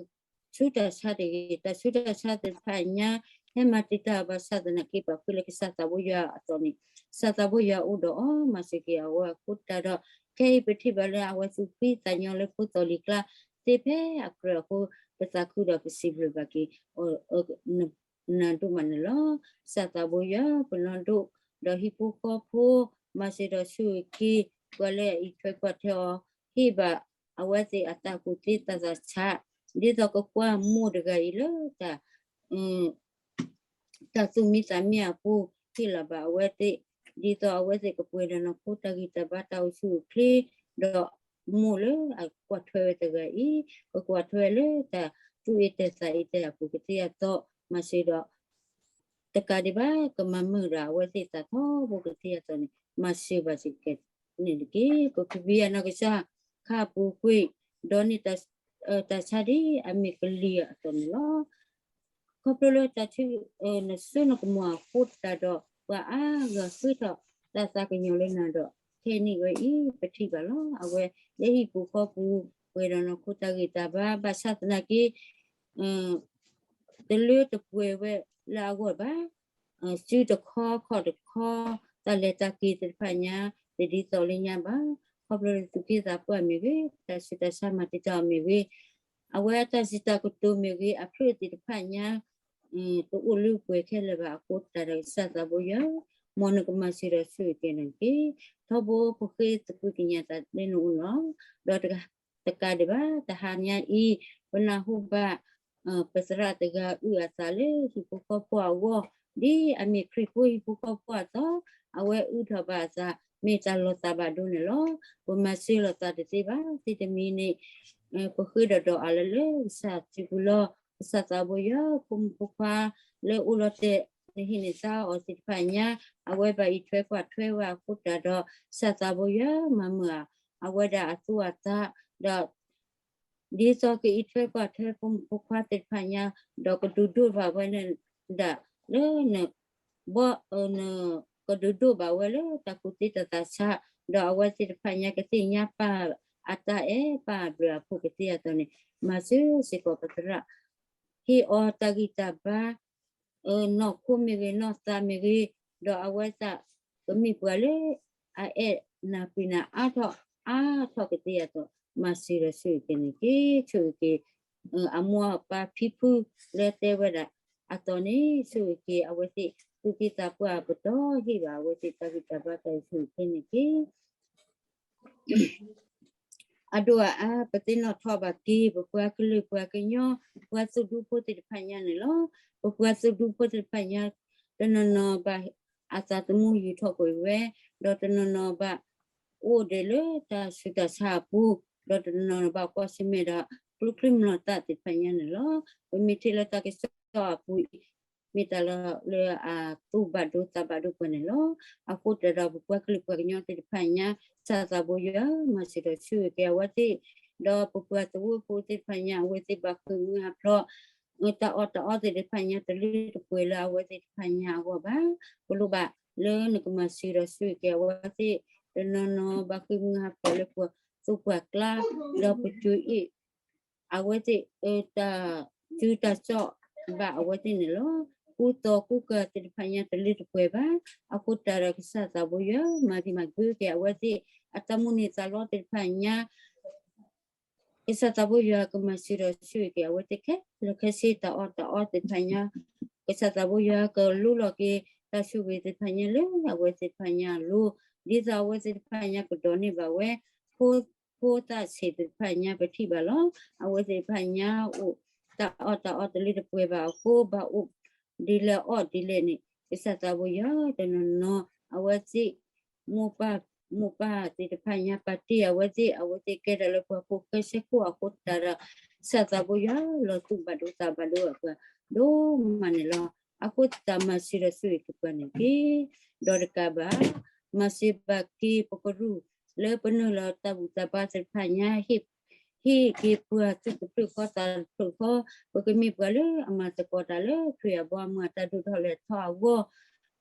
ဆူးတၢ်ဆါတဂ့ၤ, တၢ်ဆူးတၢ်ဆါသ့ၣ်တဖၣ်ညါ ဟဲမၤတံာ်တာ်ဘၣ်ဆၣ်သနာ်က့ ပာ်ဃုာ်လၢကစၢ်သးဘိယွၤအသိးန့ၣ် ကစၢ်သးဘိယွၤအိၣ်ဒီးအီၤ မၤစၢၤက့ၤအဝဲအဃိတၢ်ဒီး ခဲအံၤပထံၣ်ဘၣ်လၢအဝဲသူၣ်ဖှံသးညီလၢဖိသီလံၤကျါသ့ဖဲအကြၢးအဃိ ပသးခုဒီးပစံးဘျုးဘၣ်က့ၤ နၤဒိၣ်မးန့ၣ်လီၤ. ကစၢ်သးဘိယွၤ ပနီၢ်ဒိၣ် ဒီးဟံၣ်ဖိဃီဖိ မၤစၢၤဒီးဆိၣ်ဂ့ၤက့ၤ ပှၤလၢအအံးထွဲကွၢ်ထွဲအီၤ ဟ့ၣ်ဘၣ်အဝဲသ့ၣ်အတၢ်ကူၣ်သ့တၢ်သးဆး ဒ်သိးကကွၢ်မိၢ်တဂၤအံၤလၢတၢ် တၢ်သူၣ်မံသးမံအပူၤ ဟ့ၣ်လီၤဘၣ်အဝဲသ့ၣ် ဒ်သိးအဝဲသ့ၣ်ကပှဲၤဒီးနီၢ်ခိတၢ်ဂံၢ်တၢ်ဘါတၢ်အိၣ်ဆူၣ်အိၣ်ချ့ ဒီးမိၢ်လၢအကွၢ်ထွဲဝဲတဂၤအံၤ ကကွၢ်ထွဲလၢတၢ်သူၣ်အ့ၣ်တဲာ်သးအ့ၣ်တဲာ်အပူၤကသ့အသိး မၤစၢၤဒီး တကးဒံးဘၣ် ကမၤမုာ်ဒၣ်အဝဲသ့ၣ်သးထီဘိကသ့အသိးန့ၣ် မၤစၢၤဘၣ်စ့ၢ်ကီးန့ၣ်တက့ၢ်. ပကဘံၣ်အနီၢ်ကစၢ် ခါပူၤကွံာ် ဒီးန့ၢ် တၢ်ဆါဒ်အမ့ၢ်ကလံၤအသိးန့ၣ်လီၤ. ခီဖျိလၢတၢ်ထု နစိနကမီၤအဃိတၢ်ဒီး ပှၤအါဂၤဃ့ထီၣ်တၢ်သးကညီၤလၢနၤဒီး ခဲအံၤန့ၣ်ဝဲအံၤ ပထံၣ်ဘၣ်လီၤ. အဝဲလၢဟံၣ်ပူၤဃီပူၤ ပှဲၤဒီးနီၢ်ခိတၢ်ဂံၢ်တၢ်ဘါ ဘၣ်ဆၣ်သနာ်က့ တလၢတပှဲၤဝဲလၢအဂီၢ်ဘၣ်. စုတခီခီၣ်တခီ တၢ်လဲၤတၢ်က့ၤသ့ၣ်တဖၣ်ညါ တဒ်သိးလၢညါဘၣ်. ခီဖျိလၢသူၣ်က့သးပှၢ်မ့ၢ်ဂ့ၤ, တၢ်ဆူးတၢ်ဆါမၤတံာ်တာ်အီၤမ့ၢ်ဂ့ၤ, အဝဲအတၢ်စံးတၢ်ကတိၤမ့ၢ်ဂ့ၤ, အဖျၢၣ်သ့ၣ်တဖၣ်ညါ တအိၣ်လၢပှဲၤခဲလၢာ်ဘၣ်အဃိ တၢ်ဒီးကစၢ်သးဘိယွၤ မ်နကမၤစၢၤဒီးဆိၣ်ဂ့ၤက့ၤနၤတက့ၢ်. ထီဘိပဃ့သကွံာ်ကညးသးလၢနအိၣ်လီၤ. ဒီးတကးဒံးဘၣ် တဟါညါအံၤ ပနၢ်ဟူဘၣ် ပသရၣ်တဂၤအုၣ်အသးလၢဟံၣ်ဖိဃီဖိအဂီၢ် ဒ်အမ့ၢ်ခရံာ်ဖိဟံၣ်ဖိဃီဖိအသိး အဝဲအုၣ်ထီၣ်ဘၣ်အသး မ့ၢ်တၢ်လီၤသးဘၣ်ဒိန့ၣ်လီၤ. ပမၤစၢၤလိာ်သးတသ့ဘၣ် သ့တမံၤန့ၣ် ပဃ့ဒီးဒီးအါလၢလၢကစၢ်စုပူၤလီၤ. ကစၢ်သးဘိယွၤ ဖိမုၣ်ဖိခွါ လၢအိၣ်လီၤတဲာ် နဟံးန့ၢ်သါအီၤသ့ၣ်တဖၣ်ညါ အဝဲဘၣ်အံးထွဲကွၢ်ထွဲဝဲအဃိတၢ်ဒီး ကစၢ်သးဘိယွၤ မၤမုာ်အဝဲဒၣ်အသူအသး ဒီး ဒ်သိးကအံးထွဲကွၢ်ထွဲဖိမုၣ်ဖိခွါသ့ၣ်တဖၣ်ညါ ဒီးကဒုးဒိၣ်ဘၣ်ဝဲဒၣ်လၢ ဘီ နက ကဒုးဒိၣ်ဘၣ်ဝဲလၢတၢ်ကူၣ်သ့တၢ်သးဆး, ဒီးအဝဲသ့ၣ်တဖၣ်ညါကသ့ၣ်ညါပာ်အတၢ်အဲၣ်ပာ်ဘျုးအဖိကသ့အသိးန့ၣ်, မၤစၢၤစ့ၢ်ကီးပသရၣ် ဟ့ၣ်အီၤတၢ်ဂံၢ်တၢ်ဘါ, နီၢ်ခိမ့ၢ်ဂ့ၤ နီၢ်သးမ့ၢ်ဂ့ၤ, ဒီးအဝဲသ့ၣ်ကမ့ၢ်ပှၤလၢ အအဲၣ်နၢ်ပှ့ၤနၢ်အါထီၣ်အါထီၣ်ကသ့အသိး, မၤစၢၤဒီးဆိၣ်ဂ့ၤက့ၤန့ၣ်က့ၤ, ဆိၣ်ဂ့ၤက့ၤ အမိၢ်အပၢ်ဖံဖုလၢတဲဝဲဒၣ်အသိးန့ၣ်, ဆိၣ်ဂ့ၤက့ၤအဝဲသ့ၣ် သူၣ်က့သးပှၢ်ပတီၢ်ဟ့ၣ်ဘၣ်အဝဲသ့ၣ်တၢ်ဂံၢ်တၢ်ဘါတၢ်ဆိၣ်ဂ့ၤက့ၤန့ၣ်က့ၤ အဒိၣ်အအါ ပသ့ၣ်နီၣ်ထီၣ်ဘၣ်က့ၤ ပပှၤကလုာ်ပှၤကညီ ပှၤသူၣ်ဒူဖိသ့ၣ်တဖၣ်ညါန့ၣ်လီၤ. ပပှၤသူၣ်ဒူဖိသ့ၣ်တဖၣ်ညါ တနီၤနီၤဘၣ်အသးသမူယူၢ်ထီၣ်ကွံာ်ဝဲ, ဒီးတနီၤနီၤဘၣ် အိၣ်ဒံးလၢတၢ်ဆူးတၢ်ဆါအပူၤ, ဒီးတနီၤနီၤဘၣ်ကွၢ်ဆၢၣ်မဲာ်ဒီး ကျိချံမျိာ်သၣ်သ့ၣ်တဖၣ်ညါန့ၣ်လီၤ. ပမ့ၢ်ထံၣ်လၢတၢ်ကစီၣ်အပူၤအံၤ မ့ၢ်တၢ်လၢအသူၣ်ဘၣ်ဒိသးဘၣ်ဒိပှၤန့ၣ်လီၤ. အဃိတၢ်ဒီးပပှၤကလုာ်ပှၤကညီသ့ၣ်တဖၣ်ညါ ကစၢ်သးဘိယွၤ မၤစၢၤဒီးဆိၣ်ဂ့ၤက့ၤအဝဲသ့ၣ်, ဒီးပပှၤသဝီဖိသ့ၣ်တဖၣ်ညါ အဝဲသ့ၣ်ဘၣ်ဃ့ၢ်မှံဟးဖျိး တၢ်အီၣ်တၢ်အီသ့ၣ်တဖၣ်ညါ တလၢတပှဲၤလၢအဝဲသ့ၣ်တဖၣ်ညါအဂီၢ်ဘၣ်. ပလိၣ်ဘၣ်လၢနကမၤစၢၤဒီးဆိၣ်ဂ့ၤက့ၤအဝဲသ့ၣ်, တနီၤနီၤဘၣ်ဃ့ၢ်မှံဟးဖျိးလၢပှၤသူၣ်ပှၢ်ကျါ, ဒီးပကၠိအ့ၣ် အဝဲသ့ၣ် တၢ်စုတၢ်စိးဘၣ်အဝဲသ့ၣ်န့ၣ်လီၤ. ကူသိးကူကၤသ့ၣ်တဖၣ်ညါတလၢတပှဲၤဘၣ်. အဃိတၢ်ဒီးကစၢ်သးဘိယွၤ မၤသံမၤဂ့ၤက့ၤအဝဲသ့ၣ် အတၢ်မိၣ်န့ၢ်သးလီသ့ၣ်တဖၣ်ညါ ကစၢ်သးဘိယွၤကမၤစၢၤဒီးဆိၣ်ဂ့ၤက့ၤအဝဲသ့ၣ်ခဲလၢာ် ခဲဆ့တၢ်အီၣ်တၢ်အီသ့ၣ်တဖၣ်ညါ, ကစၢ်သးဘိယွၤကလူလီၤက့ၤ တၢ်ဆိၣ်ဂ့ၤသ့ၣ်တဖၣ်ညါလၢအဝဲသ့ၣ်တဖၣ်ညါအလိၤ, ဒ်သိးအဝဲသ့ၣ်တဖၣ်ညါကဒိးန့ၢ်ဘၣ်ဝဲ ဖိသၣ်ဆံးသ့ၣ်တဖၣ်ညါပထံၣ်ဘၣ်လီၤ. အဝဲသ့ၣ်တဖၣ်ညါအိၣ် တၢ်အီၣ်တၢ်အီတလၢတပှဲၤဘၣ်အဃိ ဘၣ်အိၣ်ဒ်လဲၣ်အီၣ်ဒ်လဲၣ်န့ၣ် ကစၢ်သးဘိယွၤတနီၤနီၤ အဝဲသ့ၣ် မိၢ်ပၢ် မိၢ်ပၢ်သ့ၣ်တဖၣ်ညါပာ်တ့ၢ်အဝဲသ့ၣ်, အဝဲသ့ၣ်ကဲထီၣ်လၢပှၤဖိဃဲဆဲခိၣ်အဃိတၢ်ဒီး ကစၢ်သးဘိယွၤလီၤသူၣ်ဘၣ်ဒိသးဘၣ်ဒိအပှၤဒိၣ်မးန့ၣ်လီၤ. အဃိသတးမၤစၢၤဒီးဆိၣ်ဂ့ၤက့ၤပှၤန့ၣ်တက့ၢ်. ဒီးတကးဘၣ် မၤစၢၤဘၣ်က့ၤပကရူၢ် လၢပနုာ်လီၤတၢ်ဘူၣ်တၢ်ဘါသ့ၣ်တဖၣ်ညါ ဟ့ၣ်က့ၤပှၤသူၣ်တဖျၢၣ်ဃီသးတဖျၢၣ်ဃီ, ပကမ့ၢ်ပှၤလၢအမၤသကိးတၢ်လၢခရံာ်အဘီအမုၢ်အတၢ်ဒိၣ်ထီၣ်လဲၤထီၣ်အဂီၢ်,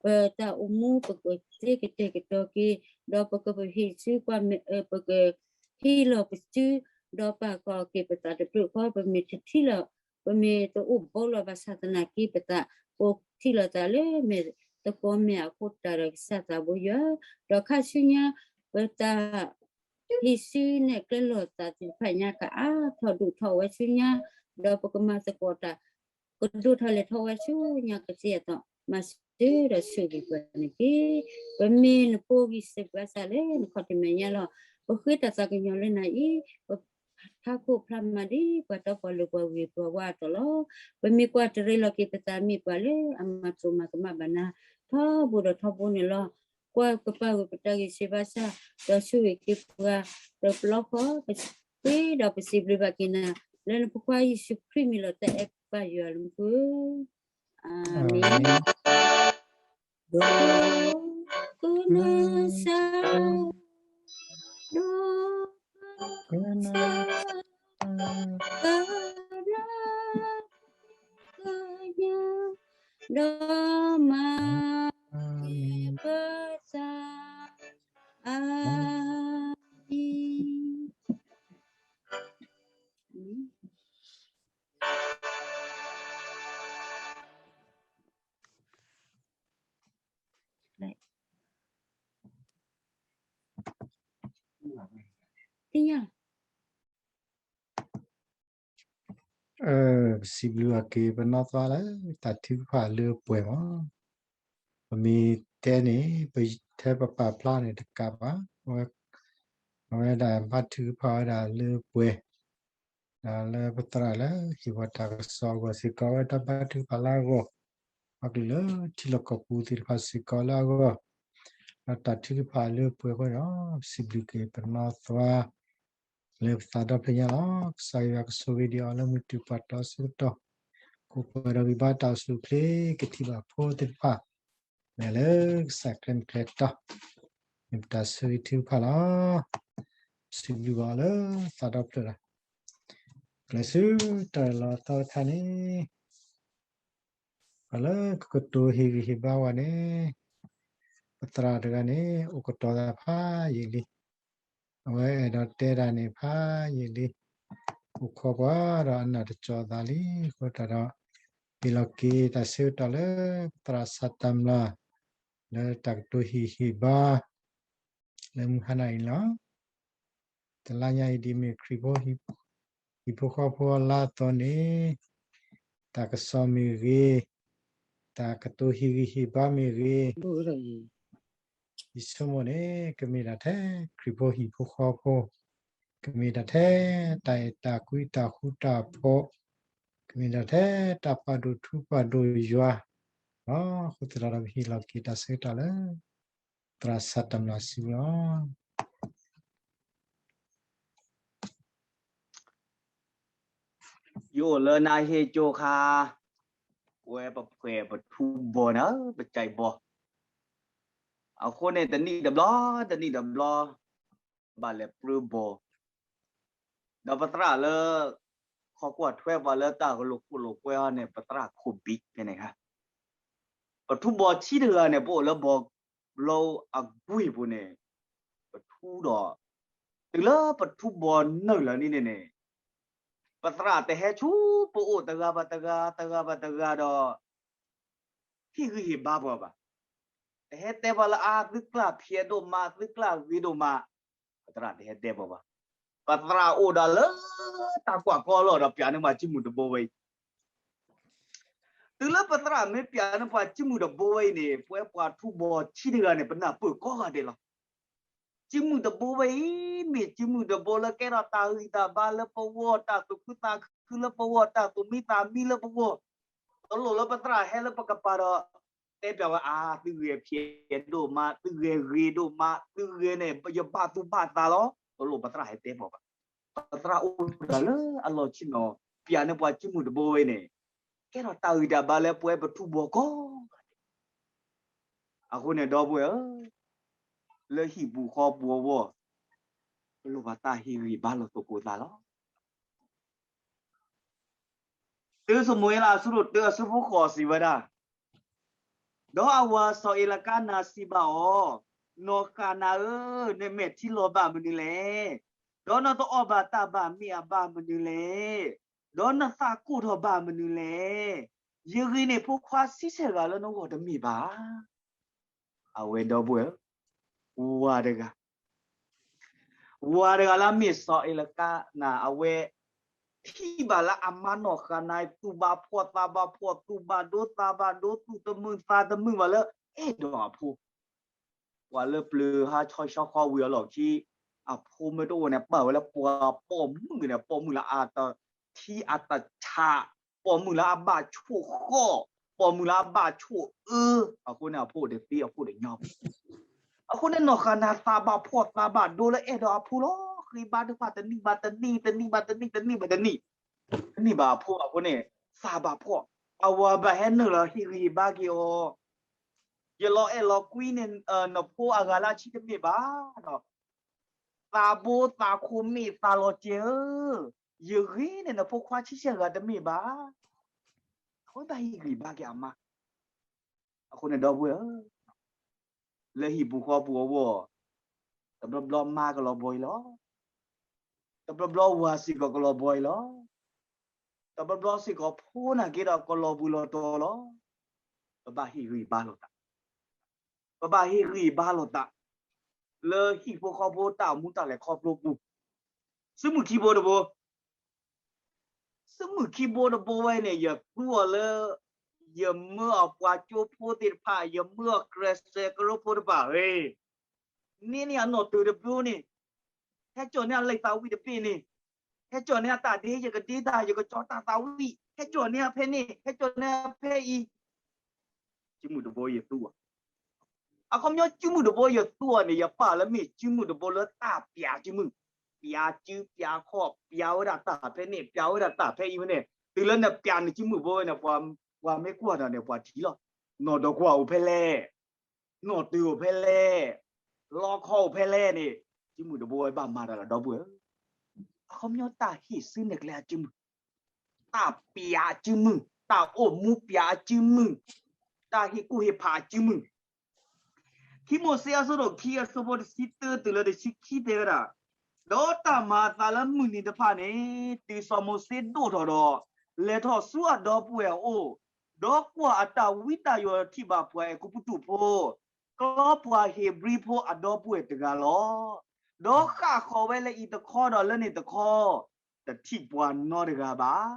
ပတၢ်အိၣ်မူပကသ့ကတဲာ်ကတီၤက့ၤ, ဒီးပကပဟ့ၣ်စုကွၢ်မဲာ် ပကဟ့ၣ်လီၤပစု, ဒီးပာ်ကီၤက့ၤပသးတဖျၢၣ်ဃီ, ပမ့ၢ်တထံၣ်လီၤ ပမ့ၢ်တအိၣ်ဘူးလီၤဘၣ်ဆၣ်သနာ်က့ ပသးပထံၣ်လီၤသးလၢမဲာ်သကိးမဲာ်အဃိတၢ်ဒီးကစၢ်သးဘိယွၤ, ဒီးခါဆူညါ ပတၢ် ဟံးစုနဲၣ်ကျဲလီၤသးသ့ၣ်တဖၣ်ညါ ကအါထီၣ်ဒိၣ်ထီၣ်ဝဲဆူညါ, ဒီးပကမၤသကိးတၢ် ကဒိၣ်ထီၣ်လဲၤထီၣ်ဝဲဆူညါကသ့အသိး မၤစၢၤဒီးဆိၣ်ဂ့ၤပှၤန့ၣ်တက့ၢ်. ပမ့ၢ်နဖိဂံၢ်စၢ်ဘါစၢ်လၢနခီၣ်ထံးမဲာ်ညါလီၤ. ပဃ့တၢ်သးကညီၤလၢနၤအံၤ, ပဖးခိၣ်ဖးမၤဒ်ပှၤတီပှၤလိၤပှၤဂ့ၤပှၤဝါအသိးလီၤ. ပမ့ၢ်ကွၢ်တရံးလီၤက့ၤပသးမ့ၢ်ပှၤလၢအမၤတြီမၤကမၣ်ဘၣ်နၤ ထီဘိဒီးထီဘိန့ၣ်လီၤ. ကွၢ်ကပာ်ဂ့ၤပတၢ်ဂံၢ်စၢ်ဘါစၢ် ဒီးဆိၣ်ဂ့ၤက့ၤပှၤ တဘျီဃီ ပဃ့ဒီးပစံးဘျုးဘၣ်က့ၤနၤ လၢနဖိခွါယ့ၣ်ၡူးခရံာ်မံၤလီၤ တၢ်အဲၣ်ပၢ်ယွၤလၢမူခိၣ်, အၤမ့ၣ်. ဒိကနၣ်စၢ် ဒိကနၣ်စၢ် ကဘျါ ကညါ ဒီးမၤက့ၤပသး အၤမ့ၣ်. သ့ၣ်ညါ ပစံးဘျုးဘၣ်က့ၤပနီၢ်သးလၢ တၢ်ထုကဖၣ်လၢပှဲၤမး, ပမ့ၢ်တဲန့ၣ် ပထဲပပာ်ဖျါန့ၣ်တကးဘၣ်, အဝဲဒၣ်ဘါထုကဖၣ်ဝဲဒၣ်လၢပှဲၤ, ဒီးလၢပသရၣ်လၢဟ့ၣ်ပှၤတၢ်ကစီၣ်အဂီၢ်စ့ၢ်ကီး အဝဲတၢ်ဘါထုကဖၣ်လၢအဂီၢ်, ပှၤကလုာ်လၢထံလီၢ်ကီၢ်ပူၤသ့ၣ်တဖၣ်စ့ၢ်ကီးလၢအဂီၢ်, ဒီးတၢ်ထုကဖၣ်လၢပှဲၤအဃိဒီး ပစံးဘျုးက့ၤပနီၢ်သး လၢပသးဒီဖျၢၣ်ညါလီၤ. ကစၢ်ယွၤကဆိၣ်ဂ့ၤဒံးအီၤလၢမုၢ်တုၤပှၤတီဆၢကတီၢ်, ကိးပှၤဒီးဂံၢ်ဘါတၢ်အိၣ်ဆူၣ်အိၣ်ချ့ ကထံၣ်ဘၣ်ဖိသ့ၣ်တဖၣ်, မ့ၢ်လၢကစၢ်ကျဲမုၢ်ကျဲတီ, မ့ၢ်ပတၢ်ဆိၣ်ဂ့ၤထုကဖၣ်လီၤ. ပစံးဘျုးဘၣ်အီၤလၢသးဒီဖျၢၣ်လီၤ. ကျဲးစၢးတၢ်လီၤသီတခါန့ၣ် ပှၤလၢကကတိၤဟ့ၣ်ဂံၢ်ဟ့ၣ်ဘါဝဲန့ၣ်, ပသရၣ်တဂၤန့ၣ် အိၣ်ကတီၤသးဖးယံာ်လံ. အဝဲအဲၣ်ဒိးတဲတၢ်န့ၣ်ဖးယံာ်လံ. အိၣ်ခိးပှၤဒီးအနၢ်တကၠီၤသးလံအဃိသတးဒီး ဟ့ၣ်လီၤက့ၤတၢ်ဆၢကတီၢ်လၢပသရၣ်ဆၣ်တၢ်မျၢ် လၢတၢ်ကတိၤဟ့ၣ်ဂံၢ်ဟ့ၣ်ဘါ လၢမုၢ်ဟါနၤအံၤန့ၣ်လီၤ. တလါညါအံၤဒ်မ့ၢ်ခရံာ်ဖိ ဟံၣ်ဖိဃီဖိအလါအသိးန့ၣ် တၢ်ကစီၣ်မ့ၢ်ဂ့ၤ, တၢ်ကတိၤဟ့ၣ်ဂံၢ်ဟ့ၣ်ဘါမ့ၢ်ဂ့ၤ, ယဆိကမိၣ်န့ၣ် ကမ့ၢ်ဒၣ်ထဲခရံာ်ဖိဟံၣ်ဖိဃီဖိ, ကမ့ၢ်ဒၣ်ထဲတၢ်အဲၣ်တၢ်ကွံ တၢ်ဃူတၢ်ဖိး, ကမ့ၢ်ဒၣ်ထဲတၢ်ပာ်ဒိၣ်ထူပာ်ဒိၣ်ယွၤလီၤ. အဃိသတးဒီး ပဟ့ၣ်လီၤက့ၤတၢ်ဆၢကတီၢ်လၢ သရၣ်ဆၣ်တၢ်မျၢ်စုပူၤလီၤ. ယအိၣ်လၢနဟ့ၣ်ကၠိခါ, ဝဲပဖှဲးပထူဘီန့ၣ် ပကဲဘီ, အဃိန့ၣ် တနံၣ်တဘျီ တနံၣ်တဘျီ ဘၣ်လဲၤပြၢဘီ, ဒီးပသရၣ်လၢ ခီကွၢ်ထွဲပှၤလၢတၢ်ကလိာ်ခိၣ်လိာ်ကွဲအီၤန့ၣ် ပသရၣ်ခိၣ်ဘံၣ်ဖဲန့ၣ်ခါ, ပထူဘီဆံတဂၤန့ၣ် ပအိၣ်လၢဘီ ဘျီအကွံာ်ပူၤန့ၣ် ပထူဒီး တုၤလၢပထူဘီနုာ်လီၤန့ၣ်န့ၣ် ပသရၣ်တဟဲဆူပအိၣ်တဂၤဘၣ်တဂၤ တဂၤဘၣ်တဂၤဒီး ဟ့ၣ်ဂံၢ်ဟ့ၣ်ဘါပှၤဘၣ်. တဟဲတဲပှၤလၢအါ သုကျၢ်ဖျဲးဒိၣ်မး သုကျၢ်ဂ့ၤဒိၣ်မး, ပသရၣ်တဟဲတဲပှၤဘၣ်. ပသရၣ်အိၣ်ဒၣ်လၢတၢ်ကွၢ်ကီလီၢ်ဒီး ပၠးန့ၢ်ပှၤစုမုၢ်တဘိဝဲအံၤ တုၤလၢပသရၣ်မ့ၢ်ပၠးန့ၢ်ပှၤစုမုၢ်တဘိဝဲအံၤန့ၣ် ပဝဲပှၤထူဘီဆံတဂၤန့ၣ် ပနၢ်ပၢၢ်ကိးဂၤဒဲးလီၤ. စုမုၢ်တဘိဝဲအံၤ မ့ၢ်စုမုၢ်တဘိလၢကဲထီၣ်တၢ်ဂံၢ်တၢ်ဘါလၢပဂီၢ်, တၢ်သူၣ်ခုသးခုလၢပဂီၢ်, တၢ်သူၣ်မံသးမံလၢပဂီၢ်, တလိၣ်လၢပသရၣ်ဟဲလၢပကပၤဒီး တဲပၠးဝဲအါ သုဂဲၤဖျဲးဒိၣ်မး, သုဂဲၤဂ့ၤဒိၣ်မး, သုဂဲၤန့ၣ် ယဘၣ်သူၣ်ဘၣ်သးလီၤ. တလိၣ်ပသရၣ်ဟဲတဲပှၤဘၣ်. ပသရၣ်အိၣ်ဒၣ်လၢအလီၢ်ဆ့ၣ်နီၤ ပၠးန့ၢ်ပှၤစုမုၢ်တဘိဝဲန့ၣ် ကဲထီၣ်တၢ်ဂံၢ်တၢ်ဘါလၢပဝဲပထူဘီကိးဂၤဒဲး. အဃိန့ၣ်ဒီပုၢ်ဝဲၢ်ဧၢ, လၢဟံၣ်ပူၤဃီပူၤအဂီၢ် ပလိၣ်ဘၣ်တၢ်ဟ့ၣ်ဂံၢ်ဘါလိာ်သကိးသးလီၤ. သုၣ်စမူၤအ့လး အဆၢဒိၣ်တၢ အဆၢဖိဃိးစံးဝဲဒၣ်, ဒီးအဝၤစီၤအ့လကါနၤစံးဘၣ်အီၤ, နီၢ်ဃၤနၤဧၢ, နမဲာ်ထံလီၤဘၣ်မနုၤလဲၣ်. ဒီးနတအီၣ်ဘၣ်တၢ်ဘၣ်မ့ၢ်အဘၣ်မနုၤလဲၣ်. ဒီးနသးကိၢ်ထီၣ်ဘၣ်မနုၤလဲၣ်. ယဂ့ၤန့ၢ်ဖိခွါဆံဆဲၣ်ဂၤလၢနဂီၢ်တမ့ၢ်ဘၣ်. အဝဲဒီပုၢ်ဝဲၢ်ဧၢ, ဝၤတဂၤ ဝၤတဂၤလၢအမ့ၢ်စီၤအ့လကါနၤ အဝဲ ထံၣ်ဘၣ်လၢအမါနီၢ်ဃၤနၤ သူၣ်ဘၣ်ဖှီၣ်သးဘၣ်ဖှီၣ် သူၣ်ဘၣ်ဒိသးဘၣ်ဒိ သူၣ်တမုာ်သးတမုာ်ဘၣ်လၢအဲၣ်ဒိးအဖိ, ပှၤလၢပျၢၤဟါဆီဆီဃီဝံၤအလီၢ်ခံ အဖိမ့ၢ်တအိၣ်န့ၣ် ပာ်ဝဲလၢပှၤပိာ်မုၣ်န့ၣ် ပိာ်မုၣ်လၢအတထံအတဆး, ပိာ်မုၣ်လၢအဘၣ်ဆိၣ်ဃီၣ်, ပိာ်မုၣ်လၢအဘၣ်ဆိၣ်အၢ, အဃိန့ၣ်အဖိတသ့အဖိတညီဘၣ်. အဃိန့ၣ်နီၢ်ဃၤနၤသးဘၣ်ဖှီၣ်သးဘၣ်ဒိလၢအဲၣ်ဒိးအဖိလီၤ. ဃ့ဘါတဖၣ်တနံၣ်ဘၣ်တနံၣ် တနံၣ်ဘၣ်တနံၣ် တနံၣ်ဘၣ်တနံၣ် တန့ၢ်ဘၣ်အဖိအဃိန့ၣ် သးဘၣ်ဖှီၣ်, အဝၤဘၣ်ဟဲနုာ်လီၤဟ့ၣ်ဂံၢ်ဟ့ၣ်ဘါက့ၤအီၤ, ယလီၤအဲၣ်လီၤကွံန့ၣ် နဖိအဂၤလၢအဆံတမ့ၢ်ဘၣ်ဒီး သးဘိသးခိၣ်မ့ၢ်သးလီၤစဲၤဧၢ, ယဂ့ၤန့ၢ်နဖိခွါဆံဆဲၣ်ဂၤတမ့ၢ်ဘၣ်. အဝဲဘၣ်ဟ့ၣ်ဂံၢ်ဘါက့ၤအမါ. အဃိန့ၣ်ဒီပုၢ်ဝဲၢ်ဧၢ, လၢဟံၣ်ပူၤဃီပူၤအဂီၢ်, တဘျီဘျီမါကလီၤဘှံးအံၤလီၤ. တဘျီဘျီဝၤစ့ၢ်ကီးကလီၤဘှံးအံၤလီၤ. တဘျီဘျီစ့ၢ်ကီးဖိနာ်က့ဒီးကလီၤဘှံးလီၤတီၤလီၤ. ပဘၣ်ဟ့ၣ်ဂံၢ်ဘါလိာ်သး ပဘၣ်ဟ့ၣ်ဂံၢ်ဘါလိာ်သး လၢဟံၣ်ဖိဃီဖိတၢ်အိၣ်မူတၢ်လဲၤခီဖျိပူၤ, စုမုၢ်ခံဘိတဘိ, စုမုၢ်ခံဘိတဘိဝဲန့ၣ် ယသူအီၤလၢ ယမၢအီၤပှၤကၠိဖိသ့ၣ်တဖၣ် ယမၢအီၤကြဲးစဲးကရၢဖိတဖၣ်, န့ၢ်န့ၢ်အနီၣ်တုၤတဘိန့ၣ်, ဟဲကၠီၣ်န့ၢ်အလံာ်သးဝံၣ်တဘ့ၣ်န့ၣ်, ဟဲကၠီၣ်န့ၢ်အတၢ်ဒ့ ယကဒ့တၢ် ယကကၠီတၢ်သးဝံၣ်, ဟဲကၠီၣ်န့ၢ်အဖဲန့ၣ် ဟဲကၠီၣ်န့ၢ်အဖဲအံၤ စုမုၢ်တဘိယသူအီၤ, အခီပညီစုမုၢ်တဘိယသူအီၤန့ၣ် ယပာ်လၢမ့ၢ်စုမုၢ်တဘိလၢတၢ်ပျးစုမုၢ်, ပျးစုပျးခီၣ် ပျးဝဲဒၣ်တၢ်ဖဲန့ၣ် ပျးဝဲဒၣ်တၢ်ဖဲအံၤဝဲန့ၣ်, တုၤလၢနပျးန့ၢ်စုမုၢ်ဘိဝဲန့ၣ် ပှၤမ့ၢ်ကွၢ်ဒီးန့ၣ် ပှၤထံၣ်လီၤ, နီၢ်ဒီးကွၢ်အိၣ်ဖဲလဲၣ်, နီၢ်တုၤအိၣ်ဖဲလဲၣ်, လီခီအိၣ်ဖဲလဲၣ်န့ၣ်, စုမုၢ်တဘိဝဲဘၣ်မၤတၢ်လီၤဒီပုၢ်ဝဲၢ်, အခီပညီတၢ်ဟ့ၣ်စုနဲၣ်ကျဲအစုမုၢ် တၢ်ပျးအစုမုၢ်, တၢ်အိၣ်မူပျးအစုမုၢ်, တၢ်ဟ့ၣ်ကူၣ်ဟ့ၣ်ဖးအစုမုၢ်, ခံမိၤၡ့အဆၢဒိၣ်ခံအဆၢဖိတဆံတၢတုၤလၢတဆံခံတဲဝဲဒၣ်, ဒီးတၢ်မၤအသးလၢမုၢ်နံၤတဖၣ်န့ၣ်, တုၤစီၤမိၤၡ့ဒိၣ်ထီၣ်ဒီး, လဲၤထီၣ်ဆူအဒီပုၢ်ဝဲၢ်အအိၣ်, ဒီးကွၢ်အတၢ်ဝံတၢ်ယိးထံၣ်ဘၣ်ပှၤအဲၤကူပတူးဖိ, ကျီပှၤဧ့ၤဘြံၤဖိအဒီပုၢ်ဝဲၢ်တဂၤလီၤ. ဒီးဃၣ်ဃီၤဝဲလၢအံၤတခီဒီးလၢန့ၣ်တခီ, တထံၣ်ပှၤနီတဂၤဘၣ်.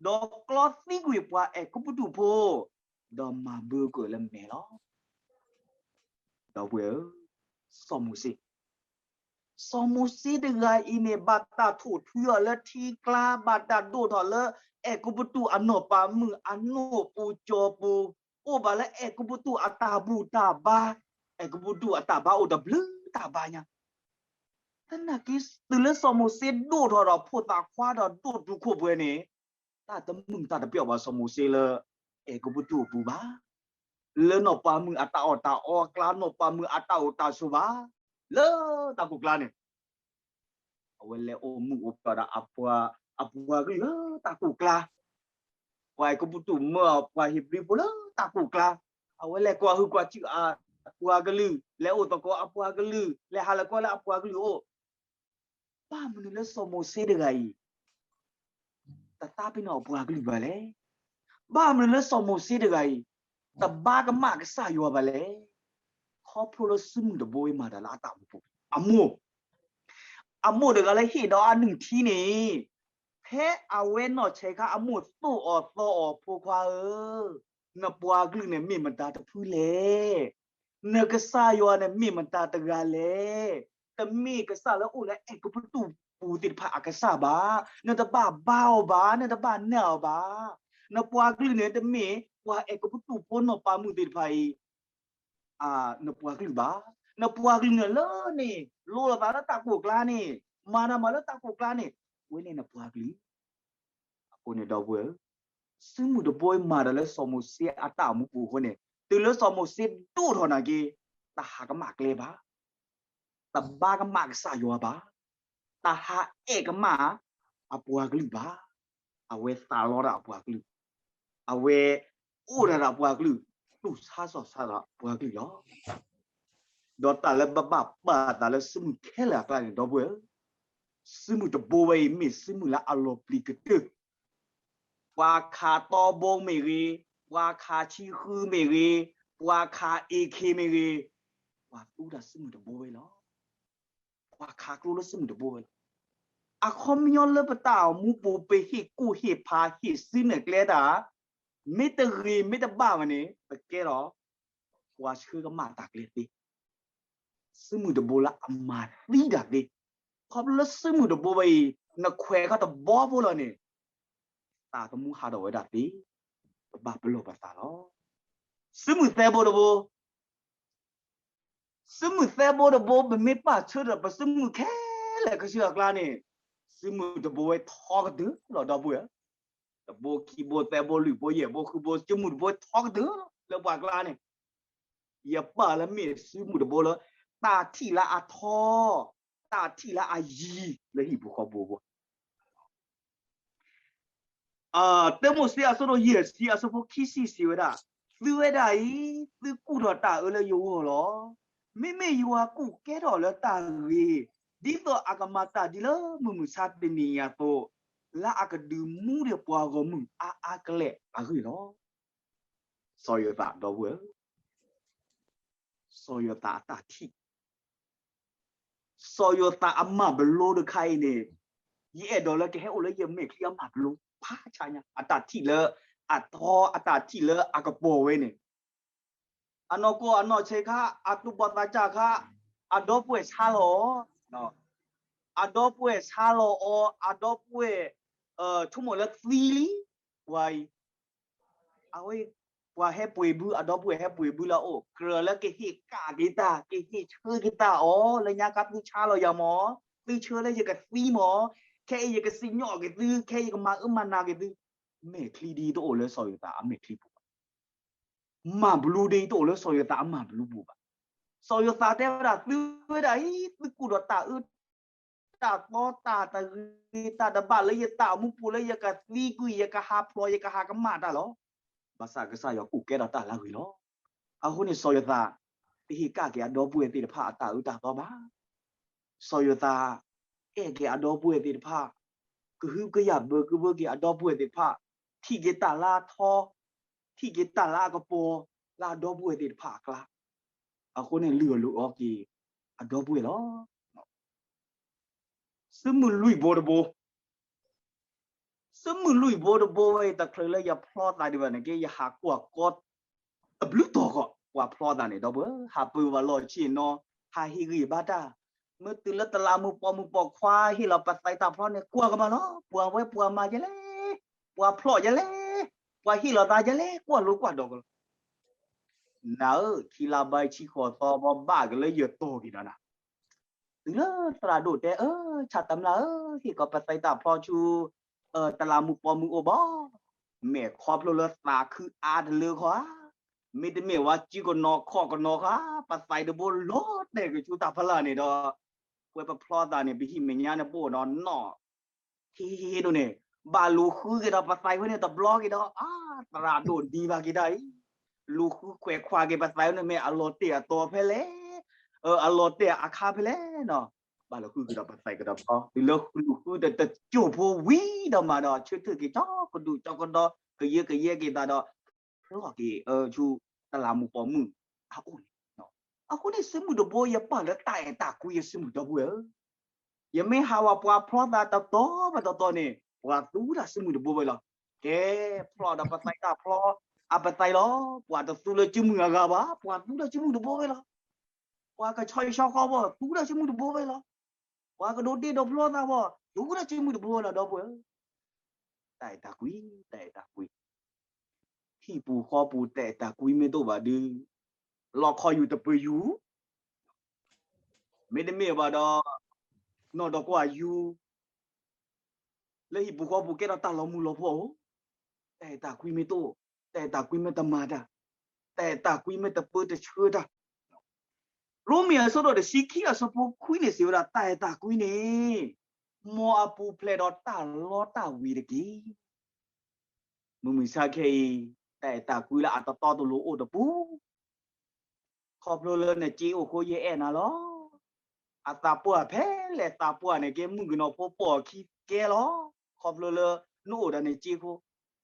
ဒီးကျီသံကွံာ်ပှၤအဲၤကူပတူးဖိ, ဒီးမၤဘၢကွံာ်လၢမဲာ်လီၤ. ဒီပုၢ်ဝဲၢ်ဧၢ, စီၤမိၤၡ့, စီၤမိၤၡ့တဂၤအံၤန့ၣ် ဘၣ်တၢ်ထိၣ်ထွံအီၤလၢထံကျါ, ဘၣ်တၢ်ဒိၣ်ထီၣ်လၢအဲၤကူပတူးအနီၢ်ပၤမုၣ်အနိၣ်ပူၤကၠီပူၤ, အိၣ်ဘၣ်လၢအဲၤကူပတူးအတၢ်ဘူၣ်တၢ်ဘါ, အဲၤကူပတူးအတၢ်ဘါအိၣ်တဘျုးတၢ်ဘါညါ. သနာ်က့ တုၤလၢစီၤမိၤၡ့ဒိၣ်ထီၣ်ဒီးဖိသၣ်ခွါဒီးဒိၣ်တုာ်ခိၣ်ပှဲၤန့ၣ်, တၢ်တမုာ်တၢ်တပျီၣ်ဘၣ်စီၤမိၤၡ့လၢအဲၤကူပတူးအပူၤဘၣ်. လၢနီၢ်ပၤမုၣ်အတၢ်အီၣ်တၢ်အီအကျါ, နီၢ်ပၤမုၣ်အတၢ်အိၣ်တၢ်ဆိးဘၣ်, လၢတၢ်ကိၢ်ကျါန့ၣ်, အဝဲလဲၤအိၣ်မုာ်အိၣ်ပှဲၤဒီးအပှၤကလုာ်လၢတၢ်ကိၢ်ကျါ, ပှၤအဲၤကူပတူးမၢအီၤပှၤဧ့ၤဘြံၤဖိလၢတၢ်ကိၢ်ကျါ, အဝဲလဲၤကွၢ်ဟုၣ်ကွၢ်စူၣ်အပှၤကလုာ်, လဲၤအိၣ်သကိးအပှၤကလုာ်, လဲၤဟးလၢကွၢ်လၢအပှၤကလုာ်အအိၣ်. ဘၣ်မနုၤလၢစီၤမိၤၡ့တဂၤအံၤ တသးပ့ၤနီၣ်အပှၤကလုာ်ဘၣ်လဲၣ်. ဘၣ်မနုၤလၢစီၤမိၤၡ့တဂၤအံၤ တဘါကမၣ်ကစၢ်ယွၤဘၣ်လဲၣ်. ခီဖျိလၢစုမုၢ်တဘိအံၤမၤတၢ်လၢအတၢ်အိၣ်မူပူၤ, အမိၢ်, အမိၢ်တဂၤလၢဟ့ၣ်ဒီးအနုၢ်ထံန့ၣ်, ဖဲအဝဲနီၢ်ဆဲးခါအမိၢ်သိၣ်အီၤသီအီၤဖိခွါဧၢ, နပှၤကလုာ်န့ၣ်မ့ၢ်မတၤတဖုလဲၣ်. နကစၢ်ယွၤန့ၣ်မ့ၢ်မတၤတဂၤလဲၣ်. တမ့ၢ်ကစၢ်လၢအိၣ်လၢအဲၤကူပတူးပူၤသ့ၣ်တဖၣ်အကစၢ်ဘၣ်. နတဘၣ်ဘါအီၤဘၣ်, နတဘၣ်နာ်အီၤဘၣ်. နပှၤကလုာ်န့ၣ်တမ့ၢ်ပှၤအဲၤကူပတူးဖိနီၢ်ပၤမုၣ်သ့ၣ်တဖၣ်အံၤ နပှၤကလုာ်ဘၣ်. နပှၤကလုာ်န့ၣ်လၢန့ၣ် လိၤလိာ်သးလၢတၢ်ကိၢ်ကျါန့ၣ်, မၤတၢ်မၤလၢတၢ်ကိၢ်ကျါန့ၣ်, အဝဲန့ၣ်နပှၤကလုာ်. အဃိန့ၣ်ဒီပုၢ်ဝဲၢ်ဧၢ, စုမုၢ်တဘိမၤတၢ်လၢစီၤမိၤၡ့အတၢ်အိၣ်မူပူၤအဃိန့ၣ်, တုၤလၢစီၤမိၤၡ့ဒိၣ်ထီၣ်နာ်က့, တဟးကမၣ်ကျဲဘၣ်, တဘါကမၣ်ကစၢ်ယွၤဘၣ်, တဟးအဲၣ်ကမၣ်အပှၤကလုာ်ဘၣ်. အဝဲသးလီတၢ်အပှၤကလုာ်, အဝဲအိၣ်ဒၣ်ဒီးအပှၤကလုာ်, တူၢ်ဆါစီၤဆါဒီးအပှၤကလုာ်လီၤ. ဒီးတၢ်လၢပဘၣ်ပာ်သးလၢစုမုၢ်ခဲလၢာ်အကျါန့ၣ် ဒီပုၢ်ဝဲၢ်ဧၢ, စုမုၢ်တဘိဝဲအံၤ မ့ၢ်စုမုၢ်လၢအလီၤပျံၤကတၢၢ်, ပှၤခးတီဘိမ့ၢ်ဂ့ၤ, ပှၤခးဆံဃုမ့ၢ်ဂ့ၤ, ပှၤခးအ့ခ့မ့ၢ်ဂ့ၤ, ပှၤသူတၢ်စုမုၢ်တဘိဝဲလီၤ. ပှၤခးကျိလၢစုမုၢ်တဘိဝဲလီၤ. အခီပညီလၢပတၢ်အိၣ်မူပူၤ ပဟ့ၣ်ကူၣ်ဟ့ၣ်ဖးဟ့ၣ်စုနဲၣ်ကျဲတၢ်, မ့ၢ်တဂ့ၤမ့ၢ်တဘၣ်ဝဲန့ၣ် ပကဲထီၣ် ပှၤဆှၢကမၣ်တၢ်ကျဲသ့, စုမုၢ်တဘိလၢအမၤသံတၢ်သ့, ခီဖျိလၢစုမုၢ်တဘိဝဲအံၤ နခွဲးခီတဘီဖိလီၤန့ၣ်, သးသမူဟးထီၣ်ဝဲဒၣ်သ့, ပဘၣ်ပလီၢ်ပသးလီၤ. စုမုၢ်သၢဘိတဘိ စုမုၢ်သၢဘိတဘိ ပမ့ၢ်ပာ်ဆၢဒီးပစုမုၢ်ခဲလၢာ်ကဆှၢအကျါန့ၣ်, စုမုၢ်တဘိဝဲထီကတၢၢ်လီၤ ဒီပုၢ်ဝဲၢ်, တဘိခံဘိသၢဘိလွံၢ်ဘိယဲၢ်ဘိဃုဘိ စုမုၢ်တဘိဝဲထီကတၢၢ်လီၤ လၢပှၤကျါန့ၣ်, ယပာ်လၢမ့ၢ်စုမုၢ်တဘိလၢ တၢ်ထံၣ်လၢအထီ, တၢ်ထံၣ်လၢအယံၤလၢဟံၣ်ဖိဃီဖိအဂီၢ် တၢမိၤၡ့ အဆၢဒိၣ်ယဲၢ်ဆံ အဆၢဖိခံဆံစံးဝဲဒၣ်, သုဝဲဒၣ်အံၤ, သုကူၣ်ထီၣ်တၢ်အၢလၢယဂီၢ်လီၤ. မ့မ့ၢ်ယွၤကူၣ်ကဲထီၣ်လၢတၢ်ဂ့ၤ, ဒ်သိးအကမၤတၢ်ဒ်လၢမုၢ်မဆါတနံၤအံၤအသိး, လၢအကဒုးမူဒံးပှၤဂီၢ်မုၢ်အါအါကလဲာ်အဂ့ၢ်လီၤ. စီၤယိၤသး ဒီပုၢ်ဝဲၢ်ဧၢ, စီၤယိၤသးအတၢ်ထံၣ်, စီၤယိၤသးအမၤဘျိတခါအံၤန့ၣ်, ယအဲၣ်ဒိးလၢကဟဲအိၣ်လၢယမဲာ်ချံအမၤဘျိဖးဆါညါ, အတၢ်ထံၣ်လၢအထီ, အတၢ်ထံၣ်လၢအကပီၤဝဲန့ၣ်, အနီၢ်ကီၢ်အနီၢ်ဆဲးခါ, အသူၣ်ဘီၣ်သးစၢ်ခါ, အဒီပုၢ်ဝဲၢ်ဆါလီၤအီၤ, အဒီပုၢ်ဝဲၢ်ဆါလီၤအီၤ, အဒီပုၢ်ဝဲၢ်, ဆိကမိၣ်လၢသံလံ, ပှၤအံၤ အဝဲ ပှၤဟဲပှ့ၤဘု, အဒီပုၢ်ဝဲၢ်ဟဲပှ့ၤဘုလၢအအိၣ်, ကြၢးလၢကဟ့ၣ်ကၣ်က့ၤတၢ်, ကဟ့ၣ်ဆၢက့ၤတၢ်အီၤ, လၢညါခါသုဆါလီၤယၤမၢ်, သုဆၢလၢယကသံမၢ်, ခဲအံၤယကစံၣ်ညီၣ်က့ၤသု, ခဲအံၤယကမၤအၢမၤနးက့ၤသု, မဲာ်ချံဒ်တအိၣ်လၢစီၤယိၤသးအမဲာ်ချံပူၤဘၣ်. မၤဘျူဒ်တအိၣ်လၢစီၤယိၤသးအမၤဘျူပူၤဘၣ်. စီၤယိၤသးတဲဝဲဒၣ်, သုဝဲဒၣ်အံၤ, သုကူၣ်ဒီးတၢ်အၢ တၢ်သီ တၢ်တဂ့ၤ တၢ်တဘၣ်လၢယတၢ်အိၣ်မူပူၤလၢယကသံကွံာ် ယကဟးဖျိး ယကဟးကမၣ်တၢ်လီၤ. ဘၣ်ဆၣ်ကစၢ်ယွၤကူၣ်ကဲထီၣ်တၢ်လၢအဂ့ၤလီၤ. အဃိန့ၣ်စီၤယိၤသး တဟ့ၣ်ကၣ်က့ၤအဒီပုၢ်ဝဲၢ်သ့ၣ်တဖၣ်အတၢ်အၢတၢ်သီဘၣ်. စီၤယိၤသး အဲၣ်က့ၤအဒီပုၢ်ဝဲၢ်သ့ၣ်တဖၣ်, ကဟုကယာ်ဘၢကဘၢက့ၤအဒီပုၢ်ဝဲၢ်သ့ၣ်တဖၣ်, ထံၣ်က့ၤတၢ်လၢအထီ, ထံၣ်က့ၤတၢ်လၢအကပီၤ လၢအဒီပုၢ်ဝဲၢ်သ့ၣ်တဖၣ်အကျါ, အဃိန့ၣ်လုၢ်အီၣ်လုၢ်အီက့ၤအဒီပုၢ်ဝဲၢ်လီၤ. စုမုၢ်လွံၢ်ဘိတဘိ, စုမုၢ်လွံၢ်ဘိတဘိဝဲအံၤ တချုးလၢယဖျီသးဒံးဘၣ်န့ၣ်က့ ယဟးကွၢ်ကီ တဘျုးတီၤဃီ ပှၤဖျီသးန့ၣ် ဒီပုၢ်ဝဲၢ်, ဟးပၢၤဘၣ်လီၢ်ဆ့ၣ်နီၤ, ဟးဟ့ၣ်ဂံၢ်ဘါတၢ်, မ့ၢ်တုၤလၢတလးမူးပိာ်မုၣ်ပိာ်ခွါဟ့ၣ်လီၤပသံးတၢ်ဖျီန့ၣ် ကွၢ်ကမၣ်လီၤ, ပှၤဝဲပှၤမၤယဲလဲၣ်, ပှၤဖျီၣ်ယဲလဲၣ်, ပှၤဟ့ၣ်လီၤသးယဲလဲၣ်, ကွၢ်လိကွၢ်ဒိးကလီၤ. နၤဧၢ, ခံလါဘၣ်ဆံဃိးသီဘၣ်ကလၢယတီၢ်က့ၤဒီးနၤ တုၤလၢသရၣ်ဒိၣ်တဲ အၢ ဆၣ်တမျၢ်ဧၢ, ဟ့ၣ်ကီးပသံးတၢ်ဖျီဆူ တလးမူးပိာ်မုၣ်အိၣ်ဘၣ်, မဲာ်ခီဖျိလၢသးခုအါတလၢဃီဧါ, မ့တမ့ၢ်ဝဲစုကနိးခီၣ်ကနိးဃီဧါ, ပသံးတဘိလီၤတဲာ်က့ၤဆူတၢ်ဖီလာ်န့ၣ်ဒီး, ပဝဲပဖျီသးန့ၣ် ပဟံၣ်မဲာ်ညါန့ၣ်ပအိၣ်ဒီးနီၣ် ထံဒိၣ်န့ၣ်, ဘၣ်လူၤဃုက့ၤဒီးပသံးဝဲန့ၣ်တဘျီက့ၤဒီး အါ သရၣ်ဒိၣ်ဒံးဘၣ်က့ၤတၢ်အံၤ, လူၤဃုခွဲးခွါက့ၤပသံးဝဲန့ၣ်မ့ၢ်အလီၤတဲာ်အတီၤဖဲလဲၣ်, အလီၤတဲာ်အခါဖဲလဲၣ်နီၤ, ဘၣ်လူၤဃုက့ၤဒီးပသံးကဒီးတဘျီ, တုၤလၢဃုကဒီးတစိၢ်ဖိဝံၤဒီးမးဒီး ဆၢထၢၣ်က့ၤကၠီကဒုၣ်ကၠီကဒီး ကယၢကယဲက့ၤသးဒီး ဖျီၣ်က့ၤဆူ တလးမူးပိာ်မုၣ်အအိၣ်န့ၣ်, အဃိန့ၣ် စုမုၢ်တဘိ ယပာ်လၢတၢ်အဲၣ်တၢ်ကွံအစုမုၢ်ဒီပုၢ်ဝဲၢ်ဧၢ, ယမ့ၢ်ဟးဝဲပှၤဖျီသးတတီၤဘၣ်တတီၤန့ၣ် ပှၤသူတၢ်စုမုၢ်တဘိဝဲလီၤ. ကဲ, ဖျီၣ်ဒီးပသံးတၢ်ဖျီ အပသံးလီၤ, ပှၤတသူလၢစုမုၢ်အဂၤဘၣ်, ပှၤသူတၢ်စုမုၢ်တဘိဝဲလီၤ. ပှၤကဆီယဆီဃီဘၣ် သူတၢ်စုမုၢ်တဘိဝဲလီၤ. ပှၤကဒိးတ့ဒိးဖျီသးဘၣ် သူတၢ်စုမုၢ်တဘိဝဲလီၤ ဒီပုၢ်ဝဲၢ်ဧၢ, တၢ်အဲၣ်တၢ်ကွံ, တၢ်အဲၣ်တၢ်ကွံ ဟံၣ်ပူၤဃီပူၤတၢ်အဲၣ်တၢ်ကွံမ့ၢ်တအိၣ်ဘၣ်ဒီး, လီခီယူၤတပၢၤယူၤ, မ့တမ့ၢ်ဘၣ်ဒီး, နီၢ်ဒီးကွၢ်ယူၤ, လၢဟံၣ်ပူၤဃီပူၤကဲထီၣ်တၢ်လီၤမုၢ်လီၤဖှီၣ်ဧိၤ, တၢ်အဲၣ်တၢ်ကွံမ့ၢ်တအိၣ်, တၢ်အဲၣ်တၢ်ကွံမ့ၢ်တမၤတၢ်, တၢ်အဲၣ်တၢ်ကွံမ့ၢ်တပၢတဆှၢတၢ် ရိမ့ၤအဆၢဒိၣ်တဆံခံအဆၢဖိခွံန့ၣ် စံးဝဲဒၣ် တၢ်အဲၣ်တၢ်ကွံန့ၣ် မ်အပူၤဖျဲးဒီးတၢ်လီတၢ်ဝ့ၤတက့ၢ်. မုၢ်မဆါခဲအံၤ, တၢ်အဲၣ်တၢ်ကွံလၢအတတီတလိၤအိၣ်တပူၤ, ခီဖျိလၢနစ့အိၣ်ဃိယအဲၣ်နၤလီၤ. အသးပှၢ်ဖဲလဲၣ်သးပှၢ်န့ၣ်က့ မုၣ်ကနီၤဖိပိာ်အခံကဲလီၤ. ခီဖျိလၢနအိၣ်ဒီးနစ့ဖိ,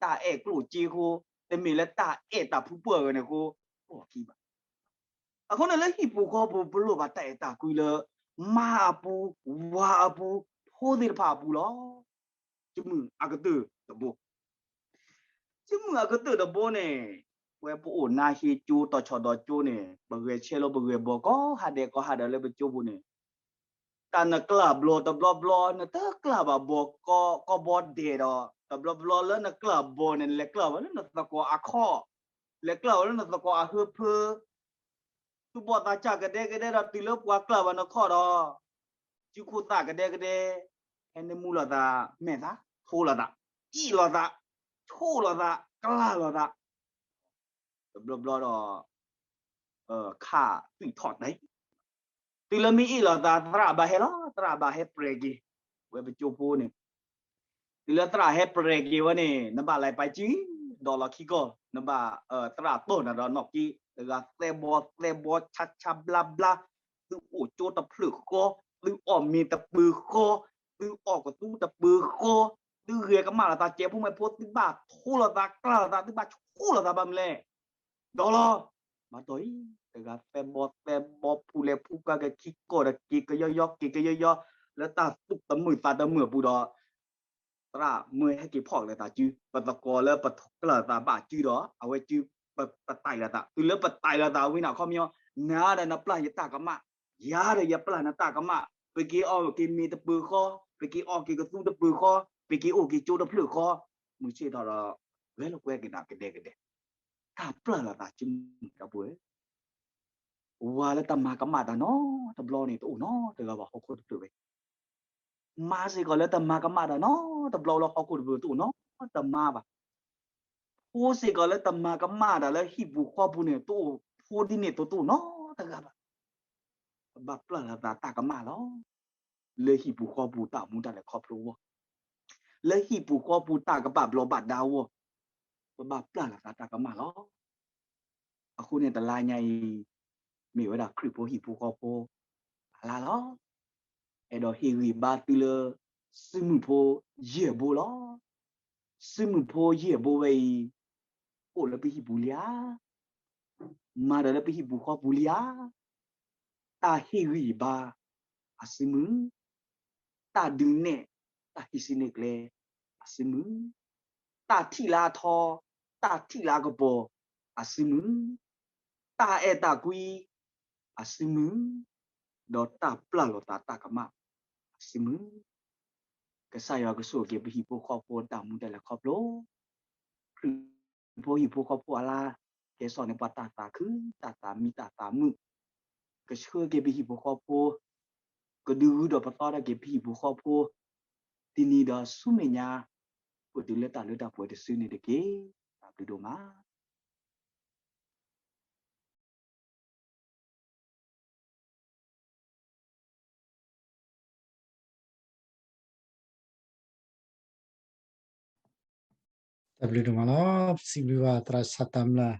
တၢ်အဲၣ်ကျိၣ်စ့ဖိ, တမ့ၢ်လၢတၢ်အဲၣ်တၢ်ဖုပှၢ်ဂၤန့ၣ်ဃိ, ပိာ်အခံဘၣ်. အဃိန့ၣ်လၢဟံၣ်ပူၤဃီပူၤ ပလိၣ်ဘၣ်တၢ်အဲၣ်တၢ်ကွံလၢ မါအပူၤ, ဝၤအပူၤ, ဖိသ့ၣ်တဖၣ်အပူၤလီၤ. စုမုၢ်အကတၢၢ်တဘိ, စုမုၢ်အကတၢၢ်တဘိန့ၣ်, ဝဲပအိၣ်နါဟ့ကၠိတီၤဆီၣ်ဒီးကၠိန့ၣ် ပဂဲၤဆဲးလၢပဂဲၤဘီကိးဟါဒဲးကိးဟါဒဲးလၢပကၠိပူၤန့ၣ်, တၢ်နကျၢ်ဘျီတဘျီဘျီ နတကျၢ်ဘၣ်ဘီကိးဘီဒဲးဒီး တဘျီဘျီလၢနကျၢ်ဘီန့ၣ် နလဲၤကျၢ်ဘၣ်လၢနသကိးအခီၣ်, လဲၤကျၢ်ဘၣ်လၢနသကိးအဟၢဖၢ သူၣ်ဘီၣ်သးစၢ်ကဒဲကဒဲဒီး တုၤလၢပှၤကျၢ်ဘၣ်နခီၣ်ဒီး, စုခိၣ်သၣ်ကဒဲကဒဲ, ဟဲနၢမူလိာ်သး, မဲာ်သး, ထိလိာ်သး, အ့ၣ်လိာ်သး, ဆိၣ်လိာ်သး, ကျၢ်လိာ်သး, တဘျီဘျီဒီး ခးသွံၣ်ထီၣ်တၢ်, တုၤလၢမ့ၢ်အ့ၣ်လိာ်သး သရၣ်ဘၣ်ဟဲလီၤ, သရၣ်ဘၣ်ဟဲပြဲၤက့ၤ, ဝဲပကၠိဖိန့ၣ် တုၤလၢသရၣ်ဟဲပြဲၤက့ၤဝဲန့ၣ် နဘၣ်လဲၤပာ်စု, ဒီးလီၢ်ခံကီၢ် နဘၣ်, သရၣ်တီၢ်နၤဒီးနီၢ်က့, တဂၤသဲဘီသဲဘီ ဆါဆါဘျါဘျါ, သုအိၣ်ကၠိတဖျၢၣ်ဃီ, သုအီၣ်မ့ၤတပၢၤဃီ, သုအီၣ်ကသူတပၢၤဃီ, သုဂဲၤကမၣ်လိာ်သး ကဲဖိမဲာ်ဖိ သုဘၣ်ထိလိာ်သး ကျၢ်လိာ်သး သုဘၣ်ဆိၣ်လိာ်သးဘၣ်မနုၤလဲၣ်, ဒီးလီၤ, ဘၣ်တီၢ်အံၤ တဂၤသဲဘီသဲဘီ ဖူလဲၤဖူကါ က့ၤခံကီၢ်ဒီးက့ၤကယီယီ က့ၤကယီယီ လၢတၢ်သူၣ်တမုာ်သးတမုာ်အပူၤဒီး သရၣ်မၢဟဲက့ၤဖီၣ်ကလဲၤသးစု, ပသကိးလၢပကျၢ်သးဘၣ်စုဒီး အဝဲစု ပတၢ်အံၤလိာ်သး, တုၤလၢပတၢ်အံၤလိာ်သးဝံၤန့ၣ် အခီပညီ, နၤဒီးနပျၢ်ယတၢ်ကမၣ်, ယၤဒီးယပျၢ်နတၢ်ကမၣ်, ပက့ၤအီၣ်က့ၤမ့ၤတပၢၤဃီ, ပက့ၤအီၣ်က့ၤကသူတပၢၤဃီ, ပက့ၤအိၣ်က့ၤကၠိတဖျၢၣ်ဃီ, မုၢ်ဆ့ၣ်ထီၣ်ဒီး ဂဲၤလိာ်ကွဲက့ၤနၤကဒဲကဒဲ, တၢ်ပျၢ်လိာ်သးစုမုၢ်ဒီပုၢ်ဝဲၢ် ဝၤလၢတမၤကမၣ်တၢ်နီတဘျီန့ၣ် တအိၣ်နီတဂၤဘၣ် ဟီၣ်ခိၣ်တဖျၢၣ်ဝဲ, မါစ့ၢ်ကီးလၢတမၤကမၣ်တၢ်နီတဘျီလၢဟီၣ်ခိၣ်တဖျၢၣ် တအိၣ်နီတမါဘၣ်, ဖိစ့ၢ်ကီးလၢတမၤကမၣ်တၢ်လၢဟံၣ်ပူၤဃီပူၤန့ၣ် တအိၣ်ဖိဒ်န့ၣ် တအိၣ်နီတဂၤဘၣ်, ပဘၣ်ပျၢ်လိာ်သးတၢ်ကမၣ်လီၤ. လၢဟံၣ်ပူၤဃီပူၤတၢ်မူတၢ်လဲၤခီဖျိအဂီၢ်, လၢဟံၣ်ပူၤဃီပူၤတၢ်ကဘၣ်ဘျီးဘၣ်ဒါအဂီၢ်, ပဘၣ်ပျၢ်လိာ်သးတၢ်ကမၣ်လီၤ. အဃိန့ၣ်တလါညါအံၤ, မ့ၢ်ဝဲဒၣ်ခရံာ်ဖိဟံၣ်ဖိဃီဖိအလါလီၤ. အဲၣ်ဒိးဟ့ၣ်ဂံၢ်ဘါသုလၢ စုမုၢ်ဖိယဲၢ်ဘိလီၤ. စုမုၢ်ဖိယဲၢ်ဘိဝဲအံၤ အိၣ်လၢပဟံၣ်ပူၤလံဧါ, မၤဒီးလၢပဟံၣ်ပူၤဃီပူၤလံဧါ. တၢ်ဟ့ၣ်ဂံၢ်ဘါအစုမုၢ်, တၢ်ဒုးနဲၣ် တၢ်ဟံးစုနဲၣ်ကျဲအစုမုၢ်, တၢ်ထံၣ်လၢအထီ, တၢ်ထံၣ်လၢအကပီၤအစုမုၢ်, တၢ်အဲၣ်တၢ်ကွံအစုမုၢ်, ဒီးတၢ်ပျၢ်လိာ်သးတၢ်ကမၣ်အစုမုၢ်, ကစၢ်ယွၤကဆိၣ်ဂ့ၤက့ၤပဟံၣ်ဖိဃီဖိတၢ်မူတၢ်လဲၤခီဖျိ, ခရံာ်ဖိဟံၣ်ဖိဃီဖိအလါ ကဲစီၣ်န့ၢ်ပှၤတၢ်သးခု, တၢ်သးမံ, တၢ်သးမုာ်, ကဆှၢက့ၤပဟံၣ်ဖိဃီဖိ, ကဒုးဂုာ်ဒီးပသီထီၣ်က့ၤပဟံၣ်ဖိဃီဖိ, တနံၤဒီးဆူမဲာ်ညါ, အိၣ်တုၤလၢတၢ်လၢတၢ်ပှဲၤတစုန့ၣ်တက့ၢ်. တၢ်ဘျုးဒိၣ်မး. တၢ်ဘျုးဒိၣ်မးလီၤ. ပစံးဘျုးဘၣ်သရၣ်စီၤတၢ်မျၢ်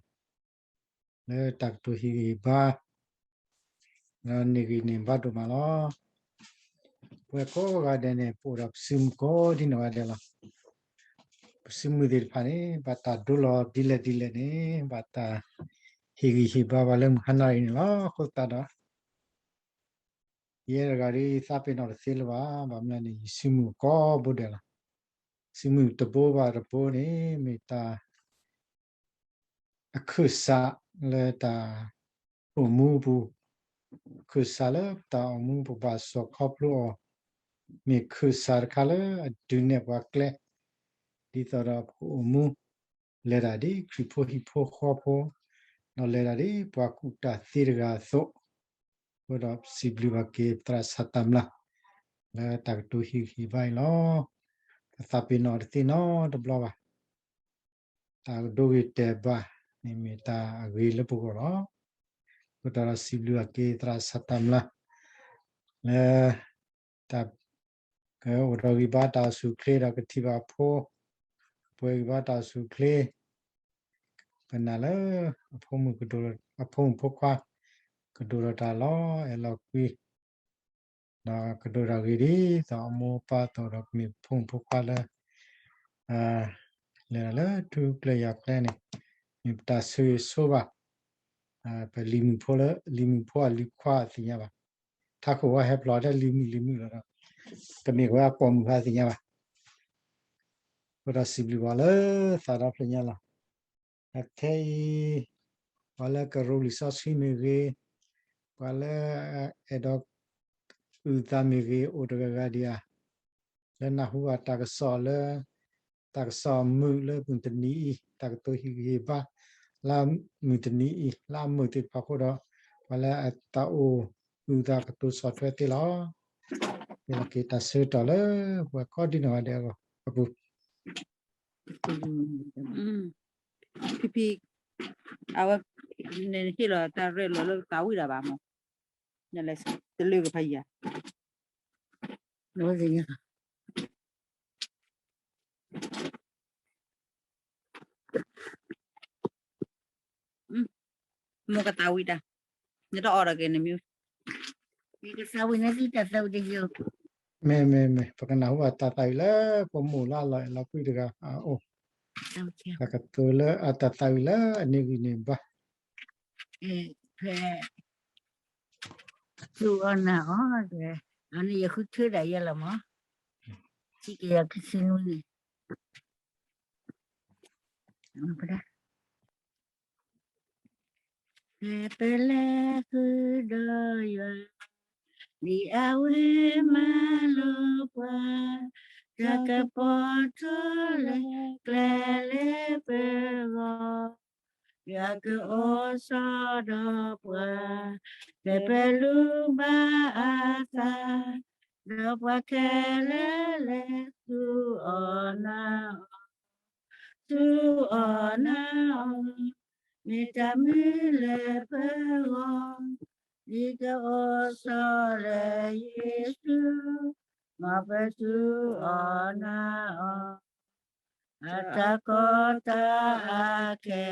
လၢတၢ်ကတိၤဟ့ၣ်ဂံၢ်ဘါ ဒီးန့ၢ်ဂံၢ်န့ၢ်ဘါဒိၣ်မးလီၤ. ပဝဲကိးဂၤဒဲးန့ၣ် ပအိၣ်ဒီးပစုမုၢ်ကိးဒ်နီၢ်ဂၤဒဲးလီၤ. ပစုမုၢ်သ့ၣ်တဖၣ်န့ၣ် ဘၣ်တၢ်ဒိလီၤဒ်လဲၣ်ဒ်လဲၣ်န့ၣ် ဘၣ်တၢ်ဟ့ၣ်ဂံၢ်ဟ့ၣ်ဘါပှၤလၢမုၢ်ဟါနၣ်ရံၣ်န့ၣ်လီၤ. အဃိသတးဒီး ယဲတဂၤဒီး ယသးပ့ၤနီၣ်တသ့လၢၤဘၣ်. ဘၣ်မနုၤန့ၣ် ယစုမုၢ်ကိးဘိဒဲးလီၤ. စုမုၢ်တဘိဘၣ်တဘိန့ၣ် မ့ၢ်တၢ် အခၢၣ်စးလၢတၢ်အိၣ်မူပူၤ, အခၢၣ်စးလၢတၢ်အိၣ်မူပဘၣ်စီၣ်ခီဖျိအီၤ, မ့ၢ်ခၢၣ်စးတခါလၢအဒုးနဲၣ်ပှၤကျဲ, ဒ်သိးဒီးပကအိၣ်မူ လဲၤဒၣ်ဒ်ခရံာ်ဖိဟံၣ်ဖိဃီဖိ, ဒီးလဲၤဒၣ်ဒ်ပှၤကူၣ်တၢ်သ့တဂၤအသိး, အဃိဒီးပစံးဘျုးဘၣ်က့ၤသရၣ်စီၤတၢ်မျၢ် လၢတၢ်ကတိၤဟ့ၣ်ဂံၢ်ဟ့ၣ်ဘါအံၤလီၤ. ပသးပ့ၤနီၣ်တသ့နီတဘျီဘၣ်. တၢ်ကဒိဂ့ၤတဲာ်ဘၣ်န့ၣ်မ့ၢ်တၢ်အဂ့ၤလၢပဂီၢ်လီၤ. အဃိသတးဒီးစံးဘျုးဘၣ်က့ၤသရၣ်စီၤတၢ်မျၢ် လၢ တၢ် ကအိၣ်ဒီးဂံၢ်ဘါတၢ်အိၣ်ဆူၣ်အိၣ်ချ့ဒီးကထံၣ်ဘၣ်အဖိ, ကပှဲၤဂံၢ်ဘါတၢ်အိၣ်ဆူၣ်အိၣ်ချ့, ပနာ်လၢ အဖိမုၣ်ကဒိၣ်, အဖိမုၣ်ဖိခွါ ကဒိၣ်ထီၣ်တၢ်လီၤအဲၣ်လီၤကွံ ဒီးကဒိၣ်ထီၣ်ဂ့ၤဒ်သိးအမိၢ်အပၢ်အသိးဒီး ကမ့ၢ်ဖိမုၣ်ဖိခွါလၢ လဲၤလၢထူကျဲယွၤကျဲန့ၣ် မ့ၢ်ပတၢ်ဆိၣ်ဂ့ၤဆိဘၣ်, ပလံၤမုၣ်ဖိလၢ လံၤမုၣ်ဖိအလံၤခွါအသ့ၣ်ညါဘၣ်, ထးခိၣ်ဝဲဟဲဖျိးထဲလံၤမုၣ်လံၤမုၣ်လီၤဒီး ကမ့ၢ်ဝဲအပိာ်မုၣ်ဟဲသ့ၣ်ညါဘၣ်. အဃိဒီးစံးဘျုးဘၣ်လၢသးဒီဖျၢၣ်ညါလီၤ. အခဲအံၤ ပှၤလၢကရူၢ်လံာ်စီဆှံမ့ၢ်ဂ့ၤ, ပှၤလၢအဲၣ်ဒိးအုၣ်သးမ့ၢ်ဂ့ၤ အိၣ်တဂၤဂၤဒံးဧါ, လၢနၢ်ဟူဘၣ်တၢ်ကစီၣ်လၢ တၢ်ကစီၣ်မုာ်လၢမုၢ်တနံၤအံၤ, တၢ်ကတိၤဟ့ၣ်ဂံၢ်ဟ့ၣ်ဘါ လၢမုၢ်တနံၤအံၤ လၢအမုာ်သ့ၣ်တဖၣ်အဃိဒီး ပှၤလၢအသးအိၣ်အုၣ်သးကတိၤဆီၣ်ထွဲသ့လီၤ. မ့ၢ်လီၤက့ၤတၢ်ဆၢကတီၢ်လၢ ပှၤကိးဒံနီၢ်ဂၤဒဲးအဂီၢ်အပူၤ ဖံဖံ, အဝဲ နဟ့ၣ်လီၤတၢ်ရဲၣ်လီၤလၢသးဝံၣ်တၢ်ဘၣ်မး, နလဲၤတလၢကဖးယၤ, မိၢ်ကသးဝံၣ်တၢ်, နတအီၣ်ဒီးက့ၤနမ့ၢ်, ကသးဝံၣ်နသံတၢ်သးဝံၣ်တယိာ်, မ့ၢ်မ့ၢ်မ့ၢ် ပကနၢ်ဟူဘၣ်တၢ်သးဝံၣ်လၢ ပမိၢ်လၢအလီၤအဲၣ်လီၤကွံတဂၤအအိၣ်, တၢ်ကတိၤလၢအတၢ်သးဝံၣ်လၢအန့ၢ်ဂံၢ်န့ၢ်ဘါ ဖဲ သူၣ်အီၣ်နၢ်အီၣ်, အန့ၣ်ယဃုထၢဒၣ်ယဲလီၤမး, ဆံကယၤခံဆံနွံန့ၣ်, ပဒၣ် ဖဲပလဲၤဃုာ်ဒီးယွၤ, ဒ်အဝဲမၤလိာ်ပှၤ, တၢ်ကပီၤထီလဲၤကျဲလၢပဂီၢ်, ယွၤကအိၣ်ဆီဒီးပှၤ, ဖဲပလူၤဘၣ်အသး, ဒီးပှၤခဲလၢာ်လဲၤသူၣ်အီၣ်နၢ်အီၣ် သူၣ်အီၣ်နၢ်အီၣ်, မ့ၢ်တၢ်မုာ်လၢပဂီၢ်, ဒ်ကအိၣ်ဆီလၢယ့ၣ်ၡူး, မ်ပသူၣ်အီၣ်နၢ်အီၣ်, အတၢ်ကီတၢ်ခဲ,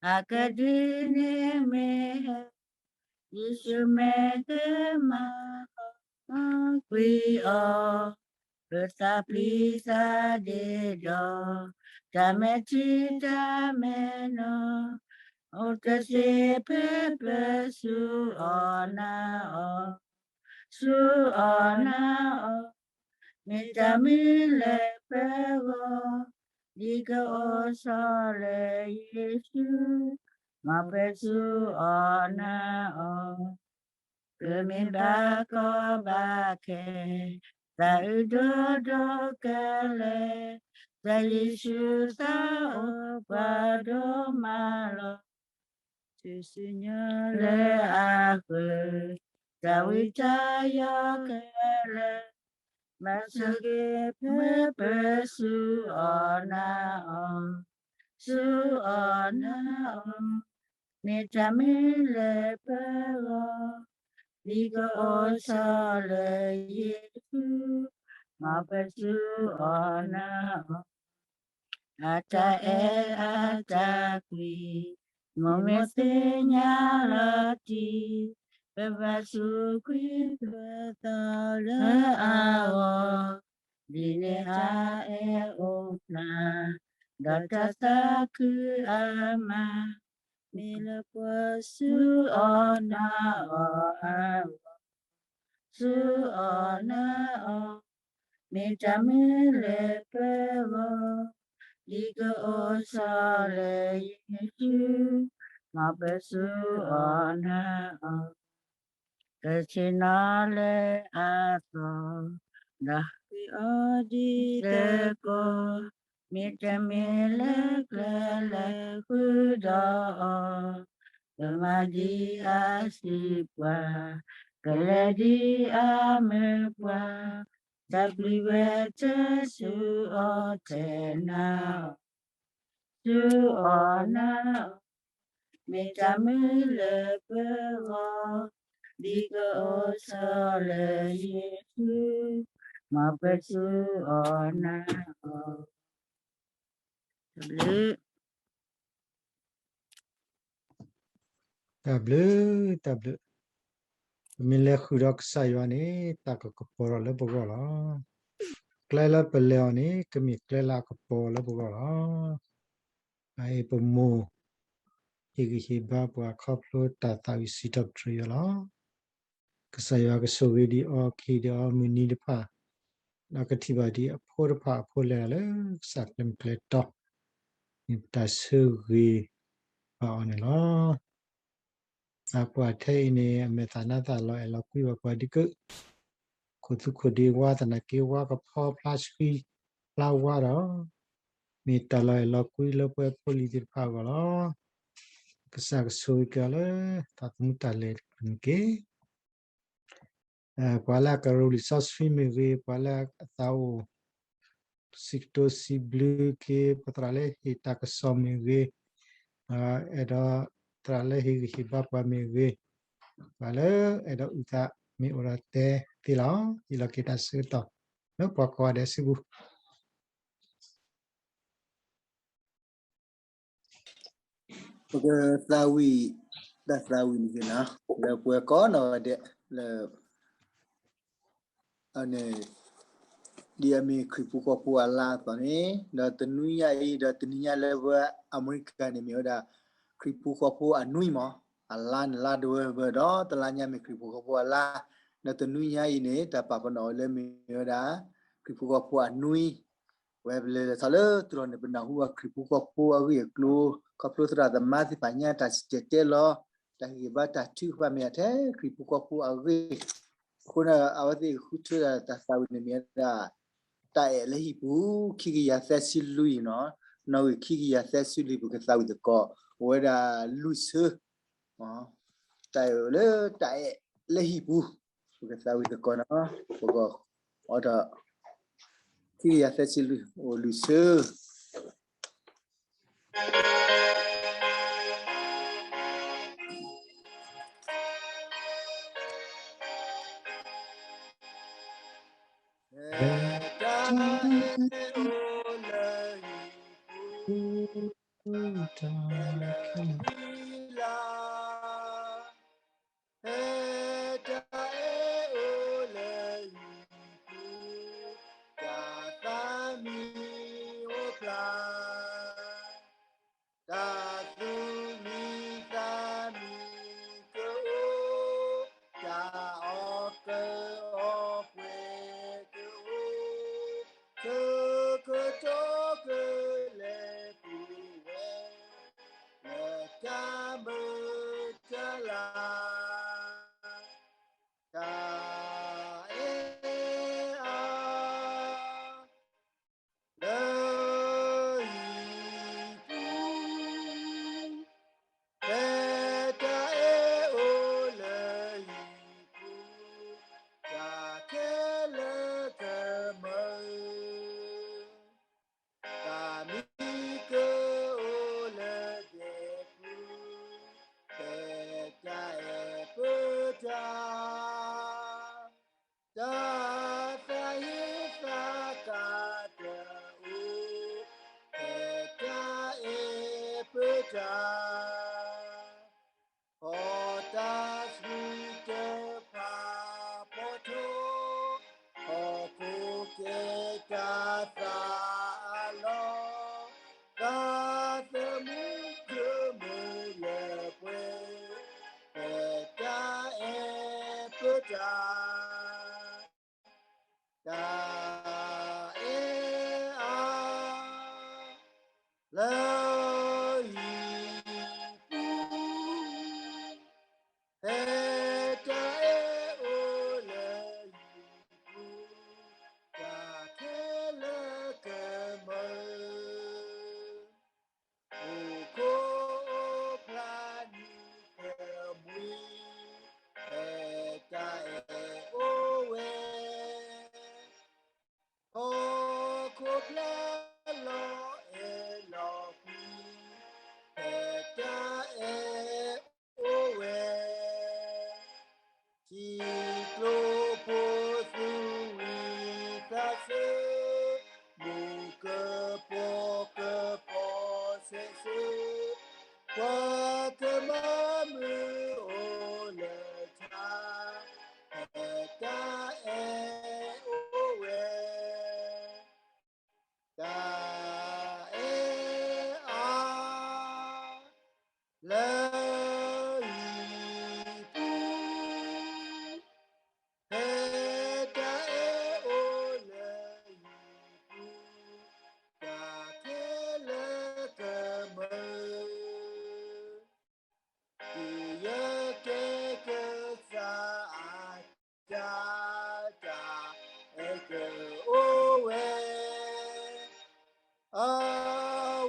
အကဒုးနဲၣ်မ့ၢ်ဟဲ ယ့ၣ်ၡူးမ့ၢ်ကမၤအီၤ မၤကွံာ်အီၤ ပသးပျံၤသးဒ့ဒီး တၢ်မဲာ်ထံတၢ်မဲာ်နိ အိၣ်တသ့ဖဲပစူၢ်အီၣ်နာ်အီၤ စူၢ်အီၣ်နာ်အီၤ မ့ၢ်တၢ်မနုၤလၢပဂီၢ် ဒ်ကအိၣ်ဆီလၢယ့ၣ်ၡူး မ်ပစူၢ်အီၣ်နာ်အီၤ ပမ့ၢ်ဘၣ်ကီဘၣ်ခဲ သးအုးဒိၣ်ဒိၣ်ကလဲာ် သးယ့ၣ်ၡူးသးအိၣ်ပှၤဒိၣ်မးလီၤ. ထူၣ်စုညါလၢအဃၢၤ တၢ်ဝံတၢ်ယီၤခဲလၢာ် ဘၣ်ဆၣ်က့ၤဖဲပစူၢ်အီၣ်နာ်အီၤ စူၢ်အီၣ်နာ်အီၤ မ့ၢ်တၢ်မနုၤလၢပဂီၢ် ဒ်ကအိၣ်ဆီလၢယ့ၣ်ၡူး မ်ပစူၢ်အီၣ်နာ်အီၤ အတၢ်အဲၣ်အတၢ်ကွံ မိၢ်မိၢ်သ့ၣ်ညါလီၤတံၢ် ပဘၣ်သူၣ်ခုသးခုလၢအဂီၢ် ဒ်န့ၣ်အအဲၣ်အိၣ်ဖျါ ဒီးတၢ်သးခုအမၤ မ့ၢ်လၢပှၤစူၢ်အီၣ်နာ်အီၤအဂီၢ် စူၢ်အီၣ်နာ်အီၤ မ့ၢ်တၢ်မနုၤလၢပဂီၢ် ဒ်ကအိၣ်ဆီလၢယ့ၣ်ၡူး မ်ပစူၢ်အီၣ်နာ်အီၤ ကဆ့ၣ်နီၤလၢအသီ ဒီးဟ့ၣ်အီၤဒ်သကိး မ့တမ့ၢ်လၢကျဲလၢဃုာ်ဒီးအီၤ ကမၤဒ်အစုပှၤ ကလဲၤဒ်အမုၢ်ပှၤ တၢ်ပျံၤဝဲတစူၢ်အီၤထဲနၤအီၤ စူၢ်အီၤနာ်အီၤ မ့ၢ်တၢ်မနုၤလၢပဂီၢ် ဒ်ကအိၣ်ဆီလၢယ့ၣ်ၡူး မ်ပစူၢ်အီၤနာ်အီၤ တၢ်ဘျုး တၢ်ဘျုး တၢ်ဘျုး ပမ့ၢ်လဲၤဃုာ်ဒီးကစၢ်ယွၤန့ၣ် တၢ်ကကပီၤထီၣ်လၢပဂီၢ်လီၤ. ကျဲလၢပလဲၤအီၤန့ၣ် ကမ့ၢ်ကျဲလၢအကပီၤလၢပဂီၢ်လီၤ. အအံၤပမိၢ် ဟ့ၣ်ဂံၢ်ဟ့ၣ်ဘါပှၤခီဖျိတၢ်သးဝံၣ်စံးထီၣ်ပတြၢၤယွၤလီၤ. ကစၢ်ယွၤကဆိၣ်ဂ့ၤဒံးအီၤ ကဟ့ၣ်ဒံးအီၤမုၢ်နံၤတဖၣ် ဒီးကထံၣ်ဘၣ်ဒံးအဖိတဖၣ်အဖိလဲၤတၢ်လၢကစၢ်ကျဲမုၢ်ကျဲတီ မ့ၢ်ပတၢ်ဆၢဂ့ၤဘၣ်အီၤန့ၣ်လီၤ. အပှၤထဲအံၤန့ၣ် အမဲာ်သၣ်နါသၣ်လီၤအဲၣ်လီၤကွံဘၣ်ပှၤဒ်ကၢ ခိၣ်သူခိၣ်ဒ့ဝါသနာ်က့ဝါကဖီဖျါဆှံဖျါဝါဒီး မ့ၢ်တၢ်လီၤအဲၣ်လီၤကွံလၢပဝဲဖိလံၤသ့ၣ်တဖၣ်အဂီၢ်လီၤ. ကစၢ်ကဆိၣ်ဂ့ၤက့ၤအီၤလၢ တၢ်သမူတၢ်လဲၤတဖၣ်န့ၣ်တက့ၢ်. ပှၤလၢအကရူၢ်လံာ်စီဆှံမ့ၢ်ဂ့ၤ, ပှၤလၢအသးအိၣ် စံးကတိၤစံးဘျုးက့ၤ ပသရၣ်လၢဟ့ၣ်တၢ်ကစီၣ်မ့ၢ်ဂ့ၤ, အဲၣ်ဒိး သရၣ်လၢဟ့ၣ်ဂံၢ်ဟ့ၣ်ဘါပှၤမ့ၢ်ဂ့ၤ, ပှၤလၢအဲၣ်ဒိးအုၣ်သးမ့ၢ်အိၣ်ဒီးတဲသ့လီၤ. ဟ့ၣ်လီၤက့ၤတၢ်ဆၢကတီၢ် လၢပှၤကိးဂၤဒဲးစုပူၤ ပကသးဝံၣ် တၢ်သးဝံၣ်န့ၣ်က့ၤနီၤ လၢပှၤကိးနီၢ်ဂၤဒဲး လၢ အန့ၣ် ဒ်အမ့ၢ်ခရံာ်ဖိဃီဖိအလါအသိးန့ၣ် ဒီးတနွံညါအံၤ ဒီးတနံၤညါလၢပှၤအမဲရကၤန့ၣ် မ့ၢ်ဝဲဒၣ် ခရံာ်ဖိဃီဖိအနွံမး, အလါန့ၣ်လါဒဝဲဘၢၣ်ဒီး တလါညါမ့ၢ်ခရံာ်ဖိဃီဖိအလါ, ဒီးတနွံညါအံၤန့ၣ် တၢ်ပာ်ပနီၣ်ဝဲလၢမ့ၢ်ဝဲဒၣ် ခရံာ်ဖိဃီဖိအနွံ ဝဲပလဲၤလဲၤထီၣ်လၢတရီၤန့ၣ် ပနၢ်ဟူဘၣ်ခရံာ်ဖိဃီဖိအဂ့ၢ်အကျိၤ ခီဖျိသရၣ်သမါသ့ၣ်တဖၣ်ညါတၢ်စံၣ်တဲၤတဲလီၤ တၢ်ဟ့ၣ်ဂံၢ်ဘါတၢ်ထုကဖၣ်မ့ၢ်အထဲခရံာ်ဖိဃီဖိအဂ့ၢ်, အဃိန့ၣ် အဝဲသ့ၣ်ဃုထၢဒၣ်တၢ်သးဝံၣ်န့ၣ်မ့ၢ်ဝဲဒၣ် တၢ်အဲၣ်လၢဟံၣ်ပူၤ ခံကယၤသၢဆံလွံၢ်နီၤ, နီၣ်ဂံၢ်ခံကယၤသၢဆံလွံၢ် ပကသးဝံၣ်သကိး အိၣ်ဝဲဒၣ်လွံၢ်ဆၢ တၢ်အဲၣ်လၢတၢ်အဲၣ်လၢဟံၣ်ပူၤ ပကသးဝံၣ်သကိးနီၤ, ပကအိးထီၣ် ခံကယၤသၢဆံလွံၢ် အိၣ်လွံၢ်ဆၢ တၢ်အဲၣ်အါ လၢဟံၣ်ပူၤ, ဖဲတၢ်အဲၣ်အိၣ်လၢဟံၣ်ပူၤ, တၢ်ခဲလၢာ်ကမၤ အိၣ်ခိးအိၣ်ဖျါနံၤကမှံ, ဖဲတၢ်အဲၣ်အိၣ်ဝဲ, ဟီၣ်ခိၣ်ဖျါလီၤအဲၣ်လီၤကွံ, ဖဲတၢ်အဲၣ် အိၣ်ဝဲ, ထံကျိဖိသူၣ်ဝံၤသးဆၢ, မူကပိာ်ကပီၤဆဲးဆၢ, ပှၤကမၤမုာ်အိၣ်လၢထါ, ဖဲတၢ်အဲၣ်အိၣ်ဝဲ တၢ်အဲၣ်အါ လၢဟံၣ်ပူၤ, ဖဲတၢ်အဲၣ်အိၣ်လၢဟံၣ်ပူၤ, တၢ်ခဲလၢာ်ကမၤ တုၤယကဲကစၢ်အတၢ်, တၢ်အဲၣ်ကအိၣ်ဝဲ, အ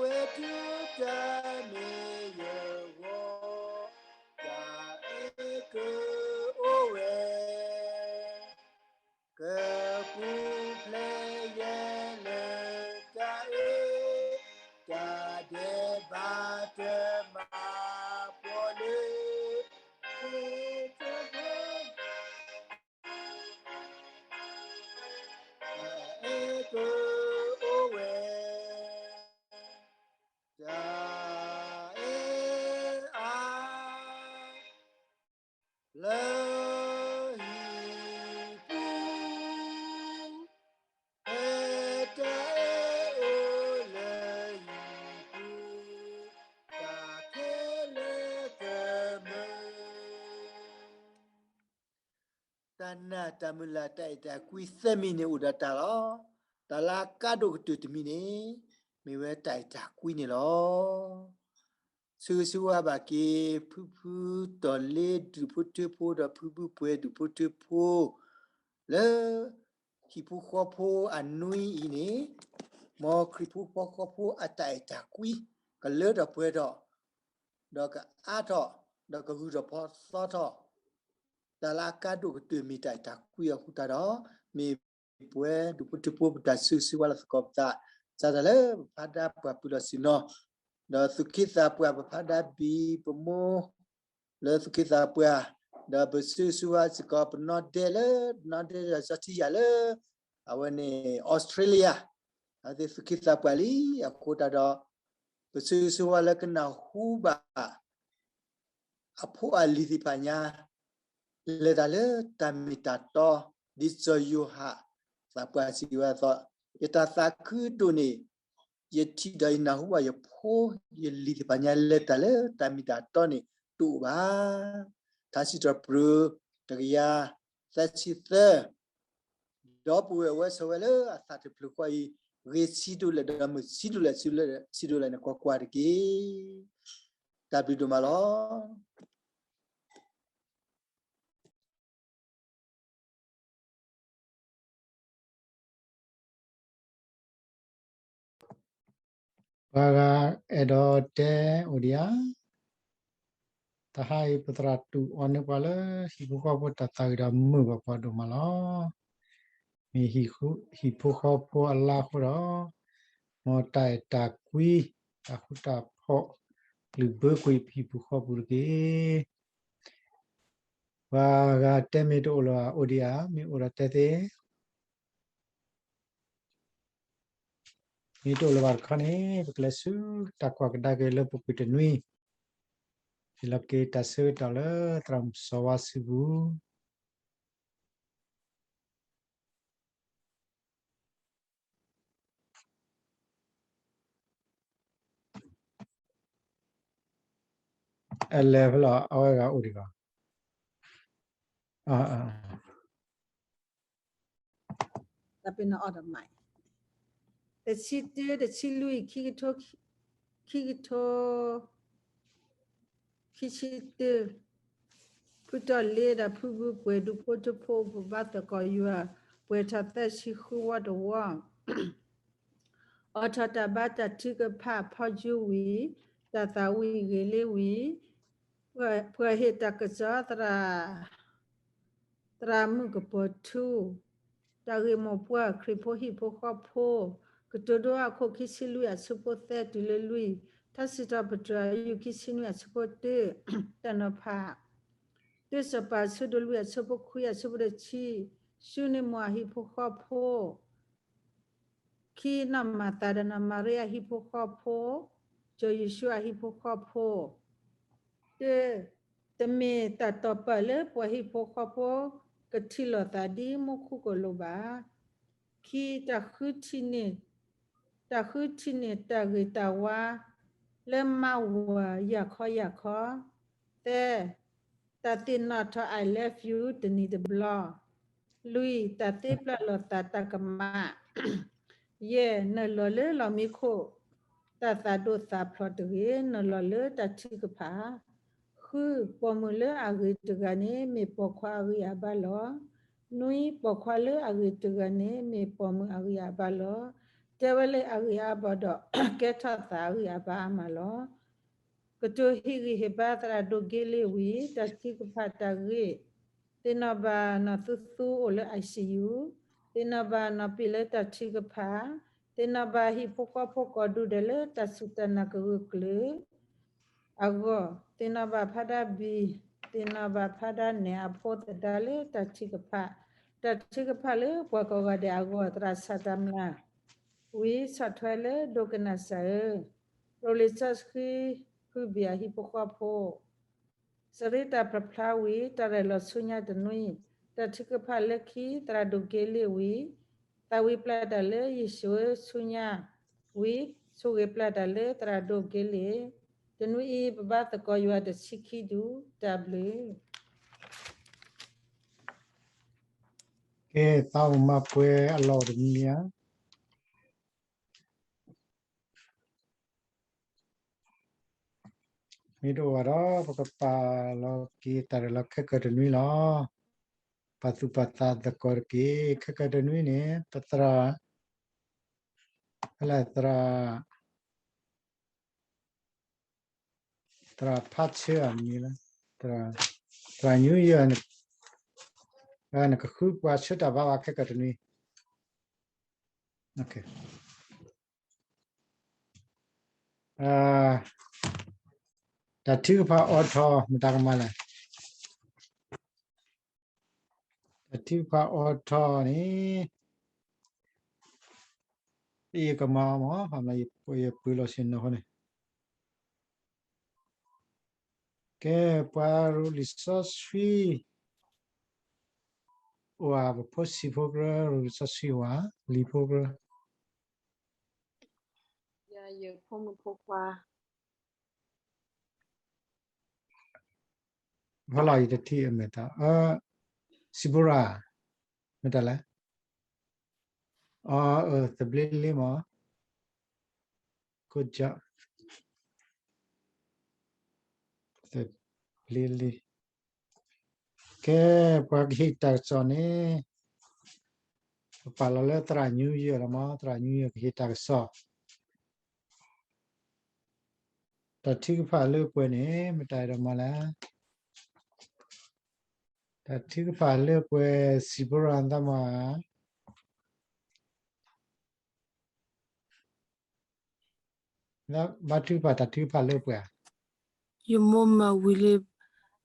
ဝဲတုၤတၢ်မ့ၢ်ယဂီၢ်, တၢ်အဲၣ်ကအိၣ်ဝဲ ကပူၤဖျဲးယဲလၢတၢ်အဲၣ်, တၢ်ဒဲးဘးတမၤပှီၤလၢ တၢ်အဲၣ်ကအိၣ်ဝဲ, တၢ်အဲၣ်အါ လၢဟံၣ်ပူၤ, ဖဲတၢ်အဲၣ်အိၣ်လၢဟံၣ်ပူၤ, တၢ်ခဲလၢာ်ကမၤ တၢ်နာ်တၢ်မုၢ်လၢ်တၢ်အဲၣ်တၢ်ကွံသၢမံၤန့ၣ်အိၣ်ဒီးတၢ်လီၤ. တၢ်လၢအကါဒိၣ်ကတၢၢ်တမံၤန့ၣ် မ့ၢ်ဝဲတၢ်အဲၣ်တၢ်ကွံန့ၣ်လီၤ. ဆၢဂ့ၤဆၢဝါဘၣ်က့ၤ ဖုဖုတီၢ်လ့ဒူၣ်ဖိထၢဖိ ဒီးဖုဖုပှဲၤဒူၣ်ဖိထၢဖိ လၢ ဟံၣ်ဖိဃီဖိအနွံအံၤန့ၣ် မ်ခရံာ်ဖိဃီဖိအတၢ်အဲၣ်တၢ်ကွံ ကလၢထီၣ်ပှဲၤထီၣ် ဒီးကအါထီၣ် ဒီးကဂုာ်ထီၣ်ဖိးသီထီၣ် တၢ်လၢအကါဒိၣ်ကတၢၢ်မ့ၢ်တၢ်အဲၣ်တၢ်ကွံအဃိသတးဒီး မ့ၢ်ပဝဲဒူၣ်ဖိထၢဖိပတၢ်ဆၢဂ့ၤဆၢဝါလီၤသကိးပသး စးထီၣ်လၢပဖးဒၣ်ပှၤပၢၤလီၢ်ဆ့ၣ်နီၤ ဒီးသူၣ်က့သးပှၢ် ပဖးဒၣ်ဘံၣ်ပမိၢ် လၢသူၣ်က့သးပှၢ် ဒီးပဆၢဂ့ၤဆၢဝါစ့ၢ်ကီး ပနီၢ်ဒဲးလၢ ပနီၢ်ဒဲးဒီးစီထံယၤလၢ အဝဲန့ၣ် Australia အဝဲသ့ၣ်သူၣ်က့သးပှၢ်လံ အဃိသတးဒီး ပဆၢဂ့ၤဆၢဝါလၢကနၢ်ဟူဘၣ် အဖိအလံၤသ့ၣ်တဖၣ်ညါ လဲၤတၢ်လၢတၢ်မ့ၢ်တၢ်တီ ဒ်စီၤယိၤဟၣ် သးပှၢ်စံးဝဲအသိး, ယတၢ်သးခုဒိၣ်န့ၣ် ယထံၣ်ဒီးယနၢ်ဟူဘၣ်ယဖိယလံၤသ့ၣ်တဖၣ်ညါ လဲၤတၢ်လၢတၢ်မ့ၢ်တၢ်တီန့ၣ် တအိၣ်ဘၣ်. ထါစံးထီၣ်ပတြၢၤ တကယၤသၢဆံသၢ ဒီပုၢ်ဝဲၢ်ဝဲဆိးဝဲလၢအသးတဖျၢၣ်ဃီအံၤ ဂ့ၤဆံးဒိၣ်လဲၣ် ဒီးမုာ်ဆံးဒိၣ်လဲၣ် ဆံးဒိၣ်လဲၣ်န့ၣ် ကွၢ်ကွၢ်တက့ၢ်. တၢ်ဘျုးဒိၣ်မးလီၤ. ပှၤဂၤအဲၣ်ဒိးတဲအိၣ်ဒံးဧါ. တဟါအံၤ ပသရၣ်တူၢ်အီၤန့ၢ်ပှၤလၢ ဟံၣ်ဖိဃီဖိတၢ်သးဝံၣ်ဒီးမုာ်ဘၣ်ပှၤဒိၣ်မးလီၤ. မ့ၢ်ဟံၣ်ဖိဃီဖိအလါအဃိဒီး မ်တၢ်အဲၣ်တၢ်ကွံ တၢ်ဃူတၢ်ဖိး ကလုၢ်ဘၢကွံာ်ဟံၣ်ဖိဃီဖိတက့ၢ်. ပှၤဂၤတဲမ့ၢ်တအိၣ်လၢၤဘၣ်အိၣ်ဒံးဧါ, မ့ၢ်အိၣ်ဒီးတဲသ့. မ့ၢ်တအိၣ်လၢၤဘၣ်တခီန့ၣ် ပကလဲၤဆူတၢ်ကွၢ်ကဒါက့ၤလၢပူၤကွံာ်တနွံ, ဟ့ၣ်လီၤက့ၤတၢ်ဆၢကတီၢ်လၢသရၣ်မုၣ်စီၤဝါစုပူၤ အလဲၤဖဲလီၤ အဝဲဂၤအိၣ်ဒံးဘၣ်. တၢ်ပ့ၤနီၣ်အီၣ်တမးအံၤ, တဆံတၢ တဆံလွံၢ် ခံကထိ ခံကထိ ခံဆံတၢ, ဖုတီၢ်လ့ဒီးဖုဘုပှဲၤ ဒူဖိထၢဖိ ပဘါသကိးယွၤ, ပှဲၤထီၣ်သၢဆံဃုဝီတဝီ, အိးထီၣ်တၢ်ဘါတၢ်ထုကဖၣ်ဖီယူဝံၤ, တၢ်သၣ်ဝံၤဂ့ၤလ့ဝံၤ, ပှၤဟ့ၣ်တၢ်ကစီၣ်သရၣ် သရၣ်မုၣ်ကပီၤထူ, တၢ်ဂ့ၢ်မိၢ်ပှၢ်ခရံာ်ဖိဟံၣ်ဖိဃီဖိ, ကတိၤဒိအခိၣ်ခံဆံလွံၢ်အဆၢဖိသၢတုၤလၢလွံၢ်, ထါစံးထီၣ်ပတြၢၤအယူၢ်ခံဆံနွံအဆၢဖိတၢ, တၢ်နီၤဖး, တၢစီၤပၤအဆၢဒိၣ်လွံၢ်အဆၢဖိခွံအဆၢဖိတဆံ, ဆူန့ၢ်မိၢ်အဟံၣ်ဖိဃီဖိ ခံနီၢ်မၤသၤဒီးနီၢ်မၤရံအဟံၣ်ဖိဃီဖိ, စီၤယိၤၡူအဟံၣ်ဖိဃီဖိ, တၢ, တမ့ၢ်တၢ်တီၢ်ပာ်လၢပှၤဟံၣ်ဖိဃီဖိ ကထံၣ်လိာ်သးဒ်မူခိၣ်ကလိာ်ဘၣ်. ခံ, တၢ်ဃုထံၣ်န့ၢ်, တၢ်ဃုထံၣ်န့ၢ်တၢ်ဂ့ၤတၢ်ဝါ လၢမါဝၤယၤခီယၤခီ, သၢ, တၢ်သ့ၣ်နီၣ်ထီၣ် I love you တနံၤတဘျီ, လွံၢ်, တၢ်သ့ပျၢ်လိာ်သးတၢ်ကမၣ်, ယဲၢ်, နုာ်လီၤလၢလီၢ်မံခိၣ် တၢ်သးဒိၣ်သးဖျိးတဂ့ၤ, နုာ်လီၤလၢတၢ်ထုကဖၣ်, ဃု, ပိာ်မုၣ်လၢအဂ့ၤတဂၤန့ၣ် မ့ၢ်ပိာ်ခွါအဂံၢ်အဘါလီၤ. နွံ, ပိာ်ခွါလၢအဂ့ၤတဂၤန့ၣ် မ့ၢ်ပိာ်မုၣ်အဂံၢ်အဘါလီၤ. တဲဝဲလၢအဂံၢ်အဘါဒီး ကဲထီၣ်သးအဂံၢ်အဘါအါမးလီၤ. ကတိၤဟ့ၣ်ဂံၢ်ဟ့ၣ်ဘါသရၣ်ဒိၣ်က့လ့ၣ်ဝံၤ တၢ်ထုကဖၣ်တၢ်ဂ့ၢ်, သ့ၣ်နီၣ်ဘၣ်နီၢ်သူသူအိၣ်လၢ I C U, သ့ၣ်နီၣ်ဘၣ်နီၢ်ပ့ၢ်လၢတၢ်ထုကဖၣ်, သ့ၣ်နီၣ်ဘၣ်ဟံၣ်ဖိဃီဖိကိးဒူၣ်ဒဲးလၢတၢ်စူၢ်တၢ်နာ်ကဂၢၢ်ကျၢၤအဂီၢ်, သ့ၣ်နီၣ်ဘၣ်ဖါဒၣ်ဘံၣ်, သ့ၣ်နီၣ်ဘၣ်ဖါဒၣ်နဲၣ်အဖိသဒါလၢတၢ်ထုကဖၣ်, တၢ်ထုကဖၣ်လၢပှၤကိးဂၤဒဲးအဂီၢ် သရၣ်ဆၣ်တၢ်မျၢ် ဝံၤဆီၣ်ထွဲလၢဒိကနၣ်စၢ်ဧၢ, ရိၤလံာ်စီဆှံ ဖုဘံၣ်အဟံၣ်ဖိဃီဖိ စရ့တၢ်ဖျါဖျါဝံၤ တၢ်ရဲၣ်လီၤဆူညါတနွံ, တၢ်ထုကဖၣ်လၢခံ သရၣ်ဒိၣ်က့လ့ၣ်ဝံၤ, သးဝံၣ်ပျၢ်တၢ်လၢယ့ၣ်ၡူးဆူညါဝံၤ, ဆိၣ်ဂ့ၤပျၢ်တၢ်လၢသရၣ်ဒိၣ်က့လ့ၣ်, တနွံအံၤ ပဘါသကိးယွၤတဆံခံဒူၣ် တၢ်ဘျုး ကဲ, သးအိၣ်မၤပှဲၤအလီၢ်တမံၤဧါ. မ့ၢ်တအိၣ်ဘၣ်ဒီး ပကပာ်လီၤက့ၤ တၢ်ရဲၣ်လီၤခဲကၢၢ်တနွံလီၤ. ပာ်သူၣ်ပာ်သးသကိးတက့ၢ်. ခဲကၢၢ်တနွံန့ၣ် ပသရၣ်, ဖဲလဲၣ်သရၣ် သရၣ်ဖးဆၢအမံၤလၢ, သရၣ်ညူယၢၢ်, နကဃုပှၤဆၢတၢ်ဘါဘၣ်ခဲကၢၢ်တနွံ. တၢ်ထုကဖၣ်အိးထီၣ် မတၤကမၤလဲၣ်. တၢ်ထုကဖၣ်အိးထီၣ်န့ၣ် ယကမၤအီၤမး, ယပှ့ၤလီၤဆ့ၣ်နီၤဃိန့ၣ်. ကဲ, ပှၤရိၤလံာ်စီဆှံ အိၣ်ဧါ, ပဖိဆံးဖိကြၢး ရိၤလံာ်စီဆှံအိၣ်ဧါ, လံာ်ဖိကြၢး ယဖိမုၣ်ဖိခွါ ဖီလာ်ယတထံၣ်အမဲာ်တၢ်, စံးဘိရၤ, မ့ၢ်တၢ်လဲၣ်, အၢ သဘျ့လံမး, ကိးကၠီ, သဘျ့လံ. ကဲ, ပှၤကဟ့ၣ်တၢ်ကစီၣ်န့ၣ် ပပာ်လီၤလၢသရၣ်ညူယၢၢ်လီၤမး, သရၣ်ညူယၢၢ်ကဟ့ၣ်တၢ်ကစီၣ်. တၢ်ထုကဖၣ်လၢပှဲၤန့ၣ် မတၤဒီးမၤလဲၣ်. တၢ်ထုကဖၣ်လၢပှဲၤ စံးဘိရၤသးမး, ဘါထုကဖၣ်တၢ်ထုကဖၣ်လၢပှဲၤဧါ. ယမိၢ်မၤဝံၤလံ,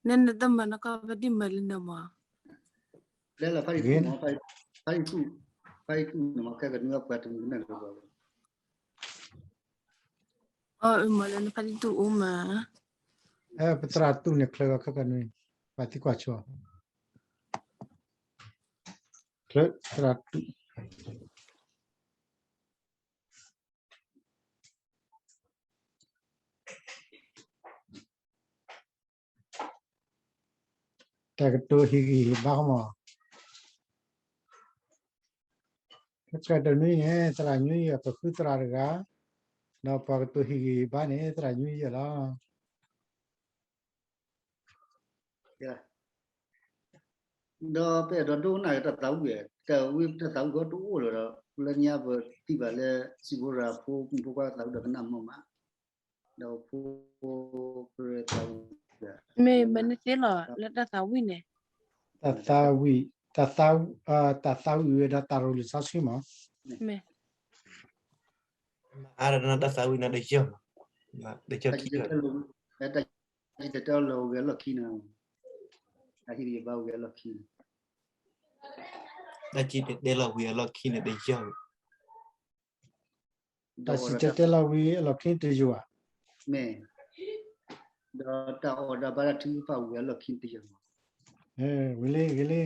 နနတမၤနကဘၣ်ဒံးမၤလၢနမၤ. လၢလၢဖးယံၤကူၣ်မး, ဖးယံၤကူၣ်, ဖးယံၤကူၣ်န့ၣ်မး ခဲကနွံအပှၤတမုာ်ကနၣ်လၢပှၤလၢ. အၢ မၤလၢနဖးယံၤကူၣ်အိၣ်မး. ပသရၣ်တူၢ်န့ၣ်ချၢခဲကနွံ, ပှၤသံကွၢ်ဆိ, ချၢသရၣ်တူၢ် တၢ်ကတိၤဟ့ၣ်ဂံၢ်ဟ့ၣ်ဘါမး. တကတီၢ်နွံန့ၣ် သရၣ်ညူယၢၢ် ပဃုသရၣ်တဂၤ, ဒီးပှၤကတိၤဟ့ၣ်ဂံၢ်ဟ့ၣ်ဘါန့ၣ် သရၣ်ညူယၢၢ်လီၤ. ဒီးပအဲၣ်ဒိးဒိကနၣ်က့ၤတၢ်သးဝံၣ်, တၢ်ဝံၣ်တၢ်သးဝံၣ်ဃီတအိၣ်လၢၤဒီး လၢညါပထံၣ်ဘၣ်လၢ စံးဖိရၤဖိမုၣ်ဖိခွါသးဝံၣ်ဒီးကနၣ်မီၢ်မး, ဒီးဖိ မ့ၢ်မနုၤသ့လီၤလၢတၢ်သးဝံၣ်န့ၣ်, တၢ်သးဝံၣ်, တၢ်သးဝံၣ်, တၢ်သးဝံၣ်ဝဲဒီးတၢ်ရိၤလံာ်စီဆှံမး, မ့ၢ် အါတၢ်သးဝံၣ်န့ၣ်တယီၢ်, တယီၢ်ခံ, တၢ်တဲလၢဂဲၤလီၢ်ခံန့ၣ်, တၢ်ဟ့ၣ်ဂံၢ်ဟ့ၣ်ဘါဝံၤအလီၢ်ခံန့ၣ်, တၢ်စံၣ်တဲၤတဲလီၤဝံၤအလီၢ်ခံန့ၣ်တယီၢ် တၢ်စံၣ်တဲၤတဲလီၤဝံၤအလီၢ်ခံတယီၢ်ဧါ, မ့ၢ်, ဒီးတၢ်အီၣ်တၢ်ဘါတၢ်ထုကဖၣ်ဝံၤအလီၢ်ခံတယီၢ်မး, ဝံၤလံ ဂ့ၤလံ,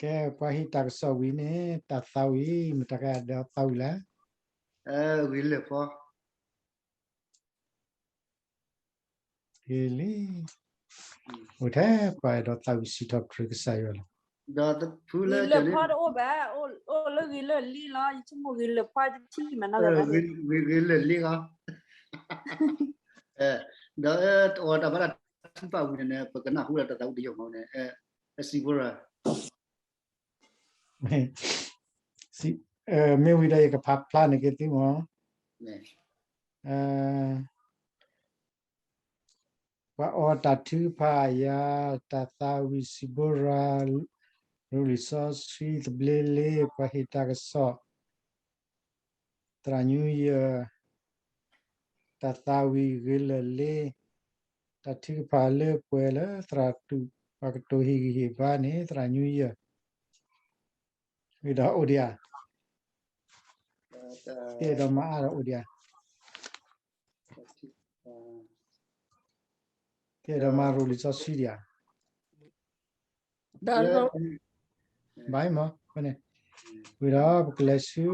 ကဲ ပှၤဟ့ၣ်တၢ်ကစီၣ်ဝံၤန့ၣ် တၢ်သးဝံၣ် မတၤကဒီးသးဝံၣ်လဲၣ်, ဂ့ၤလၢာ်ဖီ ဂ့ၤလံ, အိၣ်ထဲပှၤအဲၣ်ဒိးသးဝံၣ်စံးထီၣ်ပတြၢၤကစၢ်ယွၤလီၤ, ဂ့ၤလၢာ်ဖီတအိၣ်ဘၣ်, အိၣ်လၢဂ့ၤလၢာ်လံလီၤ, ယဆိကမိၣ်ဂ့ၤလၢာ်ဖီတထံၣ်မးနီၤ, ဂ့ၤလၢာ်လံလီၤ, ဒီးတၢ်အီၣ်တၢ်ဘါတၢ်ထုကဖၣ်ဝံၤန့ၣ်န့ၣ် ပကနၢ်ဟူဒီးတၢ်သးဝံၣ်တယီၢ်မးန့ၣ်, အစံးဖိရၤ မ့ၢ်ဝံၤဒီးယကဖးဖျါန့ၢ်က့ၤသုမး, ပှၤအီၣ်တၢ်ထုကဖၣ်ယၤ, တၢ်သးဝံၣ်စံးဘိရၤ, ရိၤလံာ်စီဆှံသဘျ့လ့, ပှၤဟ့ၣ်တၢ်ကစီၣ်, သရၣ်ညူယၢၢ်, တၢ်သးဝံၣ်ဂ့ၤလၢာ်လ့, တၢ်ထုကဖၣ်လၢပှဲၤလၢသရၣ်တူၣ်, ပှၤကတိၤဟ့ၣ်ဂံၢ်ဟ့ၣ်ဘါန့ၣ် သရၣ်ညူယၢၢ်, ဝံၤဒီးအိၣ်ဒံးဧါ, ကဲဒီးမၤအါဒီးအိၣ်ဒံးဧါ, ကဲဒီးမၤရိၤလံာ်စီဆှံဒံးဧါ, ဘၣ်မး, ဝံၤဒီးပကလဲၤဆူ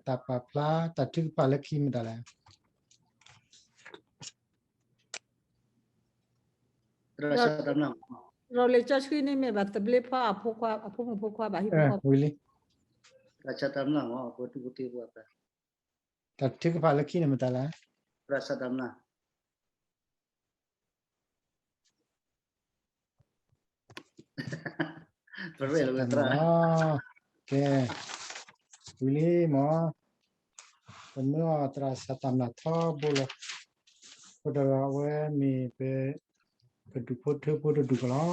တၢ်ပာ်ဖျါ တၢ်ထုကဖၣ်လၢခံမတၤလဲၣ် ရိၤလံာ်စီဆှံန့ၣ်မ့ၢ်ဘၣ်သဘျ့ဖီအဖိခွါ, အဖိမုၣ်ဖိခွါဘၣ်ဟံၣ်ဖိဃီ, ဝံၤလံ, တၢ်ထုကဖၣ်လၢခံန့ၣ်မတၤလဲၣ်, ကဲ, ဝံၤလံမး, ပမၢအီၤသရၣ်စၢ်တၢ်မျၢ်ထီဘိလီၤ, အဃိဒီးအဝဲမ့ၢ်ပ ပဒူၣ်ဖိထၢဖိတဒူၣ်ကလီၤ,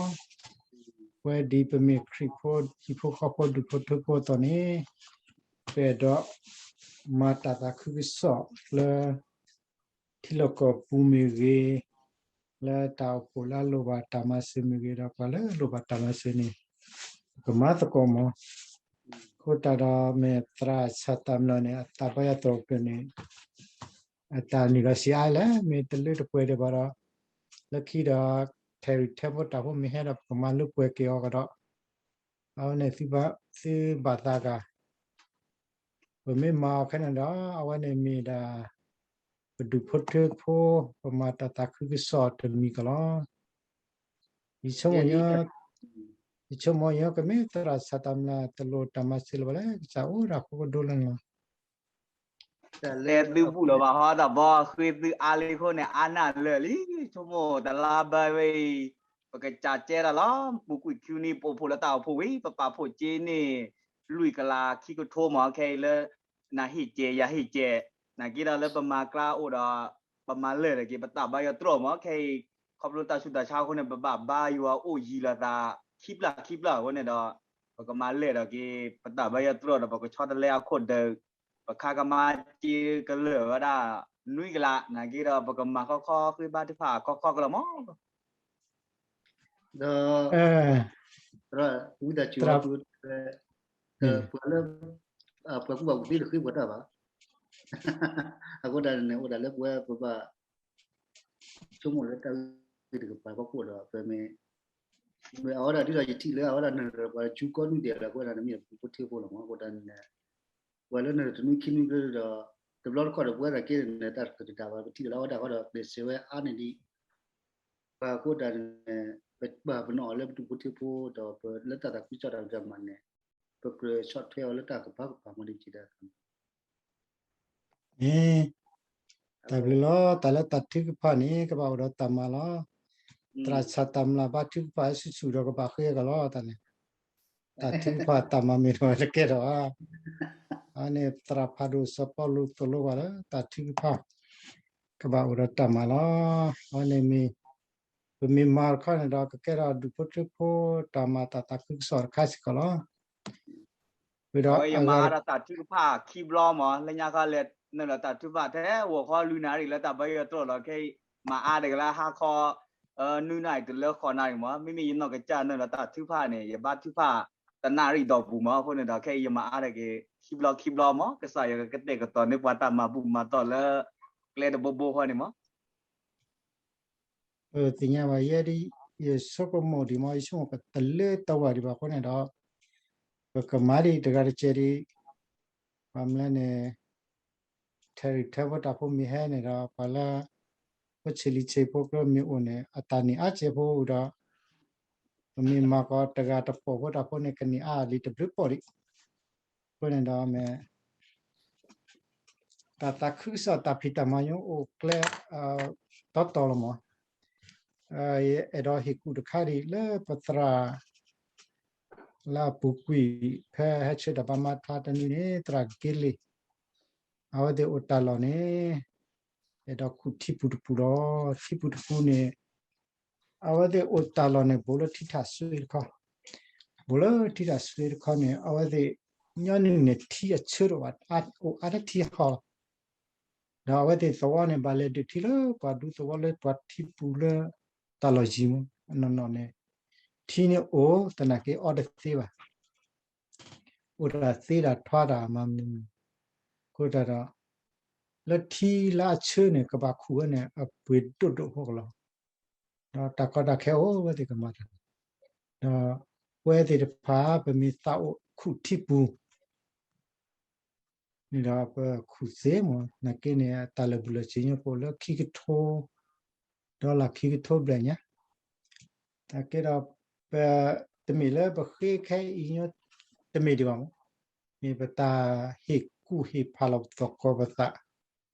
ဝဲဒ်ပမ့ၢ်ခရံာ်ဖိဟံၣ်ဖိဃီဖိဒူၣ်ဖိထၢဖိအသိးန့ၣ်, ပအဲၣ်ဒိး မၤတၢ်သးခုကစီၣ်လၢ ထံလီၢ်ကီၢ်ပူၤမ့ၢ်ဂ့ၤ, လၢတၢ်အိၣ်ဖှိၣ်လၢအလိၣ်ဘၣ်တၢ်မၤစၢၤမ့ၢ်ဂ့ၤဒီး ပှၤလၢအလိၣ်ဘၣ်တၢ်မၤစၢၤန့ၣ် ပကမၤသကိးမး, အဃိသတးဒီးမ့ၢ်သရၣ်စၢ်တၢ်မျၢ်န့ၣ် အသးဘါယွၤတြီၢ်ပၢၢ်န့ၣ် အတၢ်နုာ်လီၤဆံးအါလဲၣ် မ့ၢ်တလၢတပှဲၤဒံးဘၣ်ဒီး လၢခံဒီး ထဲးရံၣ်ထဲးဖိတၢ်ဖိမ့ၢ်ဟဲဒီး ပကမၤလၢပှဲၤက့ၤအီၤကဒီး အဝဲန့ၣ် သုဘၣ်သးဂၤ ပမ့ၢ်မၤအီၤခဲန့ၣ်ဒီး အဝဲန့ၣ်မ့ၢ်ဒၣ် ပဒူၣ်ဖိထၢဖိ ပမၤတၢ်သးခုကစီၣ်တမံၤကလီၤ. ယဆိကမိၣ်, ယဆိကမိၣ်ယကမ့ၢ်သရၣ်စၢ်တၢ်မျၢ်တလိၣ်တၢ်မၤစၢၤလၢၤဘၣ်လဲၣ် ကစၢ်အိၣ်ဒီးအဃိကဒိလၢန့ၣ်လီၤ. တၢ်တဲသုဘူၣ်လီၤဘၣ်ဟီတၢ်ဘီဃ့သုအါလံအဃိန့ၣ် အါနၢ်လၢာ်လံ ဆိကမိၣ်တလါဘၢဝဲအံၤ ပကစၢ်ကဲတၢ်လီၤ. ပူၤကွံာ်ခံနံၣ်ပအိၣ်ဖှိၣ်လၢတၢ်အိၣ်ဖှိၣ်ဝံၤ ပပာ်ဖှိၣ်က့ၤန့ၣ် လွံၢ်ကလးခံကထိမး ခဲအံၤလၢ နဟ့ၣ်ကဲးယဟ့ၣ်ကဲး နာ်က့ဒီးလၢပမၤကျါအိၣ်ဒီး ပမၤလၢာ်လၢက့ၤ ပတၢ်ဘါယွၤတြီၢ်မး ခဲအံၤ ခီဖျိတၢ်ဆူးတၢ်ဆါအဃိန့ၣ် ပဘၣ်ဘါယွၤအိၣ်ယံၤလိာ်သး ခံပျၢ်ခံပျၢ်အဃိန့ၣ်ဒီး ပကမၤလၢာ်ဒီးက့ၤ ပတၢ်ဘါယွၤတြီၢ်ဒီး ပကဆီတလဲအခိၣ်ဒၢး ပခါကမါက့ကလၢာ်ဝဲဒၣ် နွံကလး နာ်က့ဒီး ပကမၤခီခီဃ့ဘါထုကဖၣ်ခီခီကလီၤမး ဒီး ဝံသးစူၤ ပှၤလၢ ပှၤကူၣ်ဘၣ်ကူၣ်သ့တဃ့ပှၤတၢ်ဘၣ်. အဃိဒၣ်န့ၣ် အိၣ်ဒၣ်လၢပဝဲပဘၣ် ဆိကမိၣ်လၢတၢ်ဂ့ၢ်တကပၤဖီခိၣ်ဒီး ပမ့ၢ် မ့ၢ်အဝဲဒၣ်ဒ်သိးယထံၣ်လၢအဝဲဒၣ်နၢၤပှၤကၠူကီနုၢ်ဒဲးလီၤ အဃိဒၣ်န့ၣ်မ့ၢ်ပဒူၣ်ဖိထၢဖိလီၤမး အဃိဒၣ်န့ၣ် ပှၤလၢနၢၤတနွံခံနွံဘျီဒီး တဘျီတခီၣ်ဒီး ပဝဲသနာ်က့န့ၣ် တၢ်တကတၢၢ်ဘၣ် ပထံၣ်လၢအဝဲဒၣ်ဃီဒီး ကျဲးစၢးဝဲအါန့ၢ်ဒံး ပှၤအဃိဒၣ်န့ၣ် ပပာ်ပနီၣ်အီၤလၢပဒူၣ်ဖိထၢဖိဒီး ပလၢတၢ်သးခုကစီၣ်တၢ်မၤန့ၣ် ပကြၢးဆီၣ်ထွဲအီၤလၢတၢ်ကပၤကပၤမ့ၢ်ဒ်က့ၤဒၣ် မ့ၢ် တၢ်ဘျုးလီၤ. တၢ်လၢတၢ်ထုကဖၣ်န့ၣ် ကဘၣ်အိၣ်ဒီးတၢ်မၤလီၤ. သရၣ်ဆၣ်တၢ်မျၢ်ဘါထုကဖၣ်ဆူၣ်ဆူၣ်ဒီးကဘၣ်ဃ့ကလီၤတၢ်န့ၣ်, တၢ်ထုကဖၣ်တၢ်မၤမ့ၢ်တဝဲတကဲထီၣ်ဧါ. အန့ၣ် သရၣ်ဖးဒိၣ်စီၤပီလူးသိၣ်လိပှၤလၢ တၢ်ထုကဖၣ် ကဘၣ်အိၣ်ဒီးတၢ်မၤလီၤ. အန့ၣ်မ့ၢ် ပမ့ၢ်မၤတခီန့ၣ်ဒီး ကကဲထီၣ်ဒူၣ်ဖိထၢဖိ တၢ်မၤတၢ်သးခုကစီၣ်တခါစ့ၢ်ကီးလီၤ. ဝံၤဒီး ယမၤအါဒီးတၢ်ထုကဖၣ်ခံဘျီမး လၢညါခီလဲၤနုာ်လီၤတၢ်ထုကဖၣ်ထဲဂီၤခီလွံၢ်နၣ်ရံၣ်လၢတၢ်ဘၢယိာ်တြီၢ်လီၤ ခဲအံၤ မၤအါတဂ့ၤလၢဟါခီ နွံနၣ်ရံၣ်တုၤလၢဃိးနၣ်ရံၣ်မး မ့မ့ၢ်ယနီၢ်ကစၢ်နုာ်လီၤတၢ်ထုကဖၣ်န့ၣ် ယဘါထုကဖၣ်တနၣ်ရံၣ်ဒီးပူၤမး အဃိန့ၣ်ဒီး ခဲအံၤယမၤအါတဂ့ၤခံဘျီခံဘျီမး ကစၢ်ယွၤကကတဲာ်ကတီၤန့ၢ်ပှၤတၢ်မၤဘူၣ်မၤတီၢ်လၢ ကျဲတဘိဘိဃီန့ၣ်မး ပသ့ၣ်ညါဘၣ်ယဲဒ် ယဆိကမိၣ်ဒံးမး ယဆိကမိၣ်ကတလၢတဝၢ်ဒံးဘၣ်အဃိန့ၣ်ဒီး ပကမၤဒံးတဂၤတကဲးဒံး ပှၤမလဲၣ်န့ၣ် ထဲရံၣ်ထဲဖိတၢ်ဖိမ့ၢ်ဟဲန့ၣ်ဒီး ပှၤလၢ ဖိဆံးလံၤဆံးဖိကျိမ့ၢ်အိၣ်န့ၣ် အတၢ်န့ၢ်အါစဲးဖိဒီး ပမ့ၢ်မၤကီးတဂၤတပိာ်ဖိတၢ်ဖိန့ၣ် ကန့ၢ်အါလံတဘျုးပိာ်ဒံး အဃိန့ၣ်ဒီးမ့ၢ် တၢ်သးခုကစီၣ်တၢ်ဖံးတၢ်မၤညိအိၣ်ကျဲ တီတီလီၤမး, ယအဲၣ်ဒိးဟ့ၣ်ကူၣ်တခါဒံးလၢပသရၣ် လၢအပူၤကွံာ် ဖဲဟဲဆှၢတၢ်ဘါမါဖျါတနွံန့ၣ် သရၣ်က့လ့ၣ် အဝဲသ့ၣ်အိၣ်တၢ်လီၢ်န့ၣ် အဲၣ်ဒိးခူၣ်ထံပူၤတပူၤလီၤ. ထံပူၤတပူၤန့ၣ် အဝဲသ့ၣ်အိၣ်တၢ်လီၢ်န့ၣ် ဘူးလၢထံထၣ်စွ့တခီ, ဘူးလၢထံထၣ်စွ့တခီန့ၣ် အဝဲသ့ၣ် ညီနုၢ်န့ၣ် ထံအဆၢတအိၣ်ဘၣ် အိၣ်အါထဲထံဟီလီၤ. ဒီးအဝဲသ့ၣ်သဝီန့ၣ် ဘၣ်လဲၤဒုးထံလၢပှၤဒူသဝီလၢပှၤထံပူၤလၢ တၢ်လီၢ်ယံၤမး အနီၢ်နီၢ်န့ၣ် ထံန့ၣ်အိၣ်သနာ်က့အီတသ့ဘၣ် အိၣ်တၢ်သ့တၢ်ထွါတၢ်မၤမနုၤမနုၤ, အဃိသတးဒီး လၢထံလၢအဆၢန့ၣ် ကဘၣ်ခူၣ်ဝဲန့ၣ် အပှ့ၤဒိၣ်ဒိၣ်ဖိကလီၤ. ဒီးတၢ်ကီတၢ်ခဲအိၣ်ဝဲသ့ၣ်ကမၤတၢ်, ဒီးပဝဲသ့ၣ်တဖၣ် ပမ့ၢ်သးအိၣ်ခူၣ်ထံပူၤ န့ၣ်ဒီးပခူၣ်သ့မး, နာ်က့န့ၣ် အတၢ်လၢာ်ဘူၣ်လၢာ်စ့ၤညိဖိလၢခံကထိ ဒီးလၢခံကထိဘျဲၣ်ညါ, တၢ်ကဲဒီး ပ တမ့ၢ်လၢပဃ့ခဲအံၤညိ တမ့ၢ်ဒံးဘၣ်မး, မ့ၢ်ပတၢ်ဟ့ၣ်ကူၣ်ဟ့ၣ်ဖးလီၤပသကိးပသး,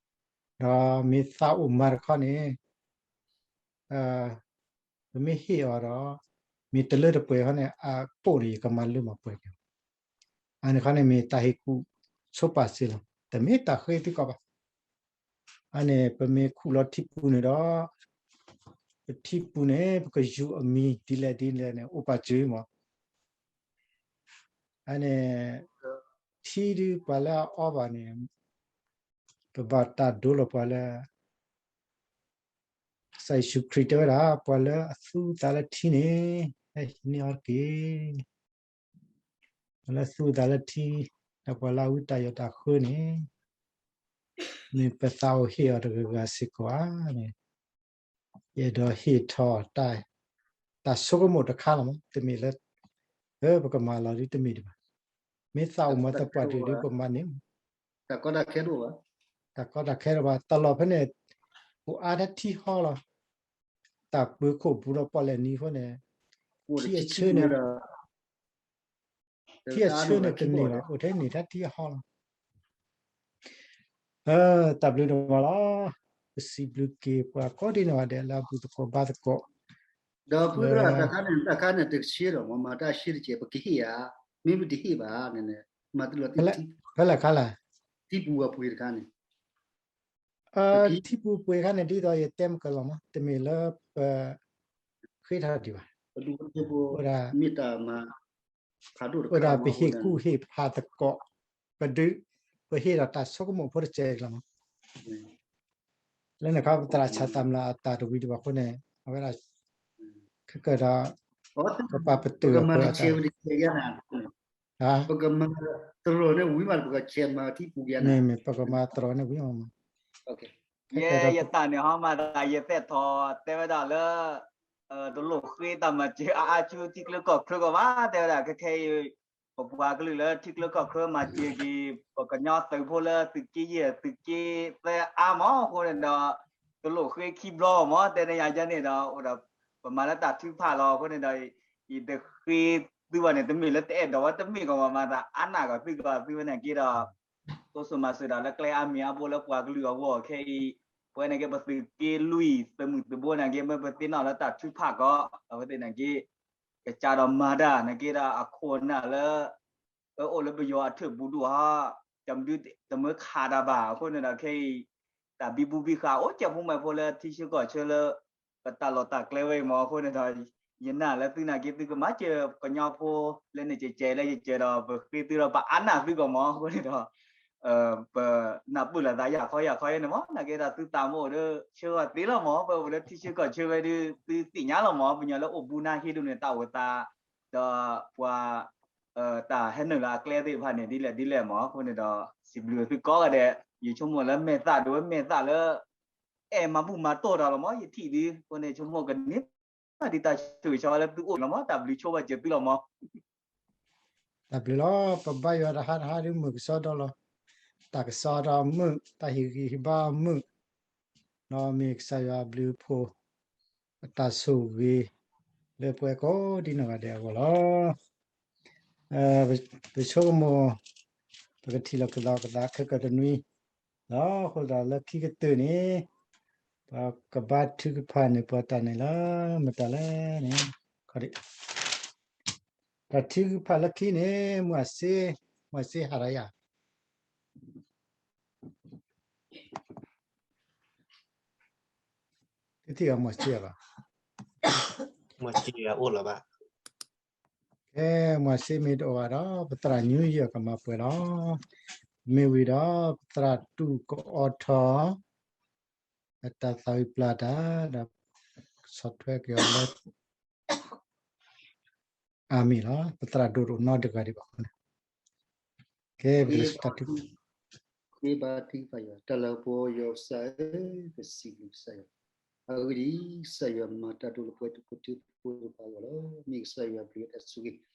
ဒီးမ့ၢ်သးအိၣ်မၤတခီန့ၣ် ပမ့ၢ်ဟ့ၣ်အီၤဒီး မ့ၢ်တလၢတပှဲၤခီန့ၣ် အပိာ်န့ၣ် ယကမၤလၢမၤပှဲၤန့ၣ်, အန့ၣ်ခီန့ၣ်မ့ၢ်တၢ်ဟ့ၣ်ကူၣ်ဆိပာ်စ့ၢ်လီၤ, တမ့ၢ်တၢ်ဃ့သံကွၢ်ဘၣ်. အန့ၣ် ပမ့ၢ်ခူၣ်လီၤထံပူၤန့ၣ်ဒီး ပထံပူၤန့ၣ် ပကယူၤအမံၤဒ်လဲၣ်ဒ်လဲၣ်န့ၣ် အိၣ်ပာ်စၢၤမး. အန့ၣ် ထံဒုးပှၤလၢအအီဘၣ်န့ၣ် ပဘၣ်တၢ်ဒိလီၤပှၤလၢ ကစၢ်ယ့ၣ်ၡူးခရံာ်တဲဝဲဒၣ် ပှၤလၢအသူအသးလၢထံန့ၣ် ဟဲဟံးန့ၢ်အီၤတက့ၢ်. ပှၤလၢအသူအသးလၢထံ ဒီးပှၤလၢအဝံတၢ်ယိးတၢ်ဃၢန့ၣ် မ့ၢ်ပသးအိၣ်ဟ့ၣ်အီၤတဂၤဂၤစ့ၢ်ကီးဧါန့ၣ် ယအဲၣ်ဒိးဟ့ၣ်ထီၣ် တၢ်ဆိကမိၣ်တခါလီၤမး, တမ့ၢ်လၢ ပကမၤလီၤဒ်တမ့ၢ်ဒံးဘၣ်. မ့ၢ်သးအိၣ်မၤသပှၢ်တၢၢ်ဒ်ပမၤန့ၣ် တၢ်ကီတၢ်ခဲတအိၣ်ဘၣ်. တၢ်လီၢ်ဖဲန့ၣ် အိၣ်အါထဲထံဟီလီၤ. တၢ်ပၢၤခိၣ်ဘူးဒီးပီၣ်လဲၣ်နံၤအဃိန့ၣ် ထံအဆၢန့ၣ် ထံအဆၢန့ၣ်တန့ၢ်ဘၣ် အိၣ်ထဲန့ၣ်ထဲထံအဟီလီၤ. တၢ်ဘျုးဒိၣ်မးလီၤ. ပစံးဘျုးက့ၤပှၤကိးဒ်န့ၣ်ဘၣ်ဒဲး လၢအဘူၣ်သကိးဘါသကိး ဒီးဖုရၢ်တခါန့ၣ် တၢ်ခါန့ၣ် တကဆှဲဒီးမ့ၢ် မ့ၢ်တၢ်ဆှဲတကဲး ပကဟ့ၣ်ဧါ, မ့ၢ်ပတဟ့ၣ်ဘၣ်န့ၣ် မၤတလီၤတံၢ် ဖဲလဲၣ်ခါလဲၣ် ထံပူၤအပှ့ၤတခါန့ၣ် ထံပူၤပှ့ၤခါန့ၣ် ဒ်သိးယတဲမ့ၢ်ကလီၤမး တမ့ၢ်လၢပ ဃ့ထီၣ်ဒံးဘၣ်, မ့ၢ်တၢ်မၤ ဖးဒိၣ်တခါလီၤမး အဃိဒၣ်ပဟ့ၣ်ကူၣ်ဟ့ၣ်ဖးသကိး ပဒုး ပဟ့ၣ်ဒီးတၢ်ဆိကမိၣ်ဖိတစဲးလီၤမး. လၢန့ၣ်ခီ ပသရၣ်ဆၣ်တၢ်မျၢ်အတၢ်တဝံၤဒံးဘၣ်အဃိန့ၣ် အဝဲဒၣ် ခဲကၢၢ်ဒီး ပပာ်ပတုာ်အီၤ ပကမၤတစဲးဝံၤတစဲးယါနၤ ပကမၤတရီၤန့ၣ်ဝံၤမး ပကဆဲးမၤထံပူၤယါနၤ မ့ၢ်မ့ၢ် ပကမၤတရီၤန့ၣ်ဝံၤမး ယဲယတၢ်န့ၣ်ဟီမးသး ယသဲၣ်ထီၣ်တဲဝဲဒၣ်လၢ တလိၣ်ဃ့တၢ်မၤစၢၤအါအါဆူထံချၢကီၢ်ချၢကီးဘၣ် တဲဝဲဒၣ် ခဲခဲအံၤ ပပှၤကလုာ်လၢထံချၢကီၢ်ချၢမၤစၢၤက့ၤ ပကညီသုးဖိလၢသုးက့ယဲၢ် သုးက့သၢအါမး အဃိန့ၣ်ဒီး တလိၣ်ဃ့ခံဘျီမး တဲန့ၢ်ယၤယဲန့ၣ်ဒီး အိၣ်ဒီး ပမၤလၢတၢ်ထုကဖၣ်လီၤ အဃိန့ၣ်ဒီး ယတဃ့ သုဘၣ်န့ၣ် တမ့ၢ်လၢတအဲၣ်ဒိးဝဲတမ့ၢ်ကီးဘၣ်မၤသးအါနၢ်ကီးသုကီးသုဝဲန့ၣ်က့ဒီး တိစၢၤမၤစၢၤတၢ်လၢကျဲအါမံၤအါဘိလၢပှၤကလုာ်အဂီၢ်ခဲအံၤ, ပဝဲန့ၣ်က့ပသုးက့လွံၢ်သုးမုၢ်သုးဘိန့ၣ်က့ မ့ၢ်ပသ့ၣ်နီၣ်လၢတၢ်ထုကဖၣ်ကီး အဝဲသ့ၣ်န့ၣ်က့ ကစးဒီးမၤတၢ်န့ၣ်က့ဒီးအခိၣ်အနၢ်လၢ အအိၣ်လၢပယီၤအထၢၣ်ပူၤဒိၣ်ဟီ, တမုတမုခးတၢ်ဘၣ်အဃိန့ၣ်ဒီးခဲအံၤ တၢ်ဘံဘူဘံဃာ်အိၣ်ကဲဖိမုၣ်ဖိလၢထံဆၢကီၢ်ဆၢလၢ ပတၢ်လီၢ်တၢ်ကျဲဝဲအံၤမ့ၢ်အဃိန့ၣ်ဒီး ယနာ်လၢသုနာ်က့သုကမၤစၢၤကညီဖိလၢန့ၣ်ကဲကဲလၢယကဲဒီး ပဃ့သုဒီးပအါနၢ်သုကီးမ့ၢ်အဃိန့ၣ်ဒီး ပနၢ်ပၢၢ်လိာ်သးယၢ်ခီယၢ်ခီယဲန့ၣ်မ့ၢ် နာ်က့ဒီးသုသးမအိၣ်ဒီး ဆၢဂီၤသ့လီၤမ့ၢ် ပဝဲလၢထံဆၢကီၢ်ဆၢဝဲဒီး သုသ့ၣ်ညါလီၤမ့ၢ် ပညီလၢအိၣ်ဘူးနါဟ့ဒိၣ်န့ၣ် တၢ်အိၣ်သး ဒီးပှၤ တၢ်ဟဲနုာ်လၢအကျဲသ့ၣ်တဖၣ်န့ၣ် ဒ်လဲၣ်ဒ်လဲၣ်မ့ၢ် အဃိန့ၣ်ဒီး စံးဘျုးသုကိးဂၤဒဲး ယဆိကမိၣ်လၢမဲာ်သၣ်ဒိးဝဲမဲာ်သၣ်လၢ အဲၣ်မၤဘူၣ်မၤတီၢ်တၢ်လီၤမ့ၢ် ယထံၣ်ဒုး အဃိန့ၣ် ဆိကမိၣ်ကန့ၢ်ဘၣ်ဒ်တၢ်ဆိၣ်ဂ့ၤဆိၣ်ဝါလၢသုအိၣ်လီၤမ့ၢ် တၢ်ဘျုးဆိဘၣ်စၢၤသုလီၤမ့ၢ် တၢ်ဘျုးလီၤ ပဘါယွၤတဟါတဟါဒုးမုာ်ကစီဒီလီၤ. တၢ်ကစီဒီမုာ် တၢ်ဟ့ၣ်ဂံၢ်ဟ့ၣ်ဘါမုာ်, ဒီးမ့ၢ်ကစၢ်ယွၤအဘျုးအဖှိၣ် အတၢ်ဆိၣ်ဂ့ၤ လၢပှၤကိးဒ်နီၢ်ဂၤဒဲးအဂီၢ်လီၤ. ပဆိကမိၣ် ပကထံၣ်လိာ်က့ၤသးကသးခဲကတနွံ လီၤ. အဃိသတးလၢခံကတၢၢ်န့ၣ် ပကဘါထုကဖၣ်န့ၣ် ပှၤတၢ်န့ၣ်လၢ မတၤလဲၣ်န့ၣ် တၢ်ထုကဖၣ်လၢခံန့ၣ် မုၢ်စ့, မုၢ်စ့ဟးရၤယၤ, တထံၣ်အမုၢ်စ့ဘၣ်, မုၢ်စ့အိၣ်လီၤဘၣ်, ကဲ, မုၢ်စ့မ့ၢ်တအိၣ်ဘၣ်ဒီး ပသရၣ်ညူယီၢ်ကမၤပှဲၤလီၤ. မ့ၢ်ဝံၤဒီး ပသရၣ်တူၢ်ကအိးထီၣ် အတၢ်သးဝံၣ်ပျၢ်တၢ် ဒီး ဆီၣ်ထွဲက့ၤအီၤလၢ အၤမ့ၣ်လီၤ. ပသရၣ်ဒိၣ်တအိၣ်နီတဂၤဒံးဘၣ်အဃိန့ၣ်, ကဲ, ပကစၢ်တၢ်ထုကဖၣ်, ဃ့ဘါထုကဖၣ်ယွၤ, တၢ်လၤကပီၤယွၤကစၢ်ဧၢ, ပစံးဘျုးကစၢ်ယွၤ, အဂ့ၢ်ဒ်အံၤ, ကစၢ်ယွၤမၤတၢ်ဒိၣ်လၢပှၤဒူၣ်ဖိထၢဖိတဖၣ်အဂီၢ်လီၤ. မ့ၢ်ကစၢ်ယွၤအဘျုးအတၢ်ဆိၣ်ဂ့ၤ,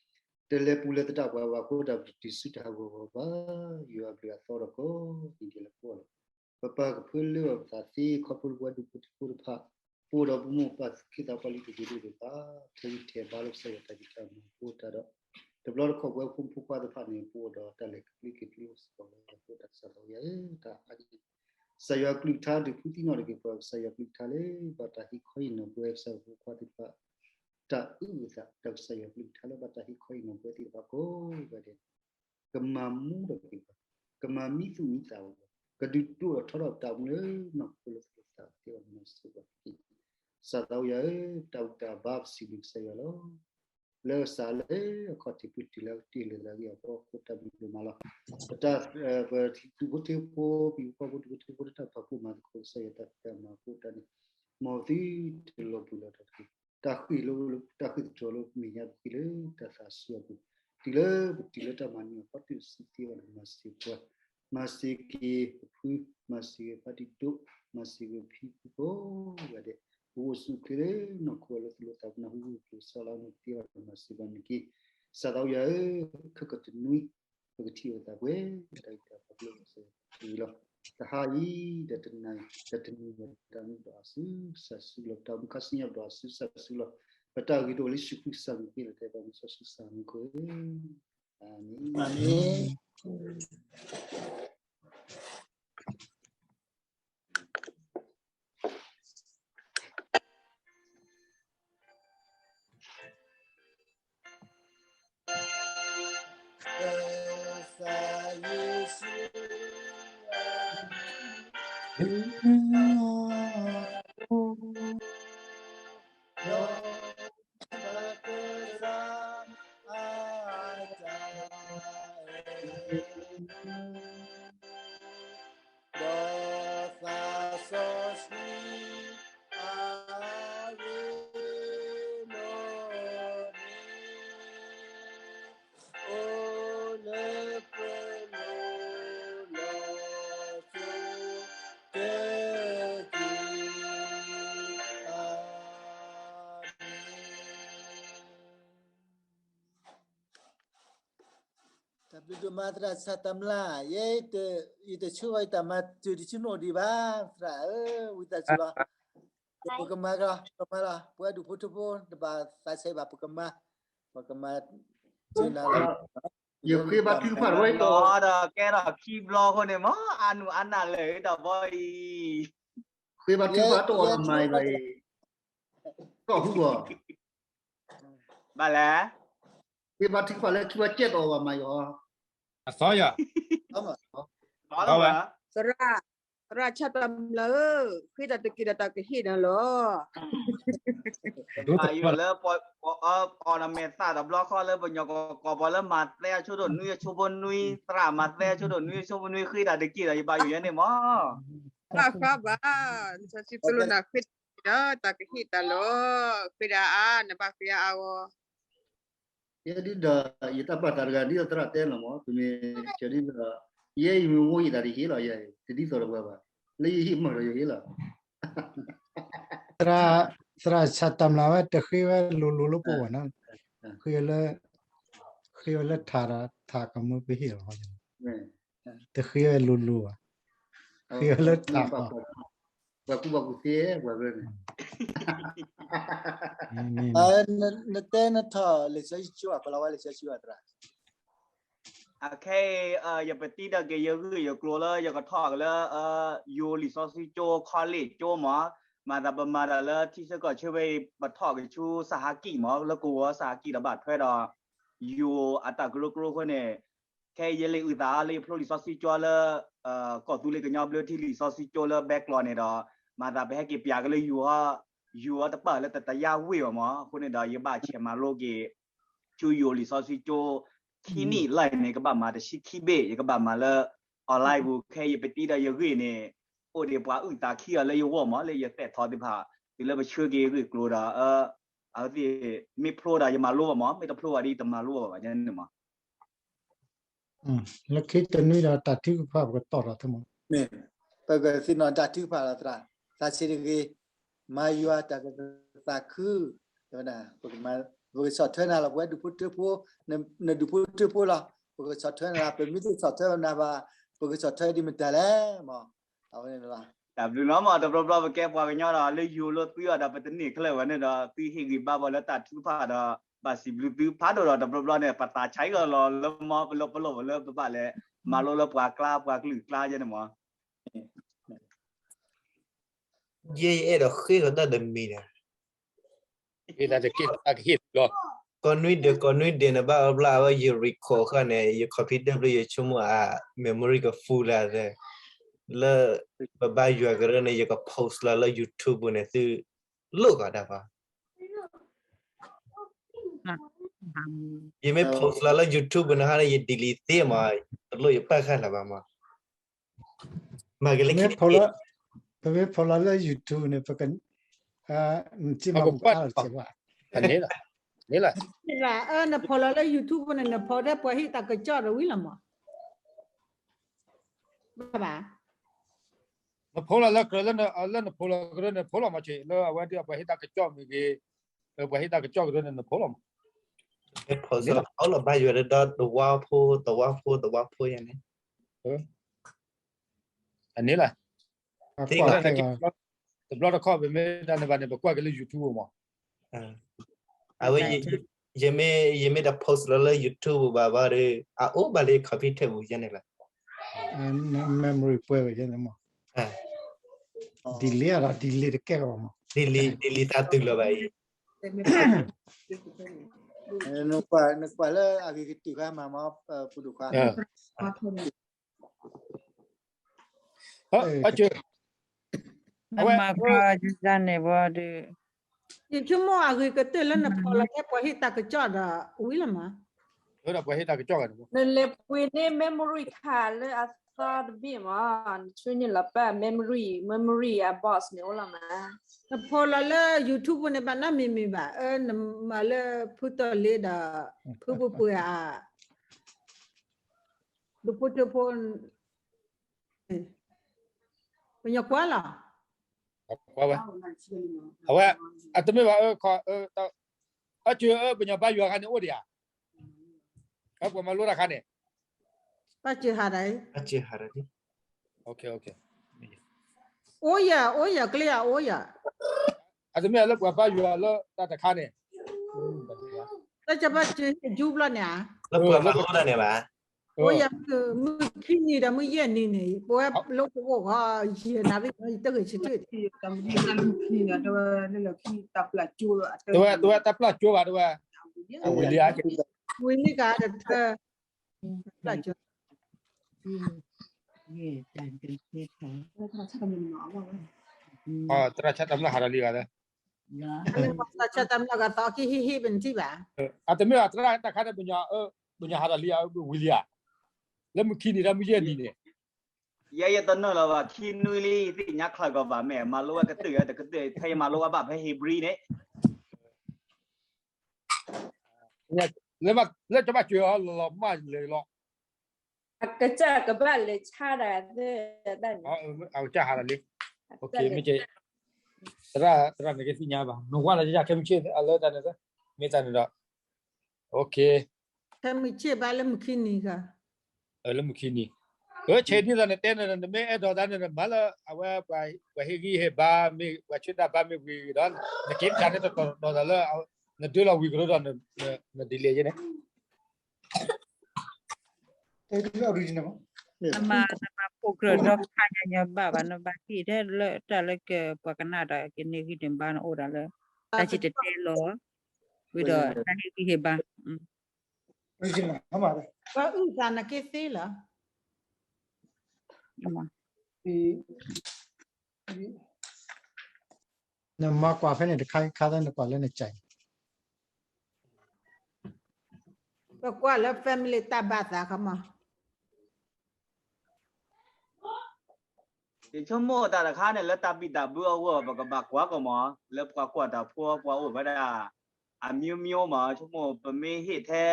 တလဲၤပူၤလၢသတးပှၤဘၣ်အဃိ တၢ်ဘျုးတုၤဆူတၢ်ဟးဂီၤဂီၤဘၣ်, ယွၤအဘျုးအသီတကီၢ် ဒ်လဲၣ်လၢပဂီၢ်လီၤ. ပပၢ်ကဖၢလၢအီၤပသးသ့ ခီဖျိလၢပှၤဒူၣ်ဖိထၢဖိတဖၣ် ပအိၣ်ဒီးပမိၢ်ပၢ်သ့ၣ်တဖၣ် ပှၤလုၢ်တဂ့ၤဒိၣ်ဒိၣ်ဘၣ်, ထဲဂံၢ်ထဲဘါလၢကစၢ်ယွၤတၢ်ဖံးတၢ်မၤအဃိတၢ်ဒီး တဘျီတခီၣ်ပဝဲဖိမုၣ်ဖိခွါသ့ၣ်တဖၣ်န့ၣ် ပအိၣ်ဒီးတၢ်လဲၤကကျံကကျ့အိၣ်စ့ၢ်ကီးလၢအဃိတၢ်ကစၢ်သးဝံယၤဧၢ, တၢ်အါဒံး ကစၢ်ယွၤကလုၢ်ကထါဒုးဖုသံနီၣ်တက့ၢ်ပှၤ, ကစၢ်ယွၤကလုၢ်ကထါလၢ ဘၣ်တၢ်ဟ့ၣ်ခီဟ့ၣ်နီၤပဝဲကစၢ်ဖိခွါသ့ၣ်တဖၣ် တၢ်အုၣ်အသး, ဒီးကစၢ်ယွၤကလုၢ်ကထါလၢဘၣ်တၢ်ဟ့ၣ်ခီဟ့ၣ်နီၤပဝဲသ့ၣ်တဖၣ်ကိးဂၤဒဲး ကမၤမူထီၣ်က့ၤပှၤ, ကမၤမံသူၣ်မံသးပှၤ, ကဒုးဒိၣ်ထီၣ်ထီထီၣ်ပတၢ်အိၣ်မူလၢနီၢ်ခိလၢသးသ့အဂီၢ် မၤစၢၤပှၤတက့ၢ်. ကစၢ်သးဝံယၤဧၢ, တၢ်ဘူၣ်တၢ်ဘါပစံးဘျုးကစၢ်ယွၤလီၤ. လၢကစၢ်လၢအခီၣ်ထံးပတုၤလၢကတ့ၢ်လၢသးဂ့ၢ်အဖီခိၣ် တၢ်ဘျုးဒိၣ်မးလီၤ. ပတၢ် ပဒူၣ်ဖိထၢဖိ ပယူၤဃီဖိဒူၣ်ဖိထၢဖိလၢတၢ်ဖးဖှိၣ်မၤသကိးကစၢ်ယွၤတၢ်ဖံးတၢ်မၤအဃိတၢ်န့ၣ် မ်သုတလီၤဘှံးလီၤတီၤတဂ့ၤ. တၢ်ဃ့ၢ်လၢ တၢ်ဃ့ၢ်သတြီၤလၢပမဲာ်ညါ ပဃ့ၢ်လၢတၢ်သးစူၤအပူၤ, တုၤလၢပတုၤလၢတၢ်မၤနၢၤအဖီတၢၣ်စုသ့အဂီၢ်န့ၣ် မၤစၢၤပှၤ, မၤစၢၤက့ၤပဖု, မၤစၢၤက့ၤဖါတံၢ်ဒိၣ်, မၤစၢၤက့ၤဖံဖုကိးဂၤဒဲး, ပအိၣ်ဆူၣ်အိၣ်ချ့လၢနီၢ်ခိအလီၢ် သူၣ်လၢသးပူၤ နၢ်ဟူပျိၤစီလၢနသ့အဂီၢ်န့ၣ် မၤစၢၤပှၤန့ၣ်တက့ၢ်. ကစၢ်သးဝံယၤဧၢ, ခဲကိာ်တနွံ ပကထံၣ်လိာ်သးပှဲၤ တၢ်ဂံၢ်တၢ်ဘါလၢကစၢ်ယွၤလီၤ. တဟါအံၤ ဒီးတနံၤ ဒီးတနံၤ ဒီးတၢ်မုာ်ဒီးအစု ကစၢ်စုလီၤ. တၢ်မုၢ်ခါဆူညါပဒီးအစု ကစၢ်စုလီၤ. ပတၢ်ဂ့ၤတအိၣ်လၢယ့ၣ်ၡူးခရံာ်ကစၢ်မံၤ ပဃ့လီၤတဲာ်ပာ်မုာ်စီဆှံကစၢ်မံၤခိၣ်ဧၢ, အၤမ့ၣ်. တၢ်ဘျုးဒိၣ်မး သရၣ်စၢ်တၢ်မျၢ်, ယဲ ယတဆိဘၣ် ယတၢ်မၤစၢၤတဆူနအိၣ်ဒံးဘၣ်, သရၣ်ဧၢ, ဝံသးစူၤလီၤ. ပကမၤကလီၤ, ပကမၤလီၤ, ပဝဲဒူၣ်ဖိထၢဖိ တဘၣ်သးဆံးဘၣ်, ပကမၤ, ပကမၤ ယဃ့ဘါထုကဖၣ်တဝဲအံၤ ဒီးကဲထီၣ်ခံဘျီအဃိန့ၣ် မ့ၢ်အါနုၢ်အါနၢ်လၢာ်ဒီးဘီအံၤ ဃ့ဘါထုကဖၣ်တအိၣ်ဒီးမၤအံၤဘၣ်အံၤ ကီၢ်ဟူဂီၢ် ဘၣ်လဲၣ် ဃ့ဘါထုကဖၣ်လၢခံဘျီကဲတအိၣ်ဘၣ်မၤအံၤအီၤ အသီယၤ သရၣ် သရၣ်ဆၣ်တၢ်မျၢဧၢ, ဃ့တၢ်တက့ၢ်ဒီးတၢ်ကဟ့ၣ်နၤလီၤ. ဘၣ်ယိၣ်လၢ အီၣ်နမဲာ်သၣ်တဘျီဃီလၢပညီကီၢ်ပှၤလၢမၤသဲအဆိဒိၣ်နွံအဆိဖိနွံ သရၣ်မၤသဲအဆိဒိၣ်နွံအဆိဖိနွံ ဃ့တၢ်တက့ၢ်ဒီးယဘၣ်ယိၣ်ယဲန့ၣ်မး ဘၣ်ဃးဘၣ် လံာ်စီဆှံပလူးနၤဃ့တၢ်တက့ၢ်ဒီးတၢ်ကဟ့ၣ်တၢ်လီၤ. ဃ့ဒၣ်အါ နဘၣ်ဃ့အါအါဂီၢ် ယဲဒ်ဒီး ယတၢ်ပာ်သးတဂၤဒ်သိးသရၣ်တဲလီၤမး ပမ့ၢ်ဆၢဒ်ဒီး ယဲအံၤမ့ၢ်ဝံၤယတၢ်တဟ့ၣ်လီၤယဲအံၤ တဒ်သိးဒီးပှၤဘၣ် လၢယဟ့ၣ်မၤဒီးယဟ့ၣ်လီၤ သရၣ်ဆၣ်တၢ်မျၢ်ဝဲတဃ့ဝဲလိၤလိၤလၢပဂီၢ်နီၤ ဃ့ဝဲလၢ ဃ့ဝဲလၢထးဒီးထးကမၢပဟ့ၣ်လီၤ တဃ့ဝဲလိၤလိၤဘၣ် ဃ့ဝဲလၢထး ပှၤကူၣ်ဘၣ်ကူၣ်သ့ပှၤကရၢန့ၣ် နတဲနထီၣ်လံာ်စီဆှံကၠိ အကလီၤဝဲလံာ်စီဆှံဘၣ်သရၣ် အခဲအံၤ ယပတံၤဒီးက့ၤယဂုၢ်ယကျိၤလၢယကထီၣ်က့ၤလၢ ယိၤလံာ်စီဆှံကၠိ college ကၠိမး မၤသးပမၤဒီးလၢထံဆၢကီၢ်ဆၢဝဲအံၤ ပထီၣ်က့ၤဆူစဟါကံၣ်မး လၢကဝီၤစဟါကံၣ်ဒီးဘၣ်ထွဲဒီး ယိၤအတၢ်ကရၢကရိအဃိန့ၣ် ခဲအံၤယလဲၤအုၣ်သးလၢယဖျိလံာ်စီဆှံကၠိလၢ ကီၢ်သူလ့ၤကညီဘျၢထံလံာ်စီဆှံကၠိလၢဘဲကျိးန့ၣ်ဒီး မၤသးပဟဲက့ၤပၠးက့ၤလၢယိၤ ယိၤအတပာ်လၢတတယါဝ့ၢ်ဘၣ်မး အဃိန့ၣ်ဒီး ယဘၣ်ဆဲးမၤလိက့ၤ ဆူယိၤလံာ်စီဆှံကၠိ ခံနံၣ်လၢ်န့ၣ် ကဘၣ်မၤတဆံခံဘ့ၣ် ယကဘၣ်မၤလၢ online ပူၤ ခဲအံၤယပတံၤဒီးယဂ့ၢ်န့ၣ် အိၣ်ဒံးပှၤအုၣ်သးခံဂၤလၢယဂီၢ်မး လၢယသဲးထီသ့ၣ်တဖၣ် တုၤလၢပဆှၢက့ၤဂ့ၢ်ကျိၤဒီး အဝဲသ့ၣ်မ့ၢ်ဖျိဒီးယမၤလိဘၣ်မး မ့ၢ်တဖျိဘၣ်ဒီး ယတမၤလိဘၣ်ဘၣ်န့ၣ်မး လၢခံတနွံဒီးတၢ်ထုကဖၣ်ပကတီၢ်ဒီးသ့မး ပကသ့ၣ်နီၣ်တၢ်ထုကဖၣ်လီၤသရၣ် သးဆံးတဂ့ၤ မၤယွၤတၢ်ကသးခု ပကဆီၣ်ထွဲနၤလီၤ ပဝဲဒူၣ်ဖိထၢဖိ နဒူၣ်ဖိထၢဖိလီၤ ပကဆီၣ်ထွဲနၤလီၤ ပမ့ၢ်တဆီၣ်ထွဲနၤဘၣ် ပကဆီၣ်ထွဲဒ်မတၤလဲၣ်မး အဝဲန့ၣ်လီၤ တၢ်ဘျုးလီၤမး တဘျီဘျီပကဲပှၤကညီဒီး လၢယိၤလၢသုအီၤဒီး ပတန့ၢ်ခဲလၢာ်ဝဲန့ၣ်ဒီး သုဟ့ၣ်ဂံၢ်ဘါပှၤလၢတၢ်ထုကဖၣ်ဒီး ဘၣ်စံးဘျုးသုဖးဒိၣ်ဒီး တဘျီဘျီန့ၣ် ပသးဆါအံၤလီၤလီၤလၢမီ ပလီၢ်ပလီၢ်ဝဲလၢပဘၣ်လဲၤ မၤလိလၢပှၤကျါ ပှၤကလုာ်ကျါယဲန့ၣ်မး ယဲယအဲၣ်ဒိးဃ့ကဒီးတမံၤန့ၣ် ကဟ့ၣ်လီၤ ကိးနွံဒဲး ကိးနွံဒဲးန့ၣ် ဘၣ်အဘျါအဝဲယ record ဃာ်န့ၣ် ယ computer ဘျီယဆိကမိၣ်အ memory က full လၢ လၢ ပဘါယွၤကရၢန့ၣ် ယက post လီၤလၢ YouTube ပူၤန့ၣ် သုလိၣ်ကဒီးဘၣ် ယမ့ၢ် post လီၤလၢ YouTube ပူၤန့ၣ်ဟါန့ၣ် ယ delete သ့မး တလိၣ်ယပာ်ဃာ်လၢၤဘၣ်မး မၤက့ၤလၢခံ ပမ့ၢ် post လီၤလၢ YouTube န့ၣ် ပက နစ့မၤပူၤအါလီၤစ့ဘၣ် န post လီၤလၢ YouTube န့ၣ် န post ထဲပှၤဟ့ၣ်တၢ်ကစီၣ်ဒီးဝံၤလီၤမး ဘၣ်ဘၣ် န post လီၤလၢကြၢးလၢ လၢန post လီၤကရၢန့ၣ် post လီၤမး ဆ့ လၢအဝဲဒ်ပှၤဟ့ၣ်တၢ်ကစီၣ်မ့ၢ်ဂ့ၤ ပှၤဟ့ၣ်တၢ်ကစီၣ်ကရၢန့ၣ် န post လီၤမး post လီၤဘါယွၤဒီး သဝီဖိ သဝီဖိ သဝီဖိယဲန့ၣ် အန့ၣ်လီၤ တဘျီတခီၣ် ပမ့ၢ်တၢ်န့ၣ်ဘၣ်န့ၣ် ပကွၢ်က့ၤလၢ YouTube မး အဝဲ ယမ့ၢ် ယမ့ၢ်တ post လီၤလၢ YouTube ဘၣ်ဘၣ်ဒီး အအိၣ်ဘၣ်လၢ computer ပူၤယဲန့ၣ်လီၤ memory ပှဲၤဝဲယဲန့ၣ်မး delete ဒီး delete တကဲလီၤမး delete delete သးတုၤလီၤဘၣ်အံၤ နကွၢ်လၢအဂ့ၤကတၢၢ်ခါမးမး ပူၤဒိၣ်ခွါ အဝဲ မၤခါန့ၣ်ဘၣ် ယဆိကမိၣ်အဂ့ၤကတၢၢ်လၢန post လီၤထဲပှၤဟ့ၣ်တၢ်ကစီၣ်ဒီးဝံၤလီၤမး ဒီးပှၤဟ့ၣ်တၢ်ကစီၣ်ဂၤန့ၣ် နလဲၤပှ့ၤန့ၢ် memory card လၢအသီတဘ့ၣ်မး နဆွံန့ၢ်လီၤပာ် memory memory အ box န့ၣ်အိၣ်လီၤမး န post လီၤလၢ YouTube န့ၣ်ဘၣ်နီတမံၤမံၤဘၣ် နမၤလၢဖုတီၢ်လ့ဒီး ဖုပှဲၤပှဲၤဧါ ဒူၣ်ဖိထၢဖိ ပညီကွၢ်လီၤ အဝဲ အတမ့ၢ်ဘၣ် အၢ အၢ ပညီဘါယွၤခါန့ၣ်အိၣ်ဒံးဧါ ပှၤမၤလိတၢ်ခါန့ၣ် ဘၣ်စၢၤဟးဒၣ် အိၣ်ယၤ အိၣ်ယၤ ကျဲယၤ အိၣ်ယၤ အတမ့ၢ်လၢပှၤဘါယွၤလၢတၢ်တခါန့ၣ် တၢ်ကဘၣ်စၢၤယူဘျီန့ၣ်ဧါ, လၢပှၤမၤလိတၢ်န့ၣ်ဘၣ်, အိၣ်ယၤမုၢ်ခံနံၤဒီးမုၢ်ယဲၢ်နံၤန့ၣ် ပဝဲလိၣ်ကအိၣ်ဃီ ယဲၢ်နၣ်ရံၣ် ယတဂ့ၤဆၢထၢၣ်, တဝဲတဝဲတၢ်ပျၢ်ကၠိဘၣ်တဝဲ, ဝံၤလံဧါ, ဝံၤလံကဒီး သရၣ်ဆၣ်တၢ်မျၢ်ဟးဒီးလံဘၣ်, သရၣ်ဆၣ်တၢ်မျၢ်ဂၤသီခံဟ့ၣ်ဟ့ၣ်ပနထံၣ်ဘၣ်, အတမ့ၢ်ဘၣ် သရၣ်တၢ်ခါန့ၣ် ပညီဟးဒီးလံဧါ, ဝံၤလံဧါ, လၢမုၢ်ခံနံၤဒီးမုၢ်ယဲၢ်နံၤန့ၣ်, ယဲယတနၢ်လီၤဘၣ် ခံနွံလံ သ့ၣ်ညါချၢကီးဘၣ်မ့ၢ် မၤလိဝဲကတၢၢ်တကတၢၢ် ဖဲယမၤလိဝဲဘၣ်ဖဲ Hebrew န့ၣ် လၢကဘၣ်စၢၤအီၤလီၤမၢ်လၢာ်လီၤ, အကစၢ်ကဘၣ်လဲၤဆါဒၣ်, အကစၢ်ဟးလီၤလံ, မ့ၢ်ကဲ, သရၣ် သရၣ်နကသ့ၣ်ညါဘၣ် နဝဲလီၤယခဲမုၢ်ဆ့ၣ်အလၢတၢ်န့ၣ်, မ့ၢ်တၢ်န့ၣ်ဒီး, ခဲမုၢ်ဆ့ၣ်ဘၣ်လၢမုၢ်ခံနံၤ, လၢမုၢ်ခံနံၤ, ဆဲးဒ်သိးနတဲန့ၣ်ဒီး နမ့ၢ်အဲၣ်ဒိးတၢ်န့ၣ်ဒီး မၤလၢအဝဲ ပှၤဟ့ၣ်ဂံၢ်ဟ့ၣ်ဘါမ့ၢ် ပှၤဆၢတၢ်ဘါမ့ၢ်ဝံၤဒီး နက့ၤတၢ်န့ၣ်တတီၤတတီၤဒီးလၢ နဒၢလီၤဝံၤကရၢဒီး နဒ်လဲၣ်ယဲန့ၣ် နမၤဖိကြၢးဒီးခါညါညီဘၣ်ဘၣ် နဘၣ်ဟ့ၣ်ထဲလၢတၢ်လၢကပှၤကနၣ်ဒီးကန့ၢ်ဂံၢ်န့ၢ်ဘါန့ၣ်အိၣ်ဒၣ်လၢ တၢ်စံၣ်တဲၤတဲလီၤ, ဝံၤဒီးတၢ်ဟ့ၣ်ဂံၢ်ဟ့ၣ်ဘါ ပှၤအုၣ်သးနက့သ့လီၤ. နမၤကွၢ်ဖဲန့ၣ်တခါခါသၢနကွၢ်လၢနကၢ်အံၤ, ပကွၢ်လၢ family တၢ်ဘၣ်သးခီမး, ယဆိကမိၣ်တၢ်တခါန့ၣ် လၢတၢ်ဘံၣ်တၢ်ဘၢအဂီၢ် ပကဘၣ်ကွၢ်ကီမး လၢပှၤကွၢ်တၢ်ဖိပှၤအိၣ်ဝဲဒၣ် အမျိုးမျိုးမး ဆိကမိၣ် ပမ့ၢ်ဟ့ၣ်ထဲ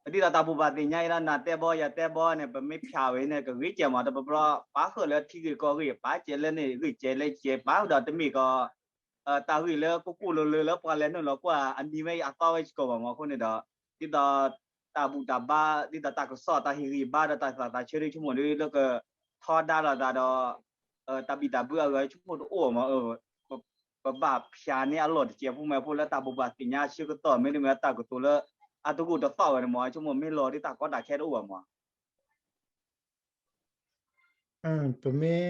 ဒ်သိးတၢ်ဘိးဘၣ်သ့ၣ်ညါအံၤလီၤ နၤတဲဘီ ယၤတဲဘီန့ၣ် ပမ့ၢ်ဖျါဝဲန့ၣ် ကဂ့ၤကဲမး တဘျီဘျီ ပာ်ဃုာ်လၢထံဂ့ၢ်ကီၢ်ဂ့ၢ် ပာ်ကဲလၢန့ၣ် ဂ့ၤကဲလၢကဲ ပာ်ဃုာ်ဒီးတမ့ၢ်ကီး တၢ်ဂ့ၢ်လၢကကိၣ်လၢလၢလၢပှၤလဲၤနုာ်လီၤကွၢ် အမံၤဝဲအသီဝဲစ့ၢ်ကီးဘၣ်မး အဃိန့ၣ်ဒီး ဒ်သိး တၢ်ဘူၣ်တၢ်ဘါ ဒ်သိးတၢ်ကစီၣ် တၢ်ဟ့ၣ်ဂံၢ်ဘါဒီးတၢ်သးသးဆၢဒ်ဆိကမိၣ်ဒ်လၢကထီဒါလိာ်သးဒီး တၢ်ဘံၣ်တၢ်ဘၢအဂီၢ် ဆိကမိၣ်တအိၣ်မး ပဘၣ်ဖျါန့ၢ်အလီၢ်တစဲးဖိမး ဖိလၢတၢ်ဘိးဘၣ်သ့ၣ်ညါဆၢကတီၢ် မ့တမ့ၢ်တၢ်ကတိၤလၢ အတဂိာ်တသီၣ်ဝဲန့ၣ်မး ဆိကမိၣ်မ့ၢ်လီၤဒ်တၢ်ကီတၢ်ခဲတအိၣ်ဘၣ်မး ပမ့ၢ်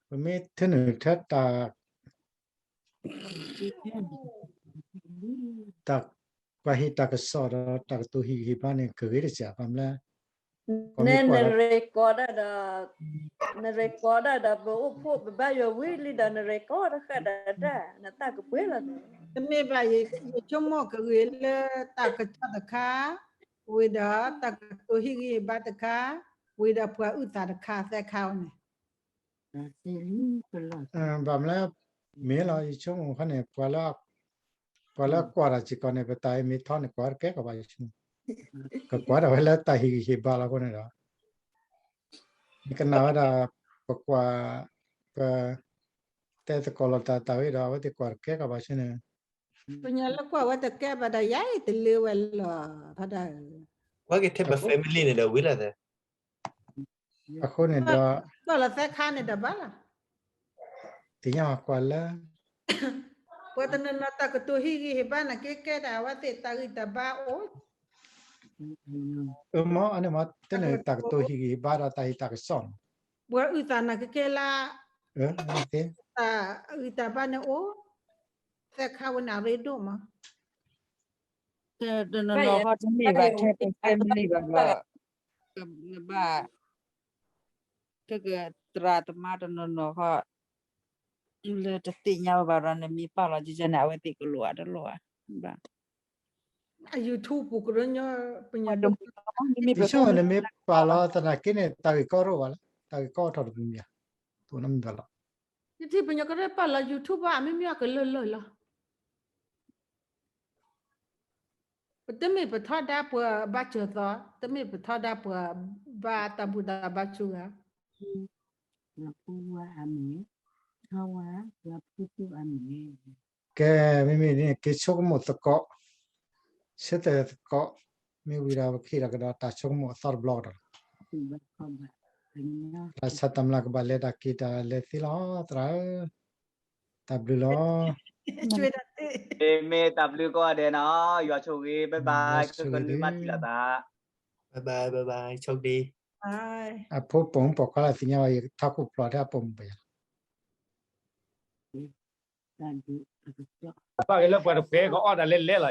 ပမ့ၢ်ထၢနုာ်ထဲတၢ် တၢ် ပှၤဟ့ၣ်တၢ်ကစီၣ်ဒီးတၢ်ကတိၤဟ့ၣ်ဂံၢ်ဟ့ၣ်ဘါန့ၣ် ကဂ့ၤတစဲး ဘၣ်မနုၤလဲၣ် နဲန record ဒၣ်ဒီး န record ဒၣ်ဒီး ပအိၣ်ဖှိၣ်ပဘါယွၤဝံၤလံဒီး န record တဃၣ်ဒီးတၢ် နတၢ်ကပှဲၤလီၤ တမ့ၢ်ဘၣ် ယဆိကမိၣ်ကဂ့ၤလၢတၢ်ကစီၣ်တခါ, ဝံၤဒီးတၢ်ကတိၤဟ့ၣ်ဂံၢ်ဟ့ၣ်ဘါတခါ, ဝံၤဒီးပှၤအုၣ်သးတခါသၢခါဝဲန့ၣ် ဘၣ်မနုၤလဲၣ် မ့ၢ်လီၤ ယဆိကမိၣ်ခီန့ၣ် ပှၤလၢ ပှၤလၢကွၢ်တၢ်စ့ၢ်ကီးန့ၣ် ပတၢ်အံၤမ့ၢ်ထီန့ၣ် ကွၢ်တကဲကီးဘၣ်ယဆိကမိၣ်, ကကွၢ်ဒၣ်ဝဲလၢတၢ်ဟ့ၣ်ဂံၢ်ဟ့ၣ်ဘါလီၤအဃိန့ၣ်ဒီး မ့ၢ်ကနၣ်ဝဲဒၣ် ပကွၢ် ပ တဲသကိးလိာ်သးတၢ်ဝဲဒီး အဝဲသ့ၣ်ကွၢ်တကဲကီးဘၣ်ဆိန့ၣ် ပညီလၢကွၢ်ဝဲတကဲဘၣ်ဒီး ယၤအံၤတလၢဝဲလီၤ ဖးဒၣ်ဧၢ, ကွၢ်က့ၤထဲပ family န့ၣ်ဒီးဝံၤလီၤသၢ အဃိန့ၣ်ဒီး ကွၢ်လီၤသၢခါန့ၣ်ဒီးဘၣ်လီၤ, သ့ၣ်ညါကွၢ်လၢ ပှၤတနီၤနီၤတၢ်ကတိၤဟ့ၣ်ဂံၢ်ဟ့ၣ်ဘါန့ၣ် ကဲကဲဒၣ်အဝဲသ့ၣ်တၢ်ဂံၢ်တၢ်ဘါအိၣ် မ့ၢ် အန့ၣ်မ့ၢ် တန့ၣ်တၢ်ကတိၤဟ့ၣ်ဂံၢ်ဟ့ၣ်ဘါဒီးတၢ်ဟ့ၣ်တၢ်ကစီၣ်မ့ၢ် ပှၤအုၣ်သးန့ၣ်ကကဲလၢ တၢ်ဂံၢ်တၢ်ဘါန့ၣ်အိၣ် သၢခါဝဲန့ၣ်အရ့ဒိၣ်မး တနီၤနီၤဃီတမ့ၢ်ဘၣ်ထဲပ family ဘၣ်ဘၣ် ကဘၣ် ကကသရၣ်သမါတနီၤနီၤဃီ လၢတသ့ၣ်ညါဝဲဘၣ်ဒီး နမ့ၢ်ပာ်လီၤကကန့ၣ် အဝဲသ့ၣ်ကလိၣ်အတလိၣ်ဘၣ် အ YouTube ပူၤကရၢညီ ပညီ ယဆိကမိၣ်နမ့ၢ်ပာ်လီၤသနာ်က့န့ၣ် တၢ်ဂ့ၢ်ကီတအိၣ်ဘၣ်လီၤ တၢ်ဂ့ၢ်ကီထီၣ်တပူၤမ့ၢ်ဧါ တိၢ်နီၣ်မ့ၢ်ဘၣ်လီၤ ယထံၣ်ပညီကရၢပာ်လီၤ YouTube ဘၣ် အမ့မ့ၢ်အကလၢာ်လၢာ်လီၤ ပတမ့ၢ်ပထီဒါပှၤဘါစၢၤသီ, တမ့ၢ်ပထီဒါပှၤဘါတၢ်ဘူၣ်တၢ်ဘါဆူဂၤ, ပှၤဖိဝါအမ့ၢ်, ထီဝါ, ပှၤဖိသူအမ့ၢ်, ကဲ, မ့မ့ၢ်န့ၣ် က့ၤဆိကမိၣ်သကိး, ဆၢတဲာ်သကိး, မ့ၢ်ဝံၤဒီးပကဟ့ၣ်လီၤကဒီး တၢ်ဆိကမိၣ်အသီတဘျီကဒီးလီၤ. သရၣ်ဆၣ်တၢ်မျၢ်ကဘၣ်လဲၤတၢ်က့ၤတၢ်လဲၤသ့လီၤ သရၣ်ဧၢ, တၢ်ဘျုးလီၤ. မ့ၢ်တၢ်ဘျုးကိးဂၤဒဲးနီၤ, ယွၤဆိၣ်ဂ့ၤ, bye bye, ကနွံမၤထံၣ်လိာ်သး, bye bye, bye bye, ဆိၣ်ဂ့ၤ, အဖိပိာ်မုၣ်ပိာ်ခွါလၢသ့ၣ်ညါဝဲ ယထီၣ်ခိၣ်ဖျီၣ်ထဲအပိာ်မုၣ်ပယီၤ ဘၣ်က့ၤလၢပှၤတဖှဲကအီၣ်တၢ်လဲၤလဲၤလီၤအံၤ.